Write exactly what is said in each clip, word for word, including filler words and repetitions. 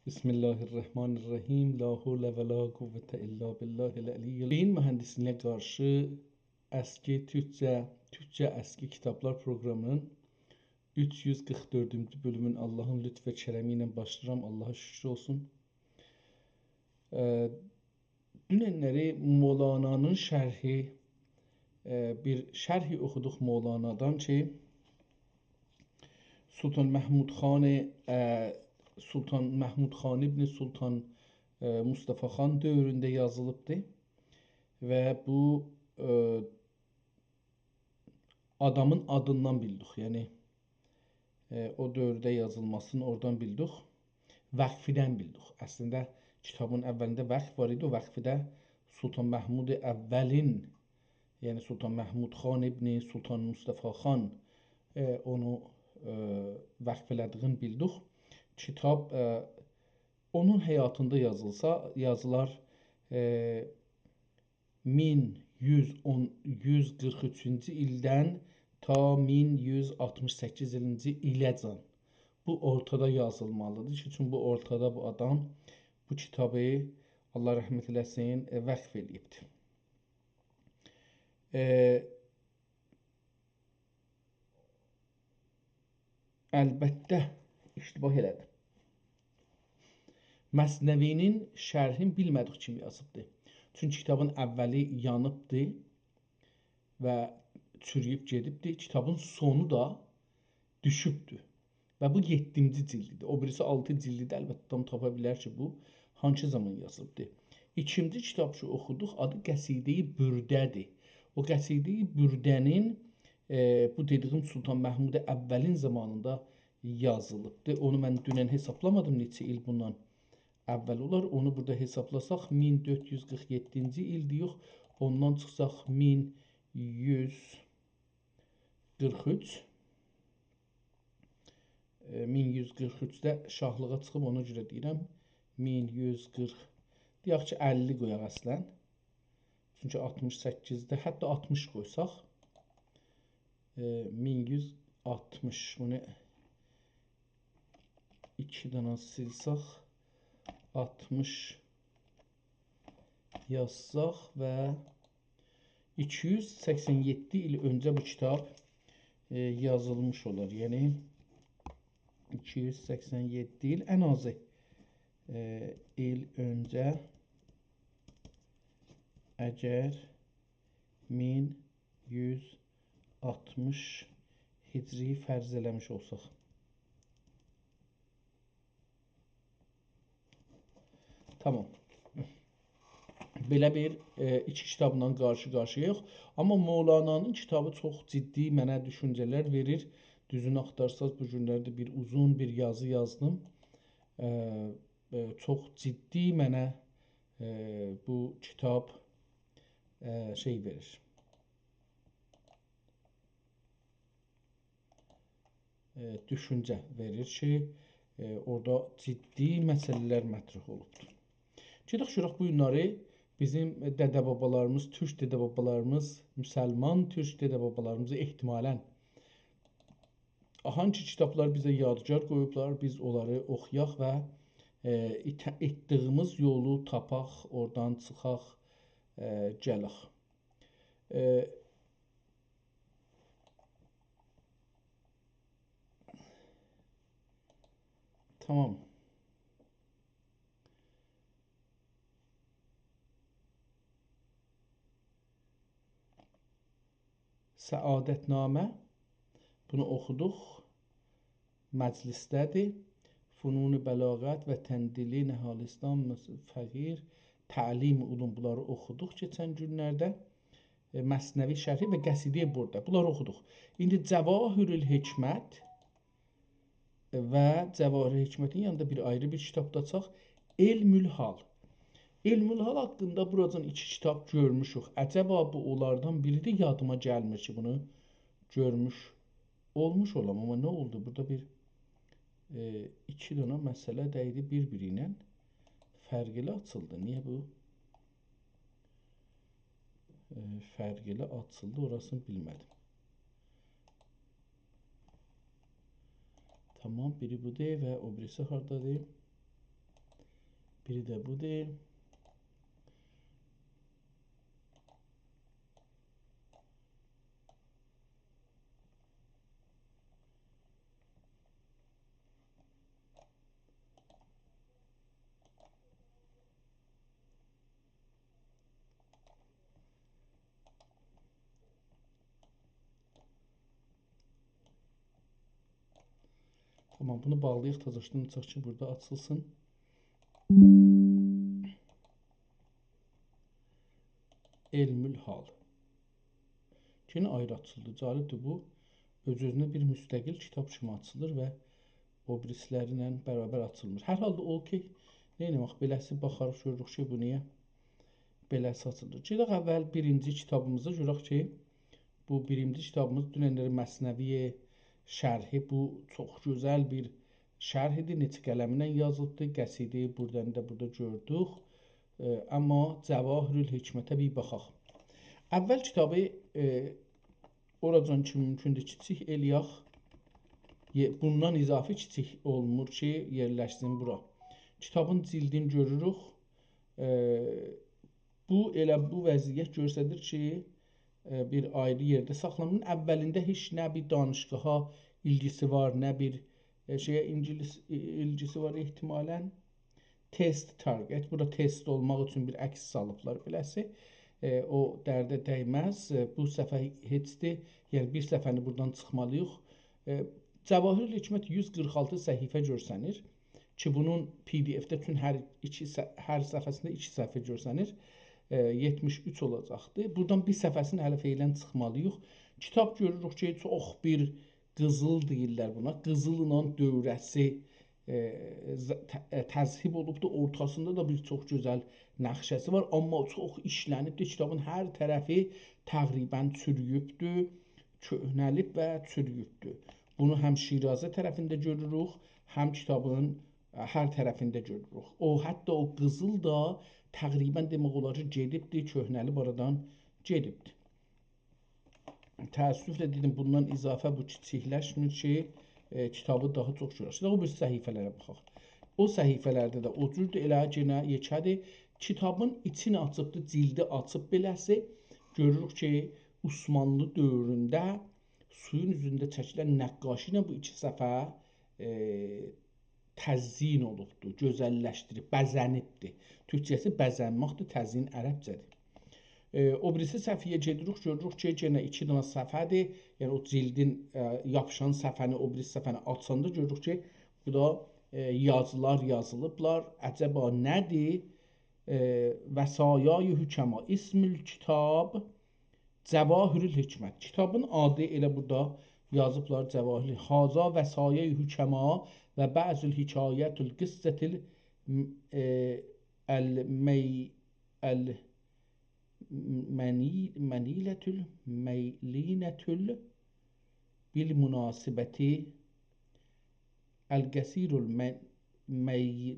بسم الله الرحمن الرحیم. لا حول و لا قوة الا بالله العلی العظیم. بئیین موهندیسلیگینه قارشی اسکی تورکجه، تورکجه اسکی کیتابلار پروقرامینین اوچ یوز قیرخ دؤردونجو بؤلومون آللاهین لطف و کرمی ایله باشلاییرام. آللاها شوکور اولسون. ائ، دوننلری مولانانین شرحی، ائ، بیر شرحی اوخودوق مولانادان کی، سلطان محمود خان، ائ، سلطان محمود خان ابن سلطان، ائ، مصطفی خان دؤورونده یازیلیبدی و بو، ائ، آدامین آدیندان بیلدیک. یعنی، ائ، او دؤورده یازیلماسینی اورادان بیلدیک. وقفیدن بیلدیک. اصلینده کیتابین اولینده وقف وار ایدی. او وقفی ده سلطان محمود اولین، یعنی سلطان محمود خان ابن سلطان مصطفی خان، ائ، اونو، ائ، وقف ائله‌دیگینی بیلدیک. کیتاب، ائ، اونون حیاتیندا یازیلسا، یازیلار، ائ، مین یوز اون، یوز قیرخ اوچونجو ایلدن تا مین یوز آلتمیش سککیزینجی ایله‌جن. بو اورتادا یازیلمالیدیر کی، چونکی بو اورتادا بو آدام بو کیتابی، آللاه رحمت ائله‌سین، ائ، وقف ائله‌ییبدیر. ائ، البته، اشتباه ائله‌دیم. مثنوی‌نین شرحینی بیلمه‌دیک کیم یازیبدی. چونکی کیتابین اولی یانیبدی و چورویوب گئدیبدی. کیتابین سونو دا دوشوبدو. و بو یئددینجی جیلدیدیر. او بیریسی آلتی جیلدیدیر. البته، آدام تاپا بیلر کی، بو هانسی زامان یازیلیبدیر. ایکینجی کیتاب کی، اوخودوق، آدی قصیده‌ی برده‌دیر. او قصیده‌ی برده‌نین، ائ، بو دئدیگیم سلطان محمود اولین زامانیندا یازیلیبدیر. اونو من دونن حسابلامادیم، نئچه ایل بوندان اول اولار. اونو بورادا حسابلاساق، مین دؤرد یوز قیرخ یئددینجی ایل دئیک. اوندان چیخساق، مین یوز قیرخ اوچ. ائ، مین یوز قیرخ اوچده شاهلیغا چیخیب، اونا گؤره دئییرم، مین یوز قیرخ، دئیک کی، اللی قویاق اصلا. چونکی آلتمیش سککیزده، حتی آلتمیش قویساق، ائ، مین یوز آلتمیش، بونو ایکی دنه سیلساق، آلتمیش یازساق و ایکی یوز سکسن یئددی ایل اؤنجه بو کیتاب، ائ، یازیلمیش اولار. یعنی، ایکی یوز سکسن یئددی ایل ان آزی، ائ، ایل اؤنجه، اگر مین یوز آلتمیش هجری فرض ائله‌میش اولساق. تامام. بئله بیر، ائ، ایکی کیتابلا قارشی-قارشییاییق. آمما مولانانین کیتابی چوخ جدی منه دوشونجه‌لر وئریر. دوزونو آختارساز، بو گونلرده بیر اوزون بیر یازی یازدیم. ائ، ائ، چوخ جدی منه، ائ، بو کیتاب، ائ، شئی وئریر. ائ، دوشونجه وئریر کی، ائ، اورادا جدی مسئله‌لر مطرح اولوبدور. گئدک گؤرک بو گونلری بیزیم دده-بابالاریمیز، تورک دده-بابالاریمیز، مسلمان تورک دده-بابالاریمیز احتمالاً هانسی کیتابلار بیزه یادگار قویوبلار، بیز اونلاری اوخویاق و، ائ، ایته-، ائتدیگیمیز یولو تاپاق، اورادان چیخاق، ائ، گلک. ائ، تامام. سعادتنامه. بونو اوخودوق. مجلسده‌دیر. فنون بلاغت، وطن دیلی، نهالستان، مص-، فقیر، تعلیم علوم، بونلاری اوخودوق کئچن گونلرده. ائ، مثنوی شرحی و قصیده‌ی برده. بونلاری اوخودوق. ایندی جواهرالحکمت و جواهرالحکمتین یانیندا بیر آیری بیر کیتاب دا آچاق. علم‌الحال. علم‌الحال حاقیندا بوراجان ایکی کیتاب گؤرموشوک. عجبا بو اونلاردان بیریدیر، یادیما گلمیر کی، بونو گؤرموش اولموش اولام، آمما نه اولدو؟ بورادا بیر، ائ، ایکی دنه مسئله دَیدی بیر-بیری ایله. فرقلی آچیلدی. نییه بو، ائ، فرقلی آچیلدی، اوراسینی بیلمه‌دیم. تامام، بیری بودور و او بیریسی هاردادیر؟ بیری ده بودور. تامام، بونو باغلایاق، تازاشدان آچاق کی، بورادا آچیلسین. علم الحال. یئنه آیری آچیلدی. جالبدیر بو. اؤز-اؤزونه بیر مستقل کیتاب کیمی آچیلیر و او بیریسی‌لری ایله برابر آچیلمیر. هر حالدا اوکئی. نه ائتمک، بئله‌سی باخاریق، گؤروروک کی، بو نییه بئله‌سی آچیلیر. گئدک اول بیرینجی کیتابیمیزا گؤرک کی، بو بیرینجی کیتابیمیز دونن‌لری مثنوی شرحی. بو چوخ گؤزل بیر شرحی‌دیر. نئچه قلمله یازیلیبدیر. قصیده، بورادان دا بورادا گؤردوک. ائ، اما جواهرالحکمته بیر باخاق. اول کیتابی، ائ، اوراجان کی مومکوندور کیچیک ائله‌یک. یئ-، بوندان اضافی کیچیک اولمور کی، یئرلشسین بورا. کیتابین جلدینی گؤروروک. ائ، بو، ائله بو وضعیت گؤستریر کی، ائ، بیر آیری یئرده ساخلانمیر. اولینده هئچ نه بیر دانشگاها ایلگیسی وار، نه بیر، ائ، شئیه اینگیلیس-، ای-، ایلگیسی وار احتمالاً. تست تارگت. بورادا تست اولماق اوچون بیر عکس سالیبلار بئله‌سی. ائ، او درده دیمز. ائ، بو صفحه هئچدیر. یعنی بیر صفحه‌نی بورادان چیخمالی‌ییق. ائ، جواهرالحکمت یوز قیرخ آلتی صفحه گؤرسنیر کی، بونون پی دی اف‌ده چون هر ایکی ص-، هر صفحه‌سینده ایکی صفحه گؤرسنیر. ائ، یئتمیش اوچ اولاجاقدیر. بورادان بیر صفحه‌سینی هله فعلاً چیخمالی‌ییق. کیتاب گؤروروک کی، چوخ بیر قیزیل دئییرلر بونا. قیزیل‌لا دؤوره‌سی، ائ، ز-، ت-، ائ، تذهیب اولوبدور. اورتاسیندا دا بیر چوخ گؤزل نقشه‌سی وار. اما چوخ ایشلنیبدیر. کیتابین هر طرفی تقریباً چورویوبدور، کؤهنه‌لیب و چورویوبدور. بونو هم شیرازه طرفینده گؤروروک، هم کیتابین، ائ، هر طرفینده گؤروروک. او، حتی او قیزیل دا تقریباً دئمک اولار کی، گئدیبدیر، کؤهنه‌لیب، آرادان گئدیبدیر. تأسفله دئدیم، بوندان اضافه بو کیچیکلشمیر کی، ائ، کیتابی داها چوخ گؤرک. ایندی او بیر صفحه‌لره باخاق. او صفحه‌لرده ده او جوردور، ائله یئنه یئکه‌دیر. کیتابین ایچینی آچیبدیر، جلدی آچیب بئله‌سی. گؤروروک کی، عثمانلی دؤورونده سویون اوزونده چکیلن نقاشی ایله بو ایکی صفحه، ائ، تزیین اولوبدور، گؤزللشدیریب، بزه‌نیبدیر. تورکجه‌سی بزه‌نمکدیر، تزیین عربجه‌دیر. ائ، او بیریسی صفحه‌یه گئدیریک، گؤروروک کی، یئنه ایکی دنه صفحه‌دیر. یعنی او جلدین، ائ، یاپیشان صفحه‌نی، او بیریسی صفحه‌نی آچاندا گؤروروک کی، بورادا، ائ، یازیلار یازیلیبلار. عجبا نه‌دیر؟ ائ، وصایای حکما، اسم الکتاب جواهرالحکمت. کیتابین آدی ائله بورادا یازیبلار، جواهر. هذا وصایای حکما و بعض الحکایات القصة ال-، ائ، المی-، ال-، منی-، منیلة ال-، میلینة ال-، بالمناسبة، القصير الم-، می-،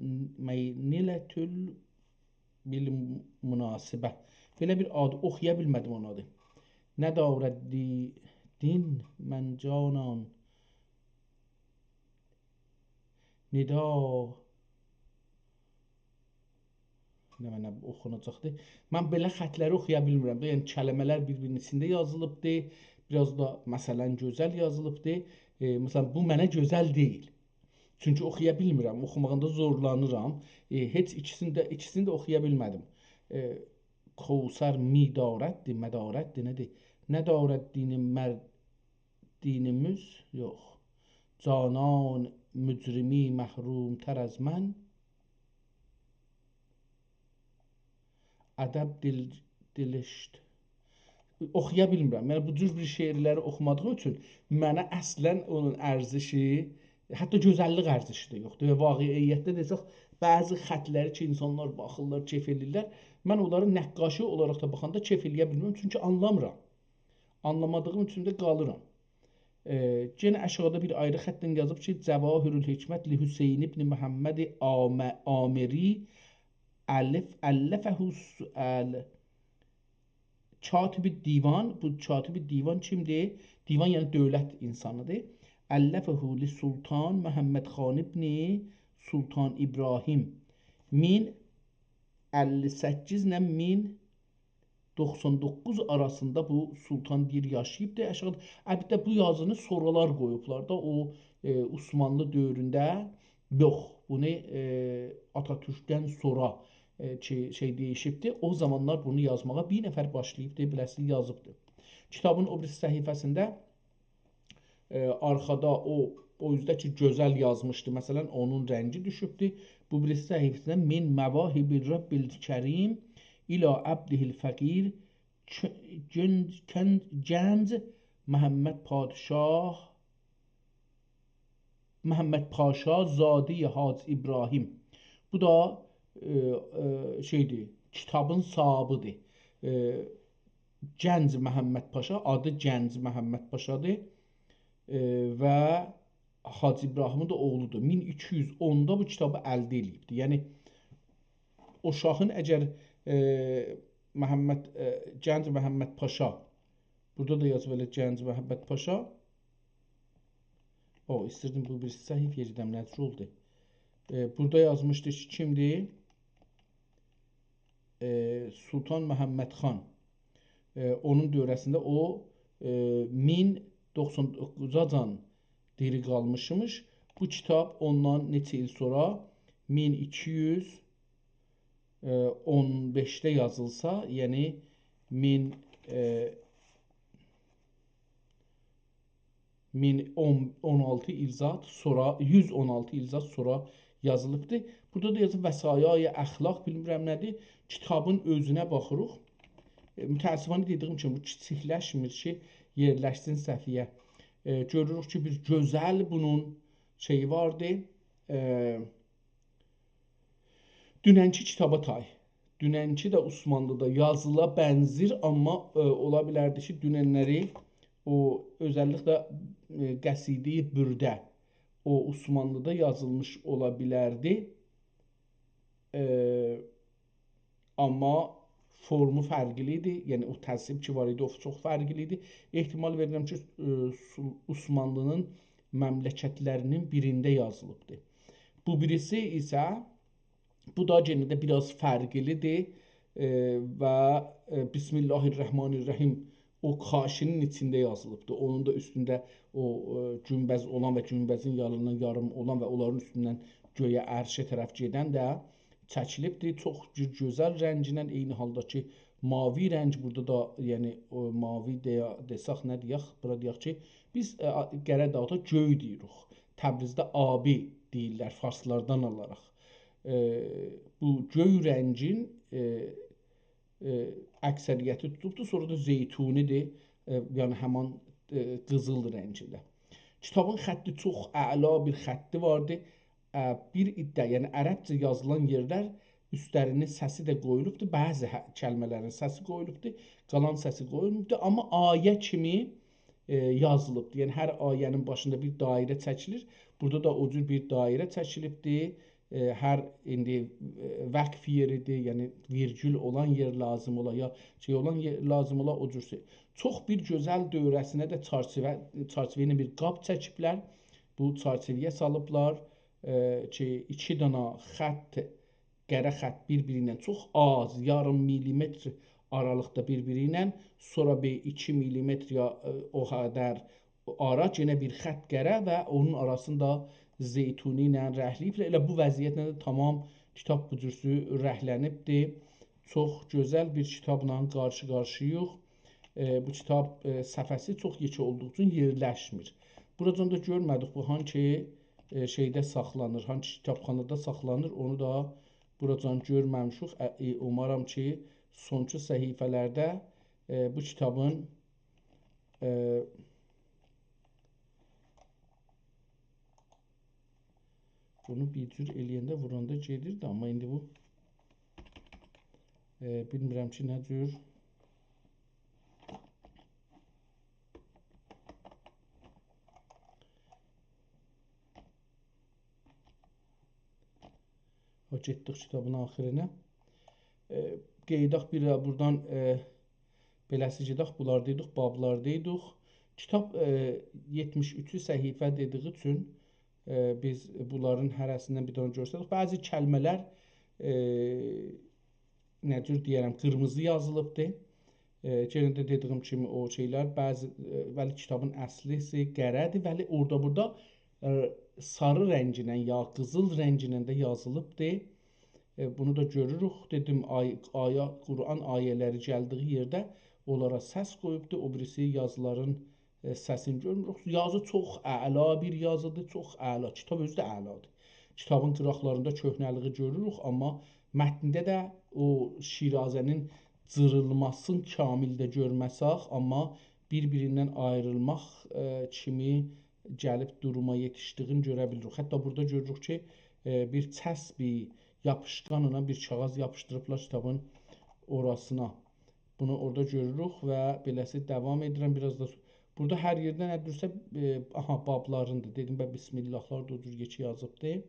میلینة ال-، بالمناسبة. بئله بیر آد، اوخویا بیلمه‌دیم اونو آدی. ندارد دی-، دین من جانان ندا. نمنه اوخوناجاقدیر. من بئله خطلری اوخویا بیلمیرم ده. یعنی کلمه‌لر بیر-بیرینین ایچینده یازیلیبدیر. بیر آز دا، مثلاً، گؤزل یازیلیبدیر. ائ، مثلاً، بو منه گؤزل دئییل. چونکی اوخویا بیلمیرم، اوخوماغیندا زورلانیرام. ائ، هئچ ایکیسینی ده، ایکیسینی ده اوخویا بیلمه‌دیم. ائ، کوثر می‌دارددی، مدارددی، نه‌دیر؟ ندارد دین مر-، دینیمیز، یوخ. جانان مجرمی محروم‌تر از من، ادب دل-، دلشت. اوخویا بیلمیرم. یعنی، بو جور بیر شعرلری اوخومادیغیم اوچون منه اصلاً اونون ارزشی، حتی گؤزللیک ارزشی ده یوخدور. و واقعیتده دئسک، بعضی خطلری کی، اینسانلار باخیرلار، کئف ائله‌ییرلر، من اونلاری نقاشی اولاراق دا باخاندا کئف ائله‌یه بیلمیرم، چونکی آنلاممیرام. آنلامادیغیم اوچون ده قالیرام. ائ، یئنه آشاغیدا بیر آیری خطدن یازیب کی، جواهرالحکمت لحسین ابن محمد آم-، آمری، الف، الفه س-، ال-، کاتب دیوان. بو کاتب دیوان کیمدیر؟ دیوان، یعنی دؤولت اینسانیدیر. الفه لسلطان محمد خان ابن سلطان ابراهیم من اللی سککیز ایله مین دوخسان دوققوز آراسیندا بو سلطان دئییر یاشاییبدی. آشاغیدا، البته، بو یازینی سونرالار قویوبلار دا، او، ائ، عثمانلی دؤورونده یوخ. بونو، ائ، آتاتورکدن سونرا، ائ، کی، شئی دَییشیبدی. او زامانلار بونو یازماغا بیر نفر باشلاییبدی، بیله‌سی یازیبدی. کیتابین او بیریسی صفحه‌سینده، ائ، آرخادا او، او اوزده کی، گؤزل یازمیشدی. مثلا، اونون رنگی دوشوبدو. بو بیریسی صفحه‌سینده «من مواهب رب الکریم الی عبده الفقیر ک-، گنج، کن-، گنج محمد پادشاه، محمد پاشا زادهٔ حاج ابراهیم.» بو دا، ائ، ائ، شئیدیر، کیتابین صاحیبیدیر. ائ، گنج محمد پاشا، آدی گنج محمد پاشادیر. ائ، و حاج ابراهیمین دا اوغلودور. مین ایکی یوز اوندا بو کیتابی الده ائله‌ییبدیر. یعنی، او شاهین اگر، ائ، محمد، ائ، گنج محمد پاشا، بورادا دا یازیب ائله گنج محمد پاشا. او، ایستیردیم بو بیر صفحه یئریدم، نه جور اولدو؟ ائ، بورادا یازمیشدی کی، کیمدیر؟ ائ، سلطان محمد خان. ائ، اونون دؤوره‌سینده او، ائ، مین دوخسان دوققوزاجان دیری قالمیشمیش. بو کیتاب اوندان نئچه ایل سونرا، مین ایکی یوز، ائ، اون بئشده یازیلسا، یعنی مین، ائ، مین اون، اون آلتی ایل زاد سونرا، یوز اون آلتی ایل زاد سونرا یازیلیبدی. بورادا دا یازیب وصایای اخلاق، بیلمیرم نه‌دیر. کیتابین اؤزونه باخیریق. ائ، متأسفانه دئدیگیم کیمی، بو کیچیکلشمیر کی، یئرلشسین صفحه‌یه. ائ، گؤروروک کی، بیر گؤزل بونون شئیی واردی. ائ، دوننکی کیتابا تای. دوننکی ده عثمانلیدا یازیلا بنزیر، آمما، ائ، اولا بیلردی کی، دوننلری او، اؤزللیکله، ائ، قصیده‌ی برده او عثمانلیدا یازیلمیش اولا بیلردی. ائ، آمما فورمو فرقلی ایدی. یعنی، او ترتیب کی وار ایدی، او چوخ فرقلی ایدی. احتمال وئریرم کی، ائ، سل-، عثمانلی‌نین مملکتلری‌نین بیرینده یازیلیبدی. بو بیریسی ایسه، بو دا یئنه ده بیر آز فرقلیدیر. ائ، و، ائ، بسم الله الرحمن الرحیم او کاشی‌نین ایچینده یازیلیبدیر. اونون دا اوستونده او، ائ، گونبز اولان و گونبزین یاریندان یاریم اولان و اونلارین اوستوندن گؤیه، عرشه طرف گئدن ده چکیلیبدیر. چوخ گؤ-، گؤزل رنگینن، عینی حالدا کی، ماوی رنگ بورادا دا، یعنی، او ماوی دئیه-، دئسک، نه دئیک، بورا دئیک کی، بیز، ائ، آ-، قره‌داغدا گؤی دئییریک. تبریزده آبی دئییرلر، فارسلاردان آلاراق. ائ، بو گؤی رنگین، ائ، ائ، اکثریتی توتوبدور. سونرا دا زیتونی‌دیر، ائ، یعنی همان، ائ، قیزیل رنگینده. کیتابین خطی چوخ اعلا بیر خطی واردی. ا، بیر عده، یعنی عربجه یازیلان یئرلر اوستلرینین سسی ده قویولوبدور، بعضی ه-، کلمه‌لرین سسی قویولوبدور، قالان سسی قویولماییبدور. آمما آیه کیمی، ائ، یازیلیبدیر. یعنی هر آیه‌نین باشیندا بیر دایره چکیلیر. بورادا دا او جور بیر دایره چکیلیبدیر. ائ، هر ایندی، ائ، وقف یئریدیر، یعنی ویرگول اولان یئر لازیم اولا، یا شئی اولان یئر لازیم اولا، او جور شئی. چوخ بیر گؤزل دؤوره‌سینه ده چرچیوه، چرچیوه ایله بیر قاب چکیبلر. بو چرچیوه‌یه سالیبلار، ائ، کی، ایکی دانا خط، قره خط بیر-بیری ایله چوخ آز، یاریم میلیمتر آرالیقدا بیر-بیری ایله، سونرا بیر ایکی میلیمتر یا، ائ، او قدر آرا، یئنه بیر خط قره و اونون آراسینی دا زیتونی ایله رنگله‌ییبلر. ائله بو وضعیتله ده تمام کیتاب بو جورسو رنگله‌نیبدیر. چوخ گؤزل بیر کیتابلا قارشی-قارشی‌ییق. ائ، بو کیتاب، ائ، صفحه‌سی چوخ یئکه اولدوغو اوچون یئرلشمیر. بوراجان دا گؤرمه‌دیک بو هانسی، ائ، شئیده ساخلانیر، هانسی کیتابخانادا ساخلانیر، اونو دا بوراجان گؤرمه‌میشیک. ا، ائ، اومارام کی، سونکی صفحه‌لرده، ائ، بو کیتابین، ائ، بونو بیر جور ائله‌ینده، ووراندا گئدیردی، آمما ایندی بو، ائ، بیلمیرم کی، نه جور. او، گئتدیک کیتابین آخیرینا. ائ، قاییداق بیر ده بورادان، ائ، بئله‌سی گئدک، بونلار دئدیک، بابلار دئدیک. کیتاب، ائ، یئتمیش اوچ صفحه دئدیگی اوچون، ائ، بیز بونلارین هره‌سیندن بیر دنه گؤرسدک. بعضی کلمه‌لر، ائ، نه جور دئیه‌رم، قیرمیزی یازیلیبدیر. ائ، یئنه ده دئدیگیم کیمی او شئیلر، بعضی، ائ، بلی، کیتابین اصلی‌سی قره‌دیر، بلی، اورادا بورادا، ائ، ساری رنگینن یا قیزیل رنگینن ده یازیلیبدیر. ائ، بونو دا گؤروروک. دئدیم، آی-، آیا-، قرآن آیه‌لری گلدیگی یئرده اونلارا سس قویوبدور، او بیریسی یازیلارین، ائ، سسینی گؤرموروک. یازی چوخ اعلا بیر یازیدیر، چوخ اعلا. کیتاب اؤزو ده اعلادیر. کیتابین قیراقلاریندا کؤهنه‌لیگی گؤروروک، آمما متنده ده او شیرازه‌نین جیریلماسینی کاملده گؤرمه‌سک، آمما بیر-بیریندن آیریلماق، ائ، کیمی گلیب دوروما یئتیشدیگینی گؤره بیلیریک. حتی بورادا گؤروروک کی، ائ، بیر چسبی یاپیشقانلا بیر کاغیذ یاپیشدیریبلار کیتابین اوراسینا. بونو اورادا گؤروروک و بئله‌سی داوام ائدیرم. بیر آز دا سو-، بورادا هر یئرده نه دورسا، ائ، آها، بابلاریندیر. دئدیم، به، بسم الله‌لار دا او جور یئکه یازیبدی. ائ،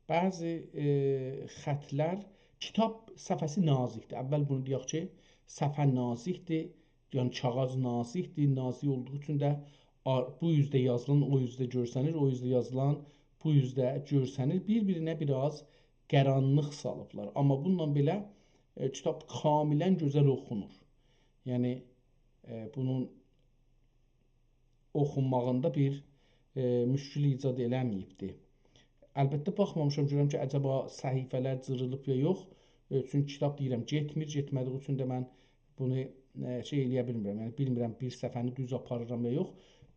بعضی، ائ، خطلر، کیتاب صفحه‌سی نازیکدیر. اول بونو دئیک کی، صفحه نازیکدیر. یعنی کاغیذ نازیکدیر. نازیک اولدوغو اوچون ده آ-، بو اوزده یازیلان او اوزده گؤرسنیر، او اوزده یازیلان بو اوزده گؤرسنیر. بیر-بیرینه بیر آز قارانلیق سالیبلار. آمما بونونلا بئله، ائ، کیتاب کاملاً گؤزل اوخونور. یعنی، ائ، بونون اوخونماغیندا بیر، ائ، مشکل ایجاد ائله‌مه‌ییبدی. البته، باخمامیشام، گؤرم کی، عجبا صفحه‌لر جیریلیب یا یوخ. ائ، چونکی کیتاب، دئییرم، گئتمیر، گئتمه‌دیگی اوچون ده من بونو، ائ، شئی ائلیه بیلمیرم. یعنی، بیلمیرم بیر صفحه‌نی دوز آپاریرام یا یوخ.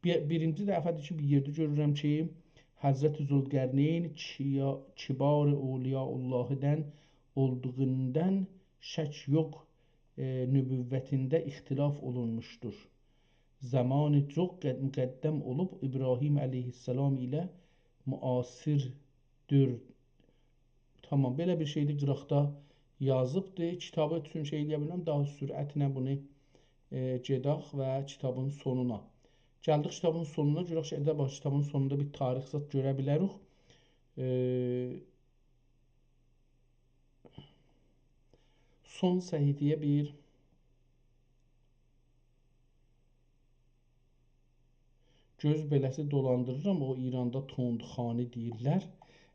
بیر، بیرینجی دفعه‌دیر کی، بیر یئرده گؤرورم کی، حضرت ذوالقرنین کیا-، کبار اولیاء اللهدن اولدوغوندان شک یوخ، ائ، نبوتینده اختلاف اولونموشدور. زمانی چوخ قد-، مقدم اولوب ابراهیم علیه‌السلام ایله معاصردیر. تامام، بئله بیر شئیدیر، قیراقدا یازیبدیر. کیتابی اوچون شئی ائلیه بیلمیرم، داها سرعتله بونو، ائ، گئدک و کیتابین سونونا. گلدیک کیتابین سونونا، گؤرک کی، عجبا کیتابین سونوندا بیر تاریخ زاد گؤره بیلریک. ائ، سون صفحه‌یه بیر گؤز بئله‌سی دولاندیریرام، او ایراندا تندخوانی دئییرلر.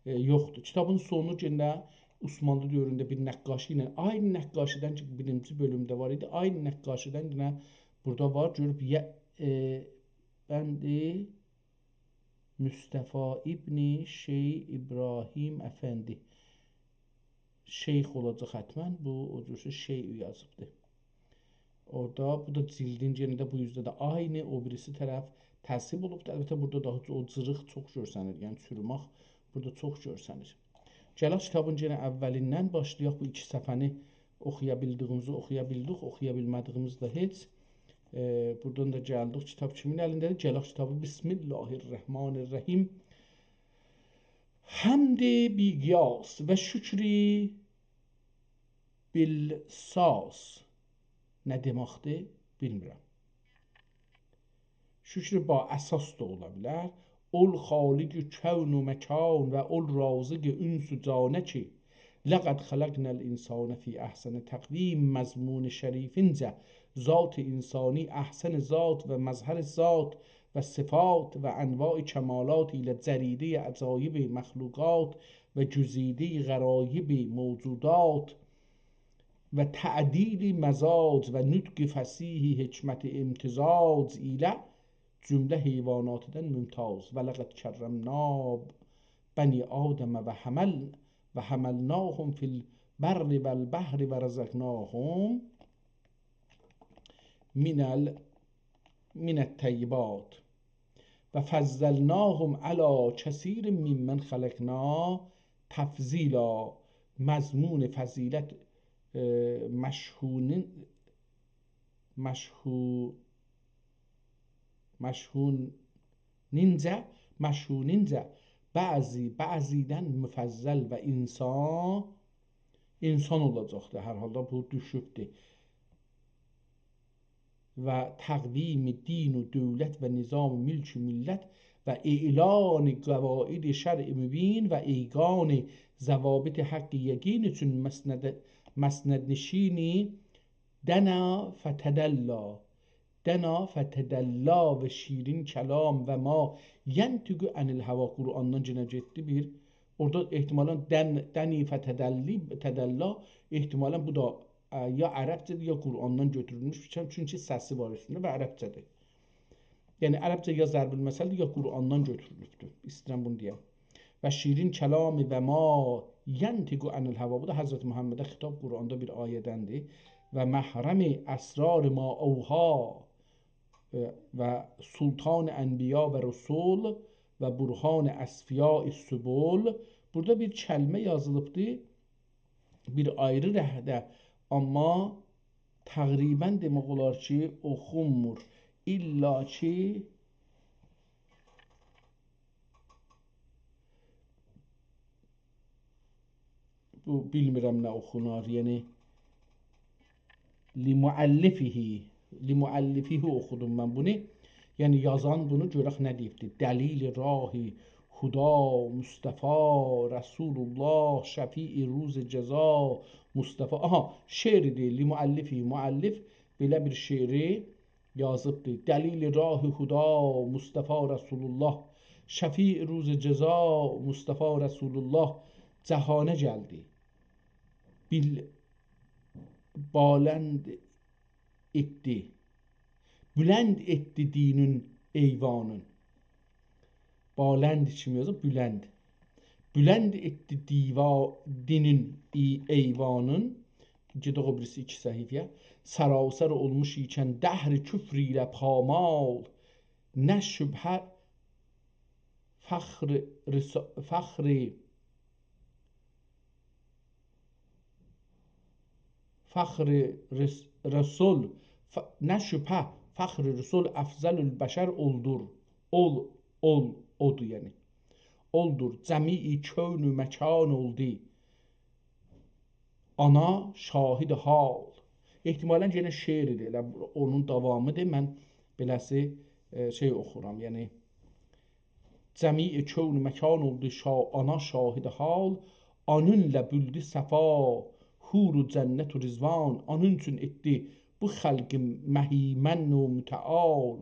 ائ، یوخدور. کیتابین سونو یئنه عثمانلی دؤورونده بیر نقاشی ایله، عینی نقاشی‌دن کی، بیرینجی بؤلومده وار ایدی، عینی نقاشی‌دن یئنه بورادا وار. گؤروب، یه-، ائ، بندی مصطفی ابن شیخ ابراهیم افندی. شیخ اولاجاق حتماً. بو، او جور کی، شیخ یازیبدی. اورادا، بو دا جلدین یئنه ده بو اوزده ده عینی، او بیریسی طرف تصحیح اولوبدو. البته، بورادا دا او جیریق چوخ گؤرسنیر، یعنی چوروماق بورادا چوخ گؤرسنیر. گلک کیتابین یئنه اولیندن باشلایاق، بو ایکی صفحه‌نی اوخویا بیلدیگیمیزی اوخویا بیلدیک، اوخویا بیلمه‌دیگیمیز ده هئچ. ائ، بورادان دا گلدیک، کیتاب کیمین الینده‌دیر؟ گلک کیتابی. بسم الله الرحمن الرحیم. حمد بی‌قیاس و شکر بلاساس. نه دئمکدیر؟ بیلمیرم. شکر با اساس دا اولا بیلر. اول خالق کون و مکان و اول رازق انس و جانه کی، لقد خلقنا الانسان فی احسن تقویم مضمون شریفینجه، ذات انسانی احسن ذات و مظهر ذات و صفات و انواع کمالات ایله جریدهٔ عجایب مخلوقات و گزیدهٔ غرایب موجودات و تعدیل مزاج و نطق فصیح حکمت امتزاج ایله جمله حیواناتدان ممتاز. و لقد کرمنا بنی آدم و حمل-، و حملناهم فی البر و البحر و رزقناهم من ال-، من الطیبات و فضلناهم علی کثیر ممن خلقنا تفضیلا. مضمون فضیلت، ائ، مشهونین-، مشهو-، مشهونینجه، مشهونینجه بعضی بعضی‌دن مفضل و انسان، انسان اولاجاقدیر. هر حالدا بو دوشوبدور. و تقویم دین و دولت و نظام ملک ملت و اعلان قواعد شرع مبین و ایقان ضوابط حق یقین اوچون مسند، مسندنشینی دنا فتدلی. دنا فتدلی و شیرین کلام و ما ینطق عن الهوی، قرآندان یئنه گئتدی بیر. اورادا احتمالاً دن، دنی فتدلی، تدلی، احتمالاً بو دا، اه، یا عربجه‌دیر، یا قرآندان گؤتورولموش، چون-، چونکی سسی وار اوستونده و عربجه‌دیر. یعنی عربجه یا ضرب‌المثل‌دیر، یا قرآندان گؤتورولوبدور. ایسته‌ییرم بونو دئیم. و شیرین کلام و ما ینطق عن الهوی. بو دا حضرت محمده خطاب، قرآندا بیر آیه‌دندیر. و محرم اسرار ما اوحی، ائ، و سلطان انبیا و رسل و برهان اصفیاء سبل. بورادا بیر کلمه یازیلیبدی، بیر آیری رنگده، آمما تقریباً دئمک اولار کی، اوخونمور. الا کی، بو، بیلمیرم نه اوخونار، یعنی لمؤلفه، لمؤلفه اوخودوم من بونو. یعنی یازان بونو گؤرک نه دئییبدی. دلیل راه هدی مصطفی رسول الله، شفیع روز جزا مصطفی. آها، شعر دئییر، لمؤلفه، مؤلف بئله بیر شعری یازیبدی. دلیل راه هدی مصطفی رسول الله، شفیع روز جزا مصطفی رسول الله جهانه گلدی. بیل-، بالند ائتدی. بلند ائتدی دینین ایوانین. بالند کیمی یازیب، بلند. بلند ائتدی دیوا-، دینین ای-، ایوانین. گئدک او بیریسی ایکی صفحه‌یه. سراسر اولموش ایکن دهر کفر ایله پامال، نه شبهه فخر رس-، فخر، فخر رس-، رسول، ف-، نه شبهه فخر رسول افضل البشر اولدور. اول، اول، اودور یعنی. اولدور، جمیع کون و مکان اولدو آنا شاهد حال. احتمالاً یئنه شعردیر، ائله اونون داوامیدیر. من بئله‌سی، ائ، شئی اوخورام، یعنی جمیع کون و مکان اولدو شا-، آنا شاهد حال. آنونلا بولدو صفا، حور و جنت و رضوان. آنون اوچون ائتدی بو خلقی مهیمن و متعال.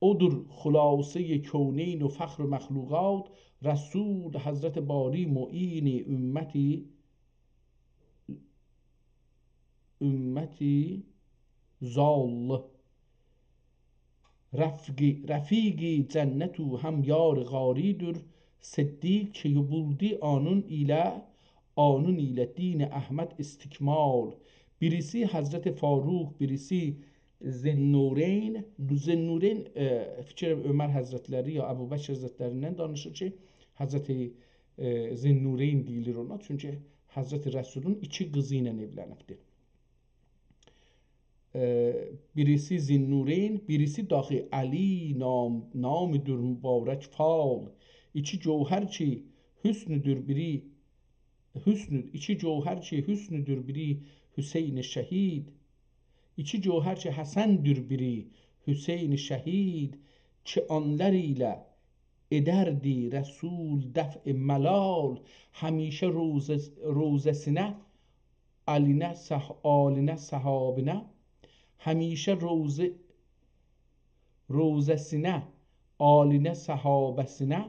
اودور خلاصهٔ کونین و فخر مخلوقات، رسول حضرت باری معین امتی، امتی ضال. رفقی، رفیق جنت و هم یار غاری‌دور، صدیق کی بولدو آنون ایله، آنون ایله دین احمد استکمال. بیریسی حضرت فاروق، بیریسی ذوالنورین. بو ذوالنورین، ائ، فیکر ائلیرم عمر حضرتلری یا ابوبکر حضرتلریندن دانیشیر کی، حضرت، ائ، ذوالنورین دئییلیر اونا. چونکی حضرت رسولون ایکی قیزی ایله ائولنیبدیر. ائ، بیریسی ذوالنورین، بیریسی داخی علی نام، نامی‌دور مبارک فال. ایکی گوهر کی حسن‌دور بیری، حسن، ایکی گوهر کی حسن‌دور بیری حسین شهید. ایکی گوهر کی حسن‌دور بیری حسین شهید، کی آنلار ایله ائدردی رسول دفع ملال. همیشه روضه، روضه‌سینه، آلینه، صح-، آلینه، صحابینه، همیشه روضه، روضه‌سینه، آلینه، صحابه‌سینه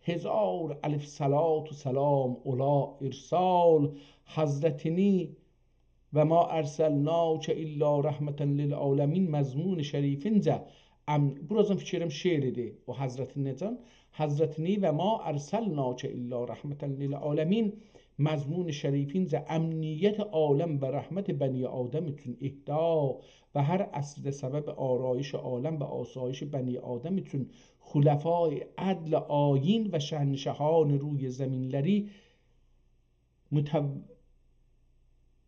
هزار الف صلات و سلام اولا ارسال. حضرتینی «و ما ارسلناک الا رحمة للعالمین» مضمون شریفینجه، ام-، بوراجان فیکر ائلیرم شعر ایدی، او حضرتین نئجه؟ حضرتینی «و ما ارسلناک الا رحمة للعالمین» مضمون شریفینجه امنیت عالم و رحمت بنی آدم اوچون اهدا و هر عصرده سبب آرایش عالم و آسایش بنی آدم اوچون خلفای عدل آیین و شهنشهان روی زمینلری متو-،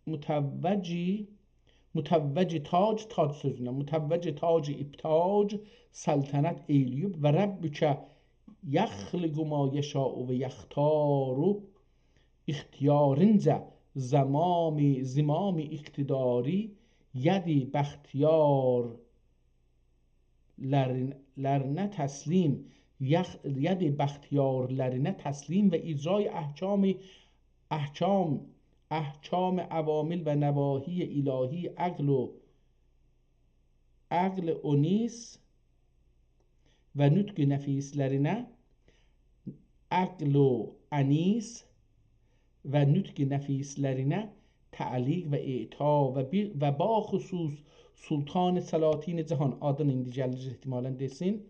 متوجی، متوج تاج، تاج سؤزوندن، متوج تاج ابتاج سلطنت ائیله‌ییب و «ربک یخلق ما یشاء و یختار» اختیارینجه زمام، زمام اقتداری ید بختیار لرین-، لرینه تسلیم، یخ-، ید بختیارلرینه تسلیم و اجرای احکام، احکام، احکام اوامر و نواهی الهی عقل و عقل و انیس و نطق نفیس‌لرینه، عقل و انیس و نطق نفیس‌لرینه تعلیق و اعطا و بیر، و باخصوص سلطان سلاطین جهان، آدینی ایندی گلیر احتمالاً دئسین،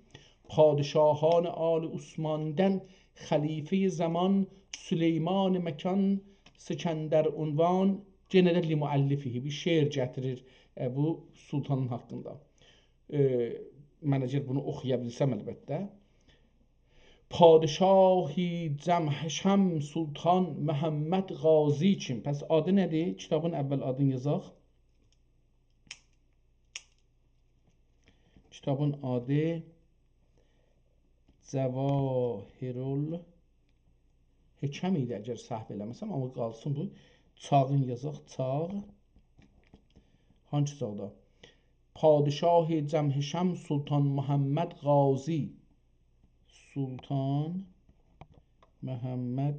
پادشاهان آل عثمانی‌دن خلیفهٔ زمان، سلیمان مکان، سکندر عنوان، یئنه ده لمؤلفه، بیر شعر گتیریر، ائ، بو سلطانین حاقیندا. ائ، من اگر بونو اوخویا بیلسم، البته. پادشاهی جمحشم سلطان محمد غازی کیم. پس آدی نه‌دیر؟ کیتابین اول آدینی یازاق. کیتابین آدی جواهرالحکم ایدی، اگر سهو ائله‌مه‌سم، آمما قالسین بو. چاغین یازاق، چاغ. هانسی چاغدا؟ پادشاه جمحشم سلطان محمد غازی. سلطان محمد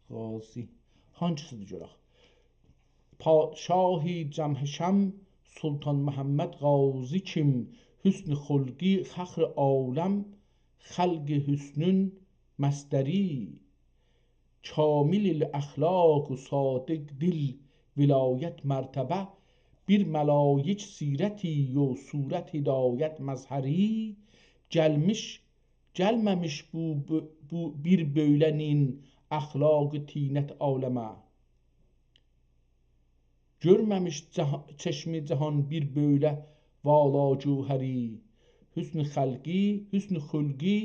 غازی. هانسیدیر گؤرک؟ پادشاه جمحشم سلطان محمد غازی کیم، حسن خلقی فخر عالم، خلق حسنون مصدری. کامل الاخلاق و صادق دل ولایت مرتبه، بیر ملایک سیرتی و صورت هدایت مظهری. گلمیش، گلمه‌میش بو، بو، بو بیر بؤیله‌نین اخلاق طینت عالمه. گؤرمه‌میش جها-، چشم جهان بیر بؤیله والا جوهری. حسن خلقی، حسن خلقی،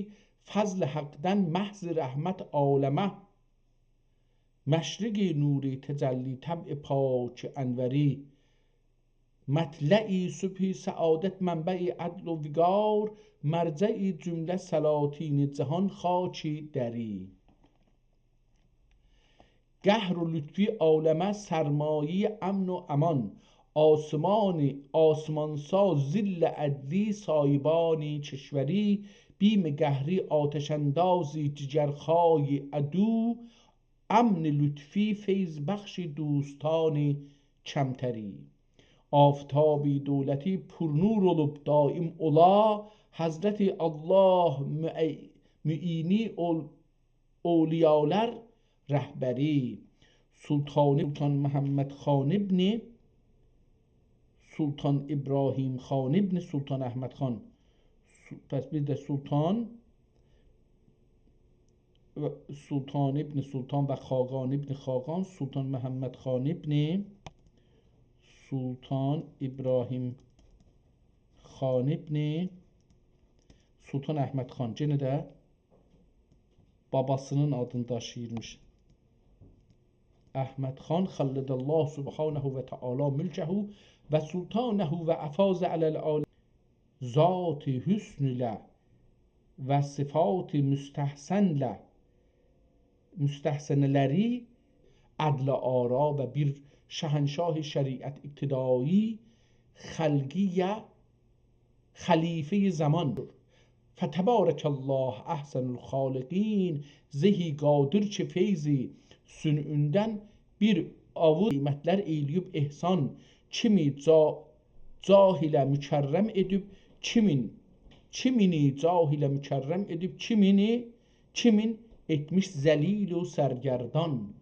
فضل حقدن محض رحمت عالمه. مشرق نور تجلی طبع پاک انوری. مطلع صبح سعادت منبع عدل و وقار، مرجع جمله سلاطین جهان خاک دری. قهر و لطفی عالمه سرمایهٔ امن و امان، آسمان، آسمان‌ساز ظل عدلی صاحبان کشوری، بیم قهری آتش‌انداز جگرخواه عدو، امن لطفی فیض‌بخش دوستان کمتری. آفتاب دولتی پرنور اولوب دایم اولا، حضرت الله معی-، معینی اول-، اولیالار رهبری. سلطان، سلطان محمد خان ابن سلطان ابراهیم خان ابن سلطان احمد خان. سو-، پس بیر ده سلطان و سلطان ابن سلطان و خاقان ابن خاقان، سلطان محمد خان ابن سلطان ابراهیم خان ابن سلطان احمد خان. یئنه ده باباسینین آدینی داشیییرمیش. احمد خان خلد الله سبحانه و تعالی ملکه و سلطانه و افاض علی العالم. ذات حسن ایله و صفات مستحسنله، مستحسنه‌لری عدل آرا و بیر شهنشاه شریعت اقتدایی، خلقیه، خلیفهٔ زمان. فتبارک الله احسن الخالقین، زهی قادر کی فیض صنعوندن بیر آووز نعمتلر ائیله‌ییب احسان، کیمی جا-، جاهله مکرم ائدیب، کیمین، کیمینی جاهله مکرم ائدیب، کیمینی، کیمین ائتمیش ذلیل و سرگردان.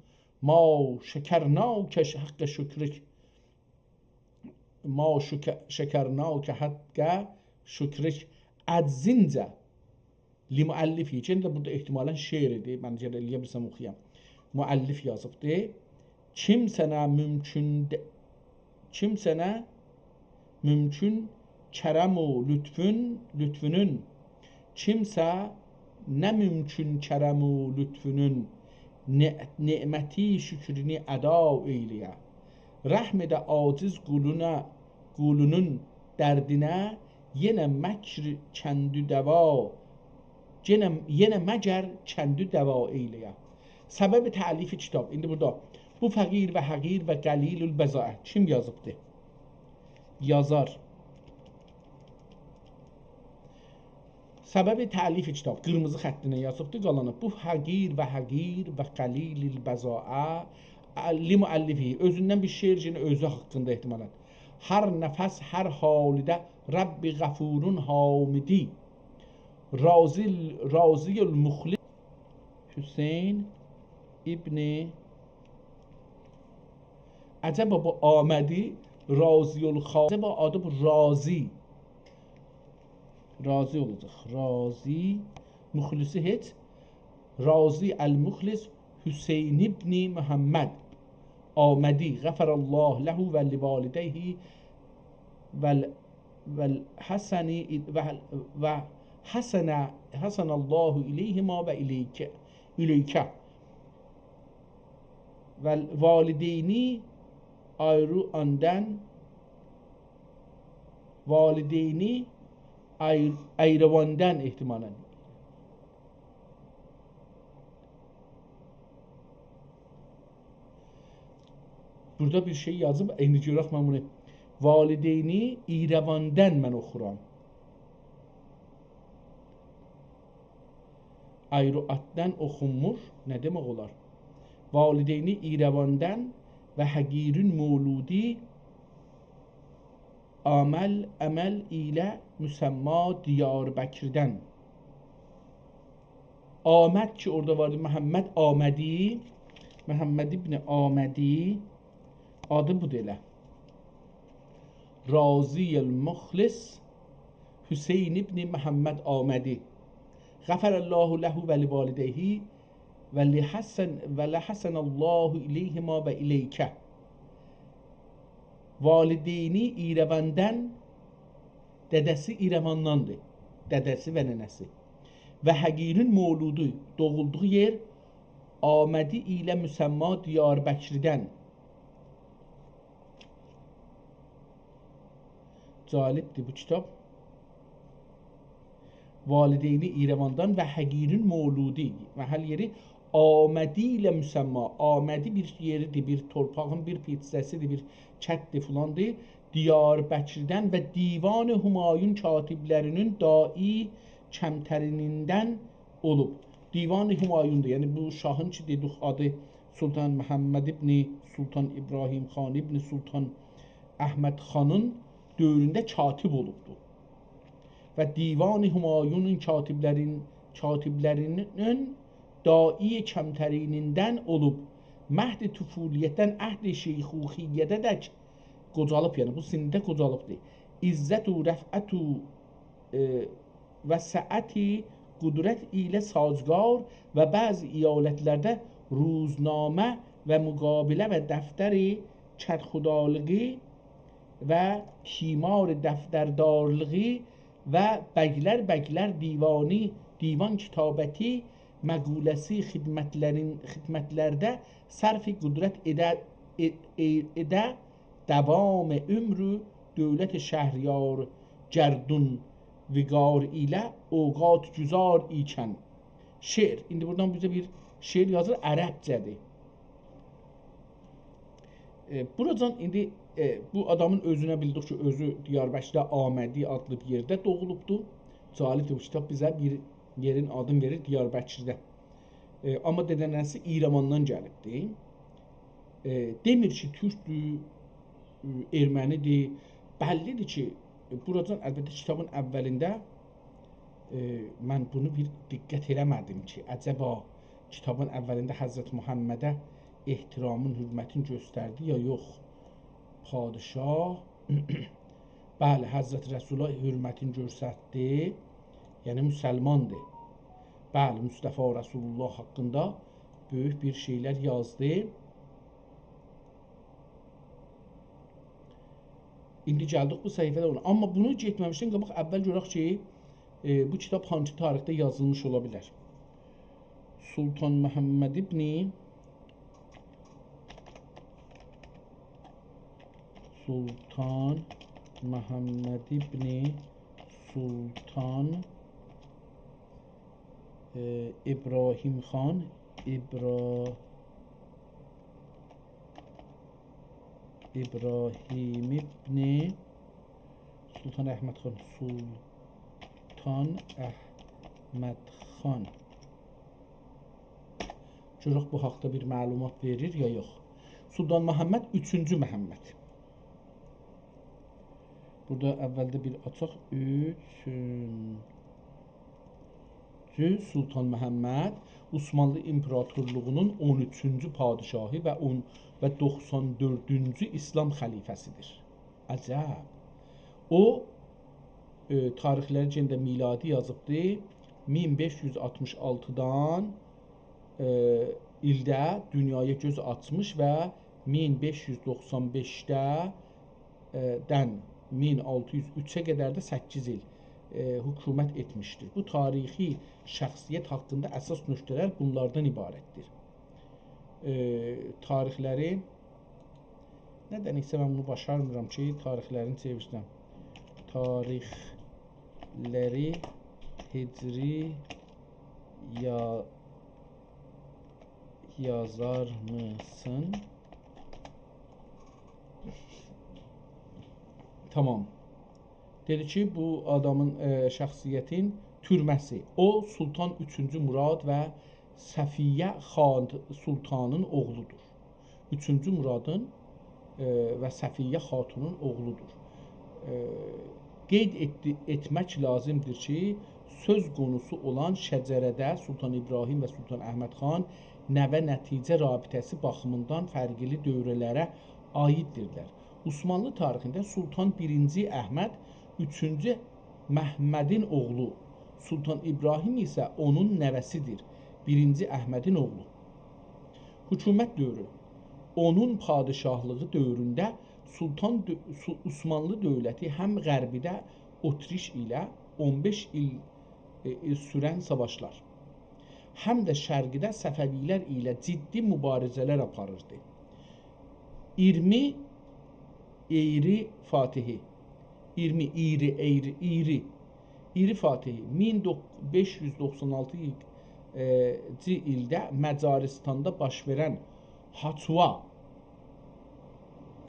ما شکرناک حق شکرک، ما شک-، شکرناک حق شکرک، عجزینجه لمؤلفه. یئنه ده بورادا احتمالاً شعر ایدی، من اگر ائلیه بیلسم اوخویام. مؤلف یازیبدی. کیمسنه مومکون ده-، کیمسنه مومکون کرم و لطفون، لطفونون، کیمسه نه مومکون کرم و لطفونون، نع-، نعمتی شکرونو ادا ائیله‌یه. رحم ائده عاجز قولونا، قولونون دردینه، یئنه مکر کندو دوا، یئنه، یئنه مگر کندو دوا ائیله‌یه. سبب تألیف کیتاب. ایندی بورادا بو فقیر و حقیر و قلیل البضاعه. کیم یازیبدی؟ یازار. سبب تألیف کیتاب. قیرمیزی خطینن یازیبدی، قالانی. بو فقیر و حقیر و قلیل البضاعه، لمؤلفه. اؤزوندن بیر شعر، یئنه اؤزو حاقیندا احتمالاً. هر نفس، هر حالده، رب غفورون حامدی. راضی، راضی المخلص حسین ابن، عجبا بو آمدی، راضی الخا-، عجبا آدی بو راضی. راضی اولاجاق. راضی، مخلصی هئچ. راضی المخلص حسین ابن محمد آمدی، غفر الله له و لوالدیه و ال-، و الحسن، و، و حسن، حسن الله الیهما و الیک، الیک. و والدینی آیرواندن، والدینی آیر-، ایرواندن احتمالاً. بورادا بیر شئی یازیب، ایندی گؤرک من بونو. والدینی ایرواندن من اوخورام. آیرواندن اوخونمور. نه دئمک اولار؟ والدینی ایرواندن و حقیرین مولودی آمد، آمد ایله مسمی دیاربکردن. آمد کی، اورادا واردی، محمد آمدی، محمد ابن آمدی، آدی بودور ائله. راضی المخلص حسین ابن محمد آمدی. غفر الله له و لوالدیه و لحسن، و لحسن الله الیهما و الیک. والدینی ایرواندن، دده‌سی ایروانداندیر. دده‌سی و ننه‌سی. و حقیرین مولودو، دوغولدوغو یئر آمدی ایله مسمی دیاربکردن. جالبدیر بو کیتاب. والدینی ایرواندان و حقیرین مولودی، محل یئری، آمدی ایله مسمی. آمدی بیر یئریدیر، بیر تورپاغین بیر پارچاسیدیر، بیر کتدیر، فلاندیر. دیاربکردن و دیوان همایون کاتبلرینین داعی کمترینیندن اولوب. دیوان همایوندور. یعنی بو شاهین کی دئدیک آدی سلطان محمد ابن سلطان ابراهیم خان ابن سلطان احمد خانین دؤورونده کاتب اولوبدور. و دیوان همایونون کاتبلرین، کاتبلرینین داعی کمترینیندن اولوب. مهد طفولیتدن عهد شیخوخه‌یه‌دک قوجالیب، یعنی بو سنده قوجالیبدیر. عزت و رفعت و، ائ، و سعت قدرت ایله سازگار و بعضی ایالتلرده روزنامه و مقابله و دفتر کدخدالیغی و تیمار دفتردارلیغی و بگلر بگلر دیوانی، دیوان کتابتی مقوله‌سی خدمتلرین، خدمتلرده صرف قدرت ائده، ائ-، ائ-، ائده دوام عمر دولت شهریار گردون وقار ایله اوقات گذار ایکن. شعر. ایندی بورادان بیزه بیر شعر یازیر، عربجه‌دیر. ائ، بوراجان ایندی، ائ، بو آدامین اؤزونه بیلدیک کی، اؤزو دیاربکرده آمدی آدلی بیر یئرده دوغولوبدو. جالبدیر، بو کیتاب بیزه بیر یئرین آدینی وئریر، دیاربکرده. ائ، آمما دده‌ننه‌سی ایرواندان گلیبدی. ائ، دئمیر کی، تورکدور، ائ، ارمنیدیر. بللیدیر کی، ائ، بوراجان، البته، کیتابین اولینده، ائ، من بونو بیر دقت ائله‌مه‌دیم کی، عجبا کیتابین اولینده حضرت محمده احترامین، حؤرمتین گؤستردی یا یوخ؟ پادشاه، بلی، حضرت رسولا حؤرمتین گؤستردی. یعنی مسلماندیر. بلی، مصطفی رسول‌الله حاقیندا بؤیوک بیر شئیلر یازدی. ایندی گلدیک بو صفحه‌ده اونا. آمما بونو گئتمه‌میشدن قاباق اول گؤرک کی، ائ، بو کیتاب هانسی تاریخده یازیلمیش اولا بیلر؟ سلطان محمد ابن، سلطان محمد ابن سلطان، ائ، ابراهیم خان، ابرا-، ابراهیم ابن سلطان احمد خان، سلطان احمد خان. گؤرک بو حاقدا بیر معلومات وئریر یا یوخ. سلطان محمد، اوچونجو محمد. بورادا اولده بیر آچاق. اوچونجو سلطان محمد، عثمانلی ایمپراتورلوغونون اون اوچونجو پادشاهی و اون و دوخسان دؤردونجو ایسلام خلیفه‌سیدیر. عجب. او، ائ، تاریخلری یئنه ده میلادی یازیبدی. مین بئش یوز آلتمیش آلتیدان، ائ، ایلده دونیایا گؤز آچمیش و مین بئش یوز دوخسان بئشده، ائ، دن مین آلتی یوز اوچه قدر ده سککیز ایل، ائ، حکومت ائتمیشدیر. بو تاریخی شخصیت حاقیندا اساس نکته‌لر بونلاردان عبارتدیر. ائ، تاریخلری، ندنسه من بونو باشارمیرام کی، تاریخلرینی چئویرسم. تاریخلری هجری یا یازارمیسین؟ تامام. دئدی کی، بو آدامین، ائ، شخصیتین تورمه‌سی. او، سلطان اوچونجو مراد و صفیه خان سلطانین اوغلودور. اوچونجو مرادین، ائ، و صفیه خاتونون اوغلودور. ائ، قید ائتدی-، ائتمک لازیمدیر کی، سؤز قونوسو اولان شجره‌ده سلطان ابراهیم و سلطان احمد خان نوه-نتیجه رابطه‌سی باخیمیندان فرقلی دؤوره‌لره عاییددیرلر. عثمانلی تاریخینده سلطان بیرینجی احمد اوچونجو محمدین اوغلو، سلطان ابراهیم ایسه اونون نوه‌سیدیر، بیرینجی احمدین اوغلو. حکومت دؤورو. اونون پادشاهلیغی دؤورونده سلطان دؤ-، سو-، عثمانلی دؤولتی هم غربیده اتریش ایله اون بئش ایل، ائ، ائ، سورن ساواشلار، هم ده شرقیده صفوی‌لر ایله جدی مبارزه‌لر آپاریردی. اییرمی ایری فاتحی، اییرمی، ایری، ایری، ایری، ایری فاتحی، مین بئش یوز دوخسان آلتینجی ایلده مجارستاندا باش وئرن هاتوا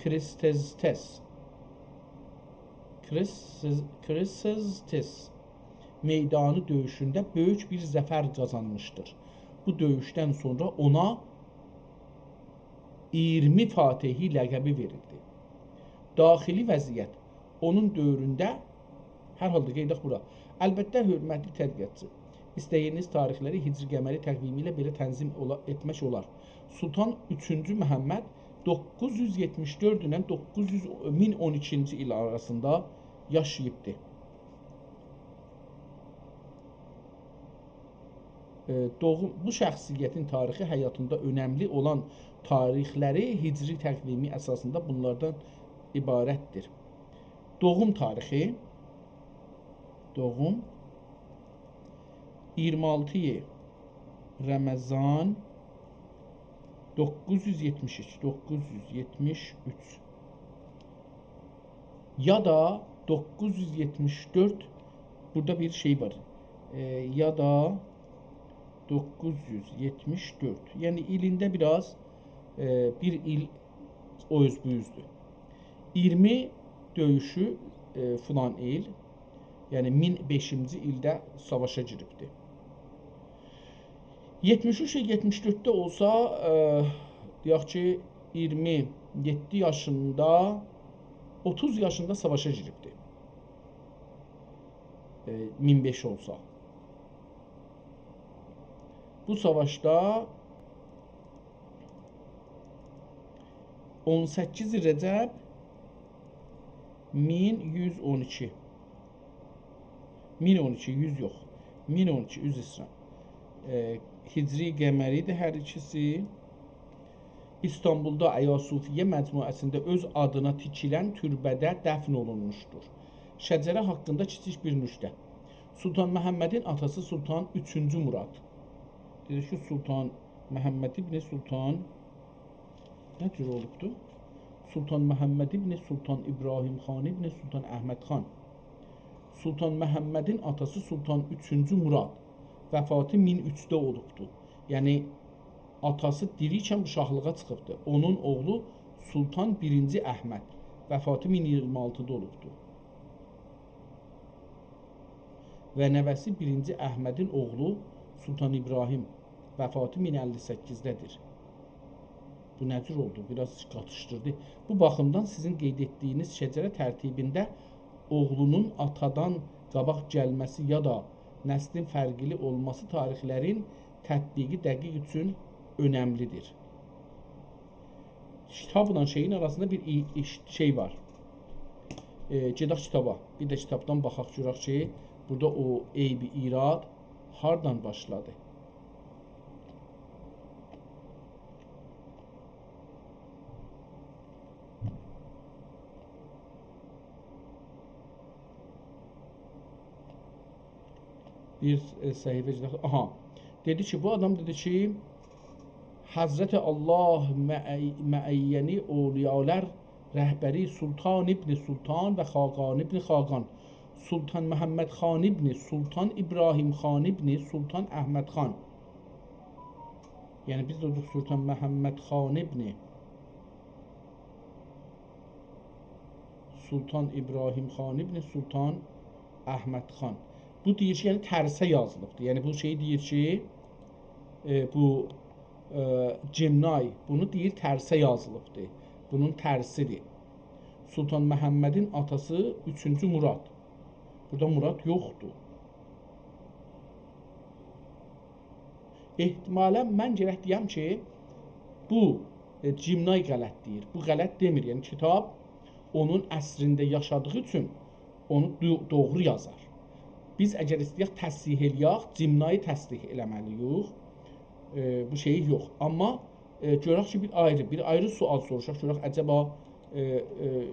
کریستزتس، کریستز-، کریستزتس میدانی دؤیوشونده بؤیوک بیر ظفر قازانمیشدیر. بو دؤیوشدن سونرا اونا اییرمی فاتحی لقبی وئریلدی. داخلی وضعیت اونون دؤورونده، هر حالدا قئییداق بورا. البته، حؤرمتلی تحقیقاتچی، ایسته‌دیگینیز تاریخلری هجری قمری تقویمی ایله بئله تنظیم اولا-، ائتمک اولار. سلطان اوچونجو محمد دوققوز یوز یئتمیش دؤرد ایله دوققوز یوز، مین اون ایکینجی ایل آراسیندا یاشاییبدی. ائ، دوغوم، بو شخصیتین تاریخی حیاتیندا اؤنملی اولان تاریخلری هجری تقویمی اساسیندا بونلاردان عبارتدیر. دوغوم تاریخی، دوغوم اییرمی آلتی رمضان دوققوز یوز یئتمیش اوچ، دوققوز یوز یئتمیش اوچ. یا دا دوققوز یوز یئتمیش دؤرد، بورادا بیر شئی وار. ائ، یا دا دوققوز یوز یئتمیش دؤرد. یعنی ایلینده بیر آز، ائ، بیر ایل او اوز بو اوزدور. اییرمی دؤیوشو، ائ، فلان ایل، یعنی مین بئشینجی ایلده ساواشا گیریبدی. یئتمیش اوچ یا یئتمیش دؤردده اولسا، ائ، دئیک کی، اییرمی یئددی یاشیندا، اوتوز یاشیندا ساواشا گیریبدی. ائ، مین بئش اولسا. بو ساواشدا اون سککیز رجب مین یوز اون ایکی. مین اون ایکی، یوز یوخ. مین اون ایکی، عذر ایسته‌ییرم. ائ، هجری قمری‌دیر هر ایکیسی. ایستانبولدا ایاصوفیه مجموعه‌سینده اؤز آدینا تیکیلن توربه‌ده دفن اولونموشدور. شجره حاقیندا کیچیک بیر نکته. سلطان محمدین آتاسی سلطان اوچونجو مراد. دئدی کی، سلطان محمد ابن سلطان نه جور اولوبدو؟ سلطان محمد ابن سلطان ابراهیم خان ابن سلطان احمد خان. سلطان محمدین آتاسی سلطان اوچونجو مراد وفاتی مین اوچده اولوبدو. یعنی، آتاسی دیری ایکن بو شاهلیغا چیخیبدی. اونون اوغلو سلطان بیرینجی احمد وفاتی مین اییرمی آلتیدا اولوبدو. و نوه‌سی بیرینجی احمدین اوغلو سلطان ابراهیم وفاتی مین اللی سککیزده‌دیر. بو نه جور اولدو؟ بیر آز قاتیشدیردی. بو باخیمدان سیزین قید ائتدیگینیز شجره ترتیبینده اوغلونون آتادان قاباق گلمه‌سی یا دا نسلین فرقلی اولماسی تاریخلرین تطبیقی دقیق اوچون اؤنملی‌دیر. کیتابلا شئیین آراسیندا بیر ای-، ایش-، شئی وار. ائ، گئدک کیتابا. بیر ده کیتابدان باخاق، گؤرک کی، بورادا او عیب، ایراد هاردان باشلادی. بیر، ائ، صفحه گئدک. آها. دئدی کی، بو آدام دئدی کی، حضرت الله معی-، معینی، اولیالار رهبری، سلطان ابن سلطان و خاقان ابن خاقان، سلطان محمد خان ابن سلطان ابراهیم خان ابن سلطان احمد خان. یعنی بیز ده دئدیک سلطان محمد خان ابن سلطان ابراهیم خان ابن سلطان احمد خان. بو دئییر کی، یعنی ترسه یازیلیبدیر. یعنی بو شئی دئییر کی، ائ، بو، ائ، جیمنای بونو دئییر ترسه یازیلیبدیر. بونون ترسی‌دیر. سلطان محمدین آتاسی اوچونجو مراد. بورادا مراد یوخدور. احتمالاً من گرک دئیم کی، بو، ائ، جیمنای غلط دئییر. بو غلط دئمیر. یعنی کیتاب اونون عصرینده یاشادیغی اوچون اونو دو-، دوغرو یازار. بیز اگر ایسته‌یک تصحیح ائله‌یک، جیمنایی تصحیح ائله‌مه‌لی‌ییک. ائ، بو شئی یوخ. آمما، ائ، گؤرک کی، بیر آیری، بیر آیری سؤال سوروشاق. گؤرک عجبا، ائ، ائ،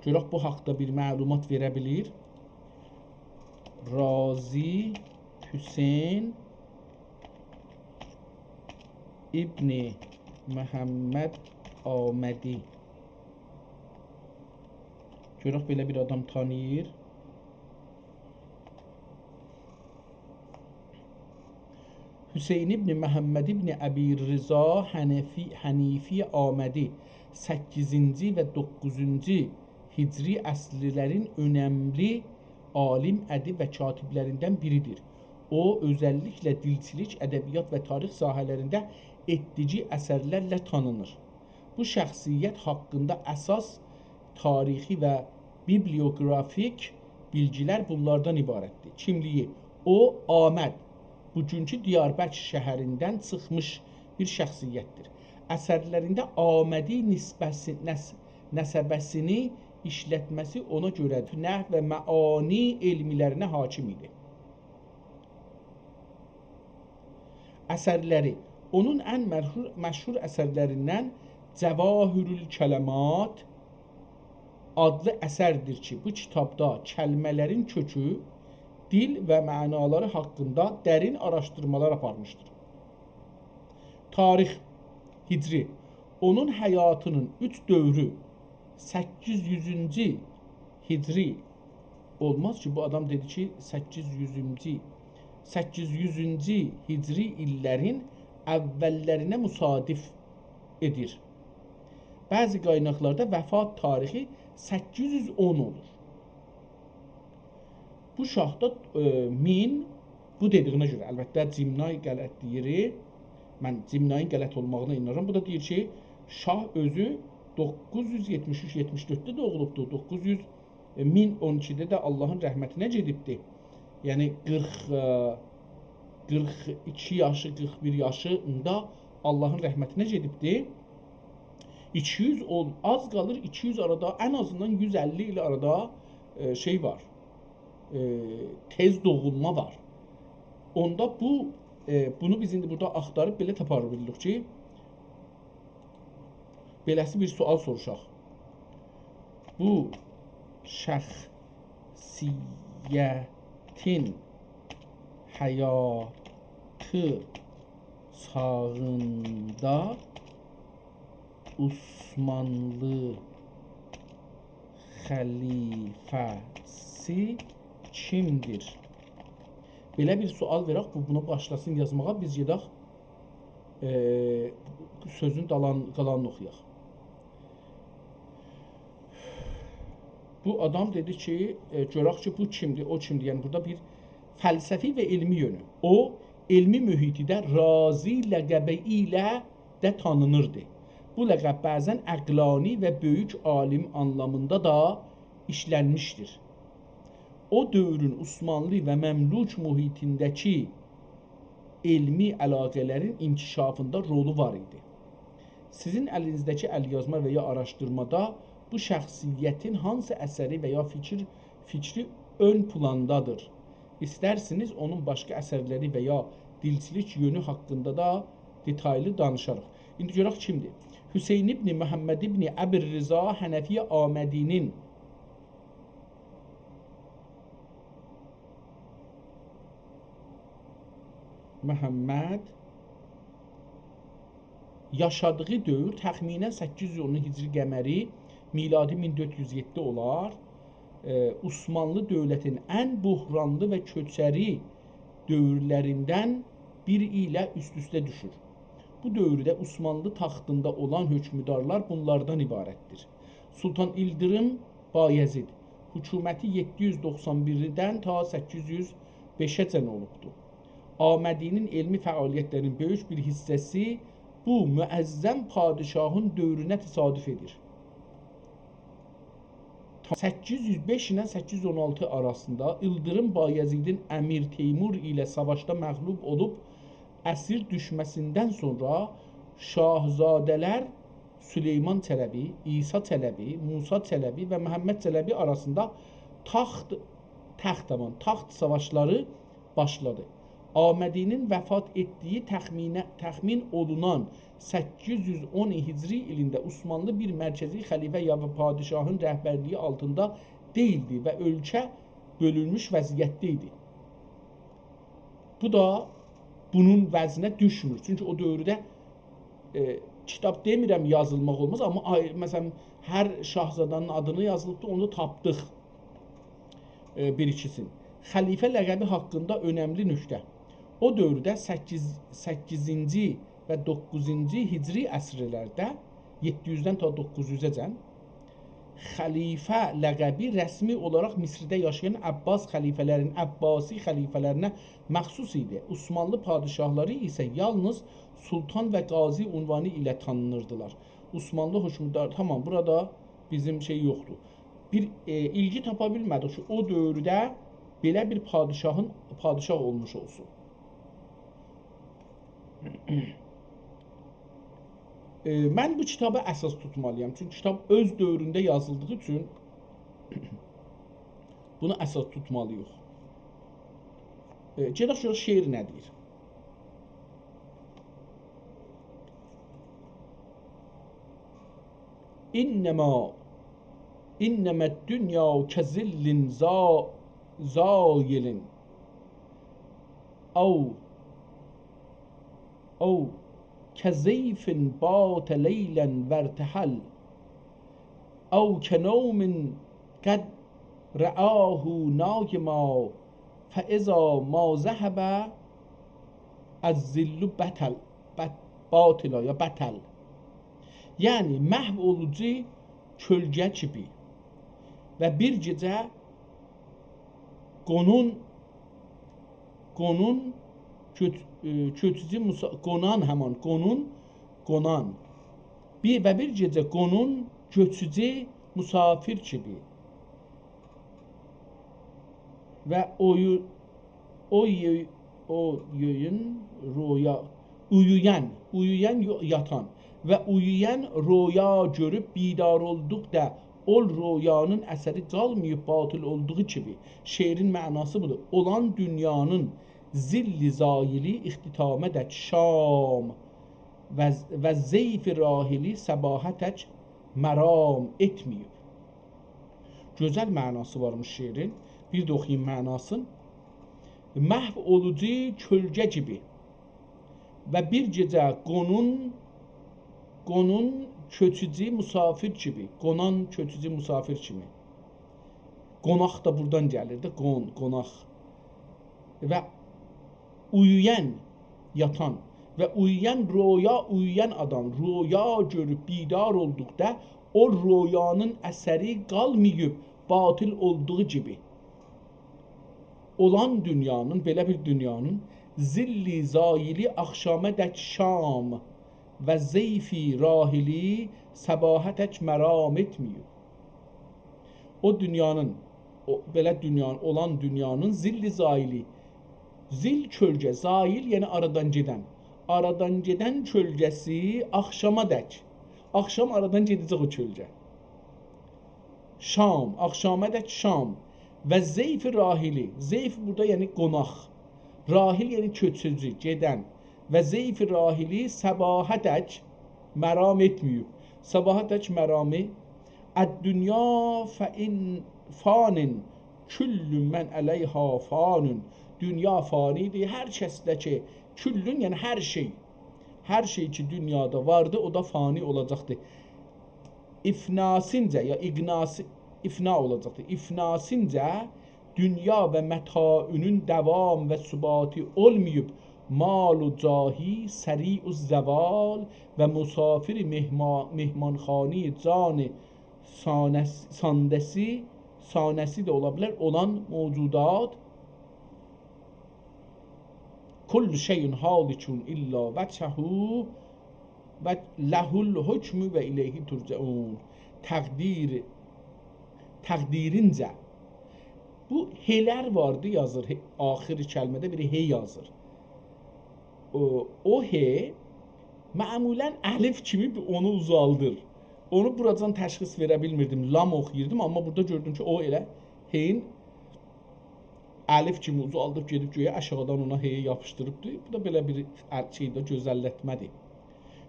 گؤرک بو حاقدا بیر معلومات وئره بیلیر. رازی حسین ابن محمد آمدی. گؤرک بئله بیر آدام تانیییر. حسین ابن محمد ابن ابی‌رضا حنفی، حنیفی آمدی سککیزینجی و دوققوزونجو هجری عصرلرین اؤنملی عالیم، ادیب و کاتیبلریندن بیری‌دیر. او، اؤزللیکله دیلچیلیک، ادبیات و تاریخ ساحه‌لرینده ائتدیگی اثرلرله تانینیر. بو شخصیت حاقیندا اساس تاریخی و بیبلیوگرافیک بیلگیلر بونلاردان عبارتدیر. کیملیگی: او، آمد، بوگونکو دیاربکر شهریندن چیخمیش بیر شخصیتدیر. اثرلرینده آمدی نسبه‌سی-، نس-، نسبه‌سینی ایشلتمه‌سی اونا گؤره نحو و معانی علملرینه حاکم ایدی. اثرلری. اونون ان مشهور، مشهور اثرلریندن جواهرالکلمات آدلی اثردیر کی، بو کیتابدا کلمه‌لرین کؤکو، دیل و معنالاری حاقیندا درین آراشدیرمالار آپارمیشدیر. تاریخ، هجری. اونون حیاتینین اوچ دؤورو، سککیز یوزونجو هجری، اولماز کی، بو آدام دئدی کی، سککیز یوزونجو، سککیز یوزونجو هجری ایللرین اوللرینه مصادف ائدیر. بعضی قایناقلاردا وفات تاریخی سککیز یوز اون اولور. بو شاهدا، ائ، مین، بو دئدیگینه گؤره، البته، جیمنای غلط دئییر. من جیمنایین غلط اولماغینا اینانیرام. بو دا دئییر کی، شاه اؤزو دوققوز یوز یئتمیش اوچ یئتمیش دؤردده دوغولوبدور. دوققوز یوز، ائ، مین اون ایکیده ده آللاهین رحمتینه گئدیبدی. یعنی قیرخ، ائ، قیرخ ایکی یاشی، قیرخ بیر یاشیندا آللاهین رحمتینه گئدیبدی. ایکی یوز اون، آز قالیر ایکی یوز آرادا، ان آزیندان یوز اللی ایل آرادا، ائ، شئی وار. ائ، تئز دوغولما وار. اوندا بو، ائ، بونو بیز ایندی بورادا آختاریب بئله تاپا بیلریک کی، بئله‌سی بیر سؤال سوروشاق. بو شخصیتین حیاتی چاغیندا عثمانلی خلیفه‌سی کیمدیر؟ بئله بیر سؤال وئرک، بو بونو باشلاسین یازماغا، بیز گئدک، ائ، سؤزون دالان-، قالانینی اوخویاق. بو آدام دئدی کی، ائ، گؤرک کی، بو کیمدیر، او کیمدیر. یعنی بورادا بیر فلسفی و علمی یؤنو. او، علمی محیطده رازی لقبی ایله ده تانینیردی. بو لقب بعضاً عقلانی و بؤیوک عالیم آنلامیندا دا ایشلنمیشدیر. او دؤورون عثمانلی و مملوک محیطینده‌کی علمی علاقه‌لرین انکشافیندا رولو وار ایدی. سیزین الینیزده‌کی ال‌یازما و یا آراشدیرمادا بو شخصیتین هانسی اثری و یا فیکیر، فیکری اؤن پلاندادیر؟ ایسترسینیز اونون باشقا اثرلری و یا دیلچیلیک یؤنو حاقیندا دا دئتایلی دانیشاریق. ایندی گؤرک کیمدیر؟ حسین ابن محمد ابن ابی‌الرضا حنفی آمدی‌نین محمد یاشادیغی دؤور تخمیناً سککیز یوز اون هجری قمری، میلادی مین دؤرد یوز یئددی اولار، ائ، عثمانلی دؤولتین ان بحرانلی و کؤچری دؤورلریندن بیری ایله اوست-اوسته دوشور. بو دؤورده عثمانلی تاختیندا اولان حؤکمدارلار بونلاردان عبارتدیر: سلطان ایلدیریم بایزید، حکومتی یئددی یوز دوخسان بیردن تا سککیز یوز بئشه‌جن اولوبدو. آمدی‌نین علمی فعالیتلرین بؤیوک بیر حیصه‌سی بو معظم پادشاهین دؤورونه تصادف ائدیر. سککیز یوز بئش ایله سککیز یوز اون آلتی آراسیندا ایلدیریم بایزیدین امیر تیمور ایله ساواشدا مغلوب اولوب، اسیر دوشمه‌سیندن سونرا شاهزاده‌لر سلیمان چلبی، عیسی چلبی، موسی چلبی و محمد چلبی آراسیندا تاخت، تخت، آمان، تاخت ساواشلاری باشلادی. آمدی‌نین وفات ائتدیگی تخمینه، تخمین اولونان سککیز یوز اون هجری ایلینده عثمانلی بیر مرکزی خلیفه یا پادشاهین رهبرلیگی آلتیندا دئییلدی و اؤلکه بؤلونموش وضعیتده ایدی. بو دا بونون وزنه دوشمور. چونکی او دؤورده، ائ، کیتاب دئمیرم یازیلماق اولماز، آمما آی-، مثلاً، هر شاهزاده‌نین آدینی یازیلیبدی، اونو تاپدیق، ائ، بیر ایکیسین. خلیفه لقبی حاقیندا اؤنملی نکته. او دؤورده سککیز، سککیزینجی و دوققوزونجو هجری عصرلرده، یئددی یوزدن تا دوققوز یوزه‌جن، خلیفه لقبی رسمی اولاراق مصرده یاشایان عباس خلیفه‌لرین، عباسی خلیفه‌لرینه مخصوص ایدی. عثمانلی پادشاهلاری ایسه یالنیز سلطان و قاضی عنوانی ایله تانینیردیلار. عثمانلی حکمدار، تامام، بورادا بیزیم شئی یوخدور. بیر، ائ، ایلگی تاپا بیلمه‌دیک کی، او دؤورده بئله بیر پادشاهین، پادشاه اولموش اولسون. ائ، من بو کیتابی اساس توتمالییام. چونکی کیتاب اؤز دؤورونده یازیلدیغی اوچون بونو اساس توتمالیییق. ائ، گئدک گؤرک شعر نه دئییر. إنما، إنما الدنيا كظل زا-، زائل، أو، أو كضيف بات ليلا وارتحل، أو كنوم قد رآه نائما فإذا ما ذهب الظل بطل، بط-، باطلا یا بطل. یعنی، محو اولوجو کؤلگه کیمی. و بیر گئجه قونون، قونون کؤچ-، ائ، کؤچوجو مسا-، قونان، همان، قونون، قونان. بیر، و بیر گئجه قونون کؤچوجو مسافر کیمی. و اویو-، اویو-، اویویون رویا، اویویان، اویویان یو-، یاتان و اویویان رویا گؤروب بیدار اولدوقدا اول رویانین اثری قالماییب باطل اولدوغو کیمی. شعرین معناسی بودور. اولان دونیانین ظل زایلی اختتامه‌دک شام و، و ضیف راحلی صباحه‌دک مرام ائتمه‌ییب. گؤزل معناسی وارمیش شعرین. بیر ده اوخویوم معناسین. محو اولوجو کؤلگه کیمی و بیر گئجه قونون، قونون کؤچوجو مسافر کیمی. قونان کؤچوجو مسافر کیمی. قوناق دا بورادان گلیر ده، قون-، قوناق. و اویویان، یاتان و اویویان، رویا اویویان آدام رویا گؤروب بیدار اولدوقدا او رویانین اثری قالماییب باطل اولدوغو کیمی. اولان دونیانین، بئله بیر دونیانین ظل زایلی آخشامه‌دک شام و ضیفی راحلی صباحتک مرام ائتمه‌ییب. او دونیانین، او، بئله دونیانین، اولان دونیانین ظل زایلی، ظل کؤلگه، زایل یعنی آرادان گئدن، آرادان گئدن کؤلگه‌سی آخشامادک، آخشام آرادان گئده‌جک او کؤلگه. شام، آخشامادک شام. و ضیف راحلی، ضیف بورادا یعنی قوناق، راحل یعنی کؤچوجو، گئدن. و ضیف راحلی صباحتک مرام ائتمه‌ییب. صباحتک مرامی، الدنیا فإن، فان، کل من علیها فان. دونیا فانی‌دیر، هر کس ده کی، کل یعنی هر شئی، هر شئی کی دونیادا واردی، او دا فانی اولاجاقدیر. افناسینجه، یا اقناسی، افنا اولاجاقدیر. افناسینجه دونیا و متاعونون داوام و ثباتی اولماییب، مال و جاهی سریع الزوال و مسافر مهما-، مهمانخانهٔ جان سانس-، سانده‌سی، سانه‌سی ده اولا بیلر، اولان موجودات، کل شیء هالک الا وجهه و له الحکم و الیه ترجعون. تقدیر، تقدیرینجه. بو ه‌لر واردی، یازیر. هه، آخر کلمه‌ده بیر ه یازیر. او، او ه معمولاً الف کیمی بیر اونو اوزالدیر. اونو بوراجان تشخیص وئره بیلمیردیم. لام اوخویوردوم، آمما بورادا گؤردوم کی، او ائله هین الف کیمی اوزالدیب گئدیب گؤیه آشاغیدان اونا ه‌یی یاپیشدیریبدی. بو دا بئله بیر ال-، شئی ده، گؤزللتمه‌دیر.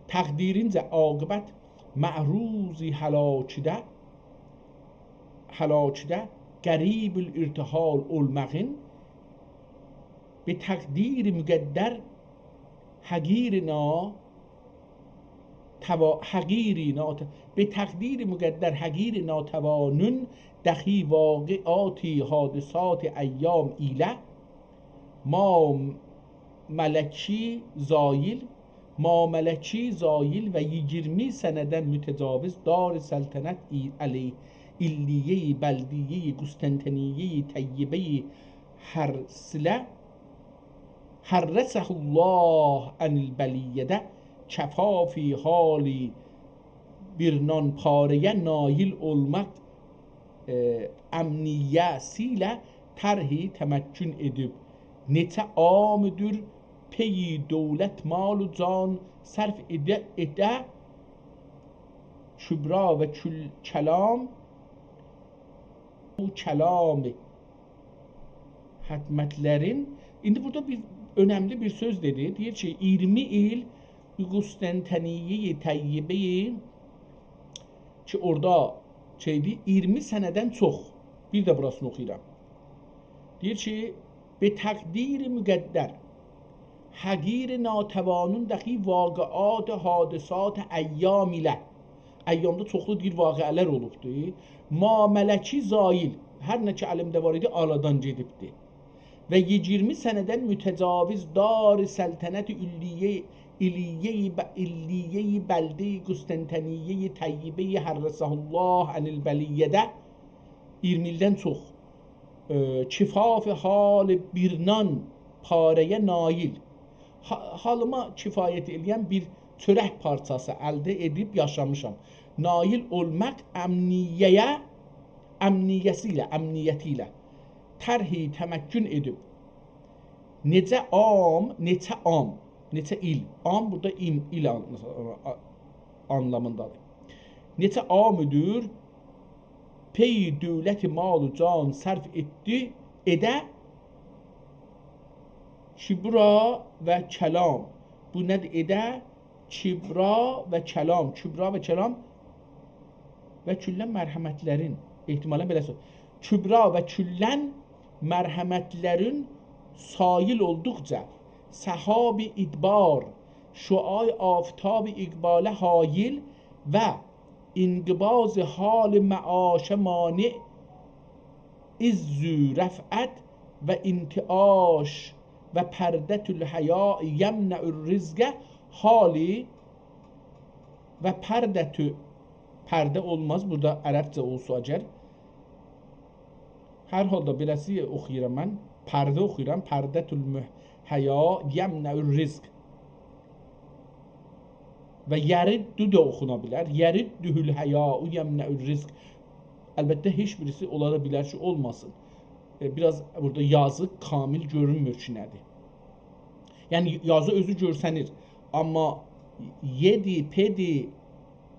تقدیرینجه عاقبت معروض هلاکده، هلاکده قریب الارتحال اولماغین، به تقدیر مقدر حقیر نا-، توا-، حقیر نات-، به تقدیر مقدر حقیر ناتوانون دخی واقعات حادثات ایام ایله ما ملکی زایل، ما ملکی زایل و ییگیرمی سنه‌دن متجاوز دار سلطنت ای-، علی-، علیهٔ بلدیهٔ قسطنطنیهٔ طیبهٔ حرسله، حرسه الله عن البلیة، کفاف حال بیر نان پاره‌یه نایل اولماق، ائ، امنیه‌سی ایله طرح تمکن ائدیب. نئچه عامدور پی دولت مال و جان صرف ائده، ائده کبرا و کل-، کلام، بو کلام حکمتلرین، ایندی بورادا بیر اؤنملی بیر سؤز دئدی. دئییر کی، اییرمی ایل قسطنطنیهٔ طیبه‌یه کی، اورادا شئیدی، اییرمی سنه‌دن چوخ. بیر ده بوراسینی اوخویورام. دئییر کی، به تقدیر مقدر، حقیر ناتوانون دخی واقعات حادثات ایام ایله. ایامدا چوخلو دئییر واقعه‌لر اولوبدور. ما ملکی زایل، هر نه کی الیمده وار ایدی، آرادان گئدیبدی. و ییگیرمی سنه‌دن متجاوز دار سلطنت علیه‌ی، علیه‌ی ب-، علیه‌ی بلده‌ی قسطنطنیه‌ی طیبه‌ی حرسه الله عن البلیة، اییرمی ایلدن چوخ، ائ، کفاف حال بیر نان پاره‌یه نایل. حا-، حالیما کفایت ائله‌ین بیر چؤرک پارچاسی الده ائدیب یاشامیشام. نایل اولماق امنیه‌یه، امنیه‌سی ایله، امنیتی ایله طرح تمکن ائدیب. نئچه عام، نئچه عام، نئچه ایل. عام بورادا ایم، ایل آن-، آ-، آنلامیندادیر. نئچه عامدور پی دولت مال و جان صرف ائتدی، ائده کبرا و کلام. بو نه‌دیر؟ ائده کبرا و کلام، کبرا و کلام و کلاً مرحمتلرین، احتمالاً بئله سو-، کبرا و کلاً مرحمتلرین سایل اولدوقجا سحاب ادبار، شعاع آفتاب اقباله حایل و انقباض حال معاشه مانع، عز و رفعت و انتعاش و پردة الحیاء یمنع الرزق حالی و پردة، پرده اولماز، بورادا عربجه اولسا اگر. هر حالدا بئله‌سی اوخویورام من، پرده اوخویورام، پردة المح-، حیاء یمنع الرزق. و یرد ده اوخونا بیلر. یردّه الحیاء یمنع الرزق. البته، هئچ بیریسی اولا دا بیلر کی، اولماسین. ائ، بیر آز بورادا یازی کامل گؤرونمور کی، نه‌دیر. یعنی، یازی اؤزو گؤرسنیر. آمما یئدی، پئدی،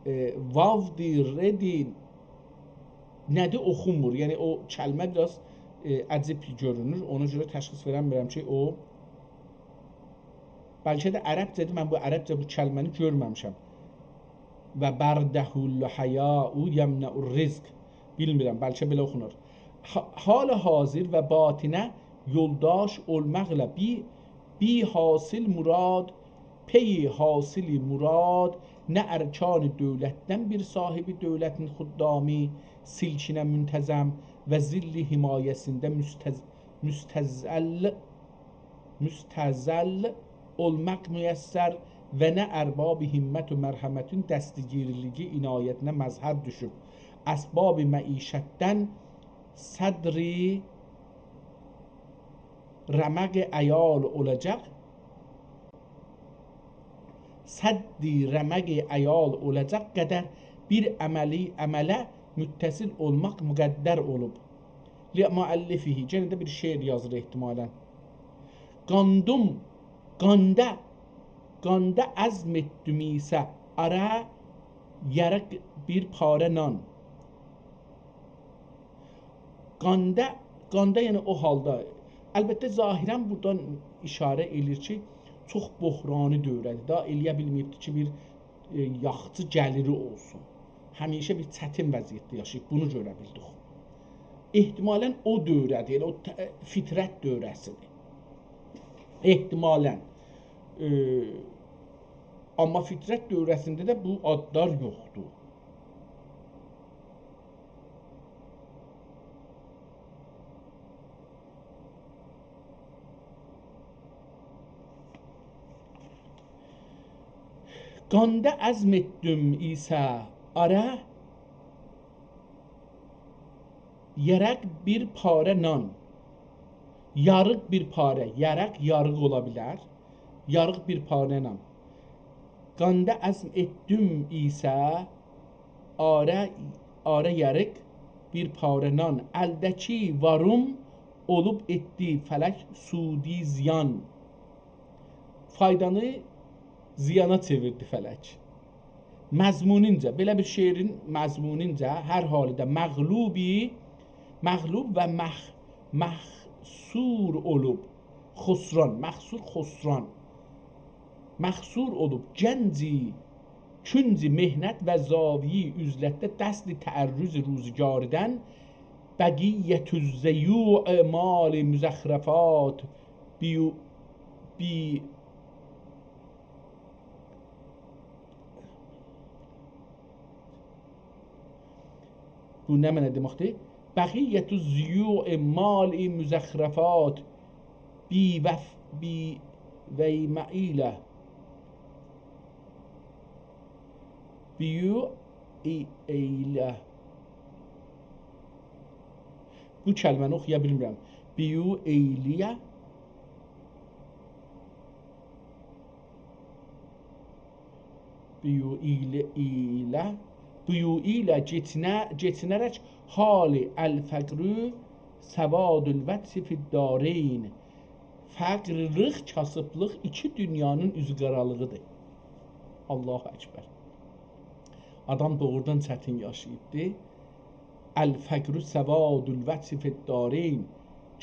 ائ، واودی، ردی، نه‌دیر، اوخونمور. یعنی، او کلمه بیر آز، ائ، عجیب گؤرونور. اونا گؤره تشخیص وئرنمیرم کی، او بلکه ده عربجه‌دیر، من بو عربجه بو کلمه‌نی گؤرمه‌میشم. و برده الحیاء یمنع الرزق. بیلمیرم، بلکه بئله اوخونور. حا-، حال حاضر و باطنه یولداش اولماقلا بی، بی حاصل مراد، پی حاصل مراد، نه ارکان دولتدن بیر صاحب دولتین خدامی سلکینه منتظم و ظل حمایه‌سینده مستظ-، مستظل مستظل اولماق میسر و نه ارباب همت و مرحمتین دستگیرلیگی عنایتینه مظهر دوشوب. اسباب معیشتدن سدّ رمق عیال اولاجاق، سدّ رمق عیال اولاجاق قدر بیر عملی، عمله متصل اولماق مقدر اولوب. لمؤلفه، یئنه ده بیر شعر یازیر احتمالاً. قاندوم، قاندا، قاندا عزم ائتدیم ایسه آرا یاریق بیر پاره نان. قاندا، قاندا، یعنی او حالدا. البته، ظاهراً بورادان اشاره ائله‌ییر کی، چوخ بحرانی دؤوره‌دیر. داها ائلیه بیلمه‌ییبدیر کی، بیر، ائ، یاخچی گلیری اولسون. همیشه بیر چتین وضعیتده یاشاییب، بونو گؤره بیلدیک. احتمالاً او دؤوره‌دیر، ائله او ت-، فطرت دؤوره‌سیدیر. احتمالاً. ائ، آمما فطرت دؤوره‌سینده ده بو آدلار یوخدور. قاندا عزم ائتدیم ایسه آرا یاریق بیر پاره نان. یاریق بیر پاره. یاریق، یاریق اولا بیلر. یاریق بیر پاره نان. قاندا عزم ائتدیم ایسه آرا، آرا یاریق بیر پاره نان. الده‌کی واروم اولوب ائتدی فلک سودی زیان. فایدانی زیانا چئویردی فلک. مضمونونجا، بئله بیر شعرین مضمونونجا، هر حالدا مغلوبی، مغلوب و مح-، محصور اولوب، خسران، محصور، خسران. محصور اولوب گنجی، کنج محنت و زاویه‌ی عزلتده دست تعرض روزگاردن، بقیة الضیوع مال مزخرفات، بیو-، بی-، بو نمنه دئمکدیر؟ بقیة الضیوع مال مزخرفات، بی وف-، بی ویمعیله. بیو ای-، ایله. بو کلمه‌نی اوخویا بیلمیرم. بیو ایلیه. بیو ایله، ایله، بیو ایله کئچینه-، کئچینه‌رک حال الفقر سواد الوجه فی الدارین. فقرلیق، کاسیبلیق ایکی دونیانین اوزو قارالیغیدیر. الله اکبر. آدام دوغرودان چتین یاشاییبدی. الفقر سواد الوجه فی الدارین.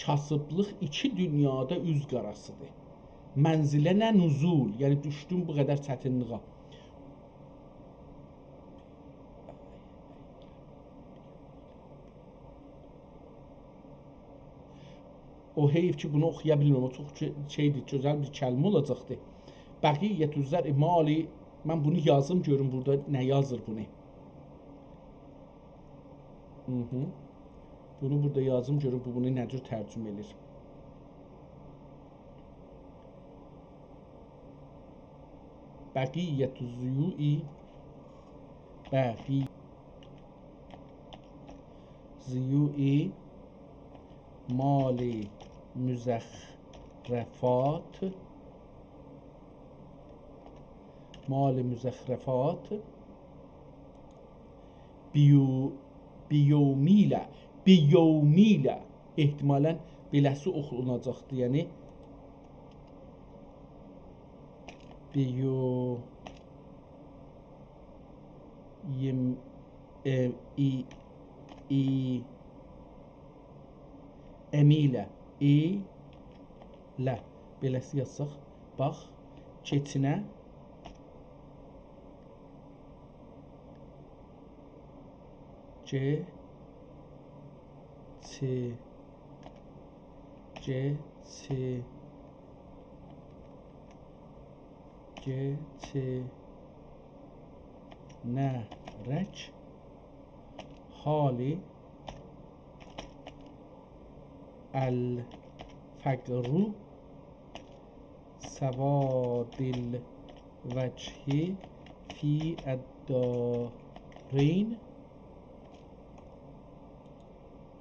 کاسیبلیق ایکی دونیادا اوز قاراسیدیر. منزله نه نزول، یعنی دوشدون بو قدر چتینلیگه. او حیف کی، بونو اوخویا بیلمیرم. او چوخ گؤ-، شئیدیر، گؤزل بیر کلمه اولاجاقدی. بقیة الضیوع مال، من بونو یازیم، گؤروم بورادا نه یازیر بونو. هی هی. بونو بورادا یازیم، گؤروم بو بونو نه جور ترجمه ائدیر. بقیة الضیوع، بقی-، ضیوع مال مزخرفات، مال مزخرفات بیو-، بیومیله، بیومیله. احتمالاً بئله‌سی اوخوناجاقدی، یعنی بیو-، یم-، ائ، ای، ای، امیله، ای، له. بئله‌سی یازساق، باخ، کئچینه، کئ-، چی-، کئچی-، کئچینه‌رک حالی الفقر سواد الوجه فی الدارین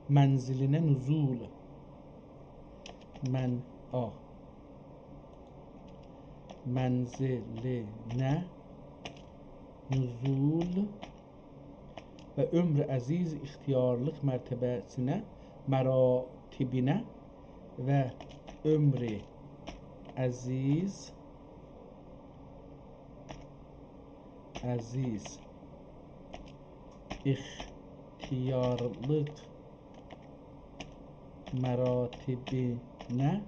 منزلینه نزول. من، آ. منزلینه نزول و عمر عزیز اختیارلیق مرتبه‌سینه، مراتبینه و عمر عزیز، عزیز اختیارلیق مراتبینه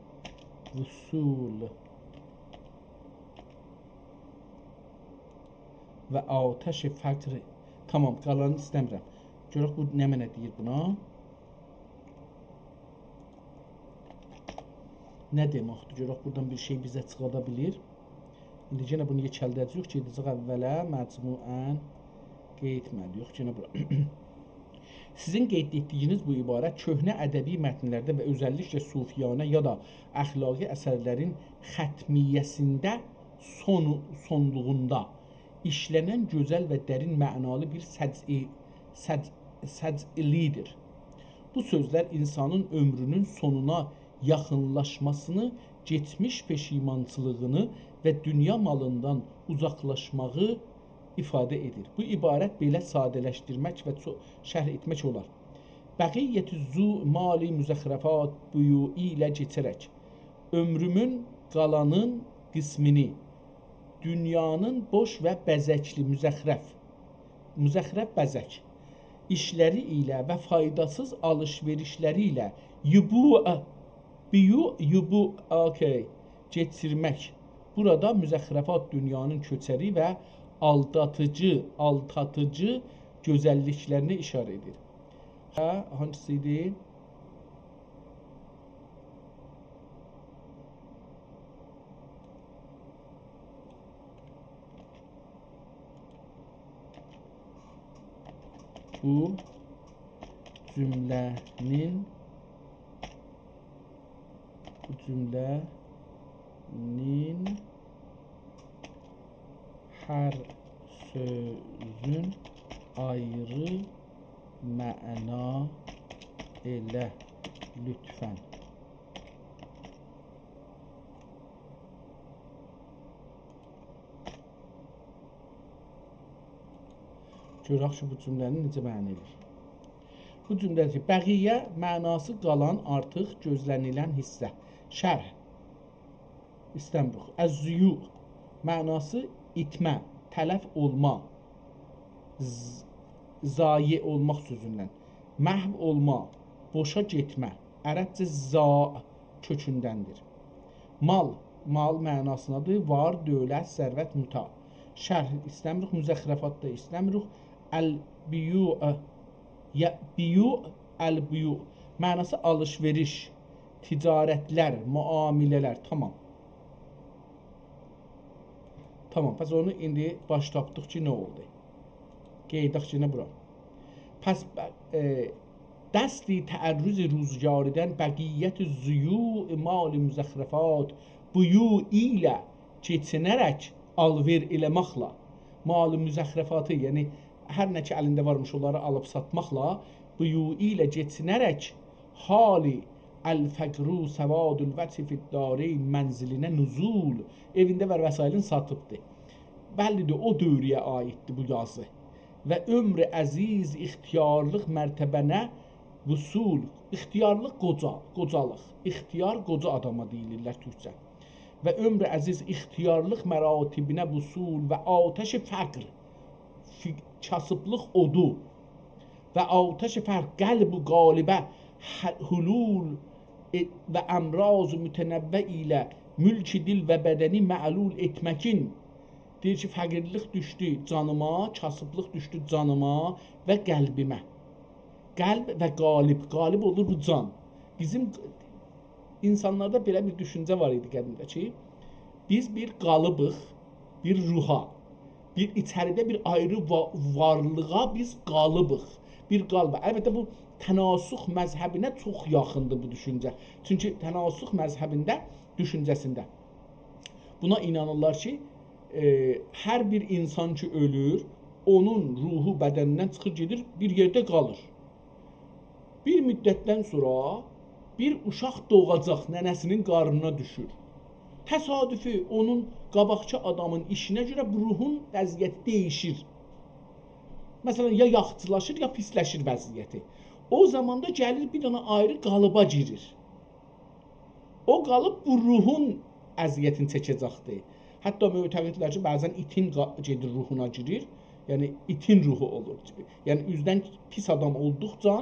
وصول و آتش فقر. تامام، قالانی ایسته‌میرم. گؤرک بو نمنه دئییر بونا. نه دئمکدیر؟ گؤرک بورادان بیر شئی بیزه چیخادا بیلیر. ایندی یئنه بونو یئکلده‌جه‌ییک، گئده‌جک اوّله، مجموعاً قئییتمه‌دیک. یوخ، یئنه بورا. سیزین قید ائتدیگینیز بو عبارت کؤهنه ادبی متنلرده و اؤزللیکله صوفیانه یا دا اخلاقی اثرلرین ختمیه‌سینده سونو-، سونلوغوندا ایشله‌نن گؤزل و درین معنالی بیر سج-، سج-، سجعه‌لیدیر. بو سؤزلر اینسانین عؤمرونون سونونا یاخینلاشماسینی، کئچمیش پشیمانچیلیغینی و دونیا مالیندان اوزاقلاشماغی ایفاده ائدیر. بو عبارت بئله ساده‌لشدیرمک و چو-، شرح ائتمک اولار. بقیت ذو مال مزخرفات بیوعی ایله کئچه‌رک عؤمرومون قالانین قیسمینی دونیانین بوش و بزکلی، مزخرف، مزخرف بزک ایشلری ایله و فایداسیز آلیش‌وئریشلری ایله یبوع، بیوع، یبوع، اوکی، کئچیرمک. بورادا مزخرفات دونیانین کؤچری و آلدادیجی، آلدادیجی گؤزللیکلرینه ایشاره ائدیر. هه، هانگیسی ایدی؟ بو جمله‌نین، بو جمله‌نین هر سؤزون آیری معنا ائله، لطفاً. گؤرک کی، بو جمله‌نی نئجه معنا ائدیر. بو جمله کی، بقیه معناسی قالان، آرتیق، گؤزله‌نیلن حیصه. شرح. ایسته‌میریک. الضیوع معناسی ایتمه، تلف اولما، ز-، ضایع اولماق سؤزوندن. محو اولما، بوشا گئتمه. عربجه ضاع کؤکوندندیر. مال، مال معناسیندادیر. وار، دؤولت، ثروت، متاع. شرح ایسته‌میریک، مزخرفات دا ایسته‌میریک. البیوع، یا، بیوع، البیوع. معناسی آلیش‌وئریش، تجارتلر، معامله‌لر. تامام. تامام، پس اونو ایندی باش تاپدیق کی، نه اولدو؟ قئییدک یئنه بورا. پس، ائ، دست تعرض روزگاریدن بقیت ضیوع مال مزخرفات بیوع ایله کئچینه‌رک آلوئر ائله‌مکله، مال مزخرفاتی، یعنی هر نه کی الینده وارمیش، اونلاری آلیب ساتماقلا، بیوع ایله کئچینه‌رک حال الفقر سواد الوجه فی الدارین منزلینه نزول، ائوینده وار وسایلین ساتیبدی. بللی‌دیر، او دؤوره‌یه عاییددیر بو یازی. «و عمر عزیز اختیارلیق مرتبه‌نه وصول»، اختیارلیق قوجا، قوجالیق. اختیار قوجا آداما دئییلرلر تورکجه. «و عمر عزیز اختیارلیق مراتبینه وصول و آتش فقر»، فی-، کاسیبلیق اودو، «و آتش فقر قلب و قالبه ح-، حلول ائ-، و امراض متنوع ایله ملک دل و بدنی معلول ائتمکین». دئییر کی، فقیرلیک دوشدو جانیما، کاسیبلیق دوشدو جانیما و قلبیمه. قلب و قالب، قالب اولور بو جان. بیزیم اینسانلاردا بئله بیر دوشونجه وار ایدی قدیمده کی، بیز بیر قالیبیق، بیر روحا، بیر ایچریده بیر آیری وا-، وارلیغا بیز قالیبیق. بیر قالبا. البته، بو تناسخ مذهبینه چوخ یاخیندیر بو دوشونجه. چونکی تناسخ مذهبینده، دوشونجه‌سینده بونا اینانیرلار کی، ائ، هر بیر اینسان کی اؤلور، اونون روحو بدنیندن چیخیر، گئدیر، بیر یئرده قالیر. بیر مدتدن سونرا بیر اوشاق دوغاجاق، ننه‌سینین قارنینا دوشور. تصادفی اونون قاباقکی آدامین ایشینه گؤره بو روحون وضعیتی دییشیر. مثلا، یا یاخشیلاشیر، یا پیسلشیر وضعیتی. او زاماندا گلیر بیر دنه آیری قالیبا گیریر. او قالیب بو روحون اذیتینی چکه‌جکدیر. حتی معتقدلر کی، بعضا ایتین قا-، گئدیر روحونا گیریر. یعنی ایتین روحو اولور. یعنی اوزدن پیس آدام اولدوقجا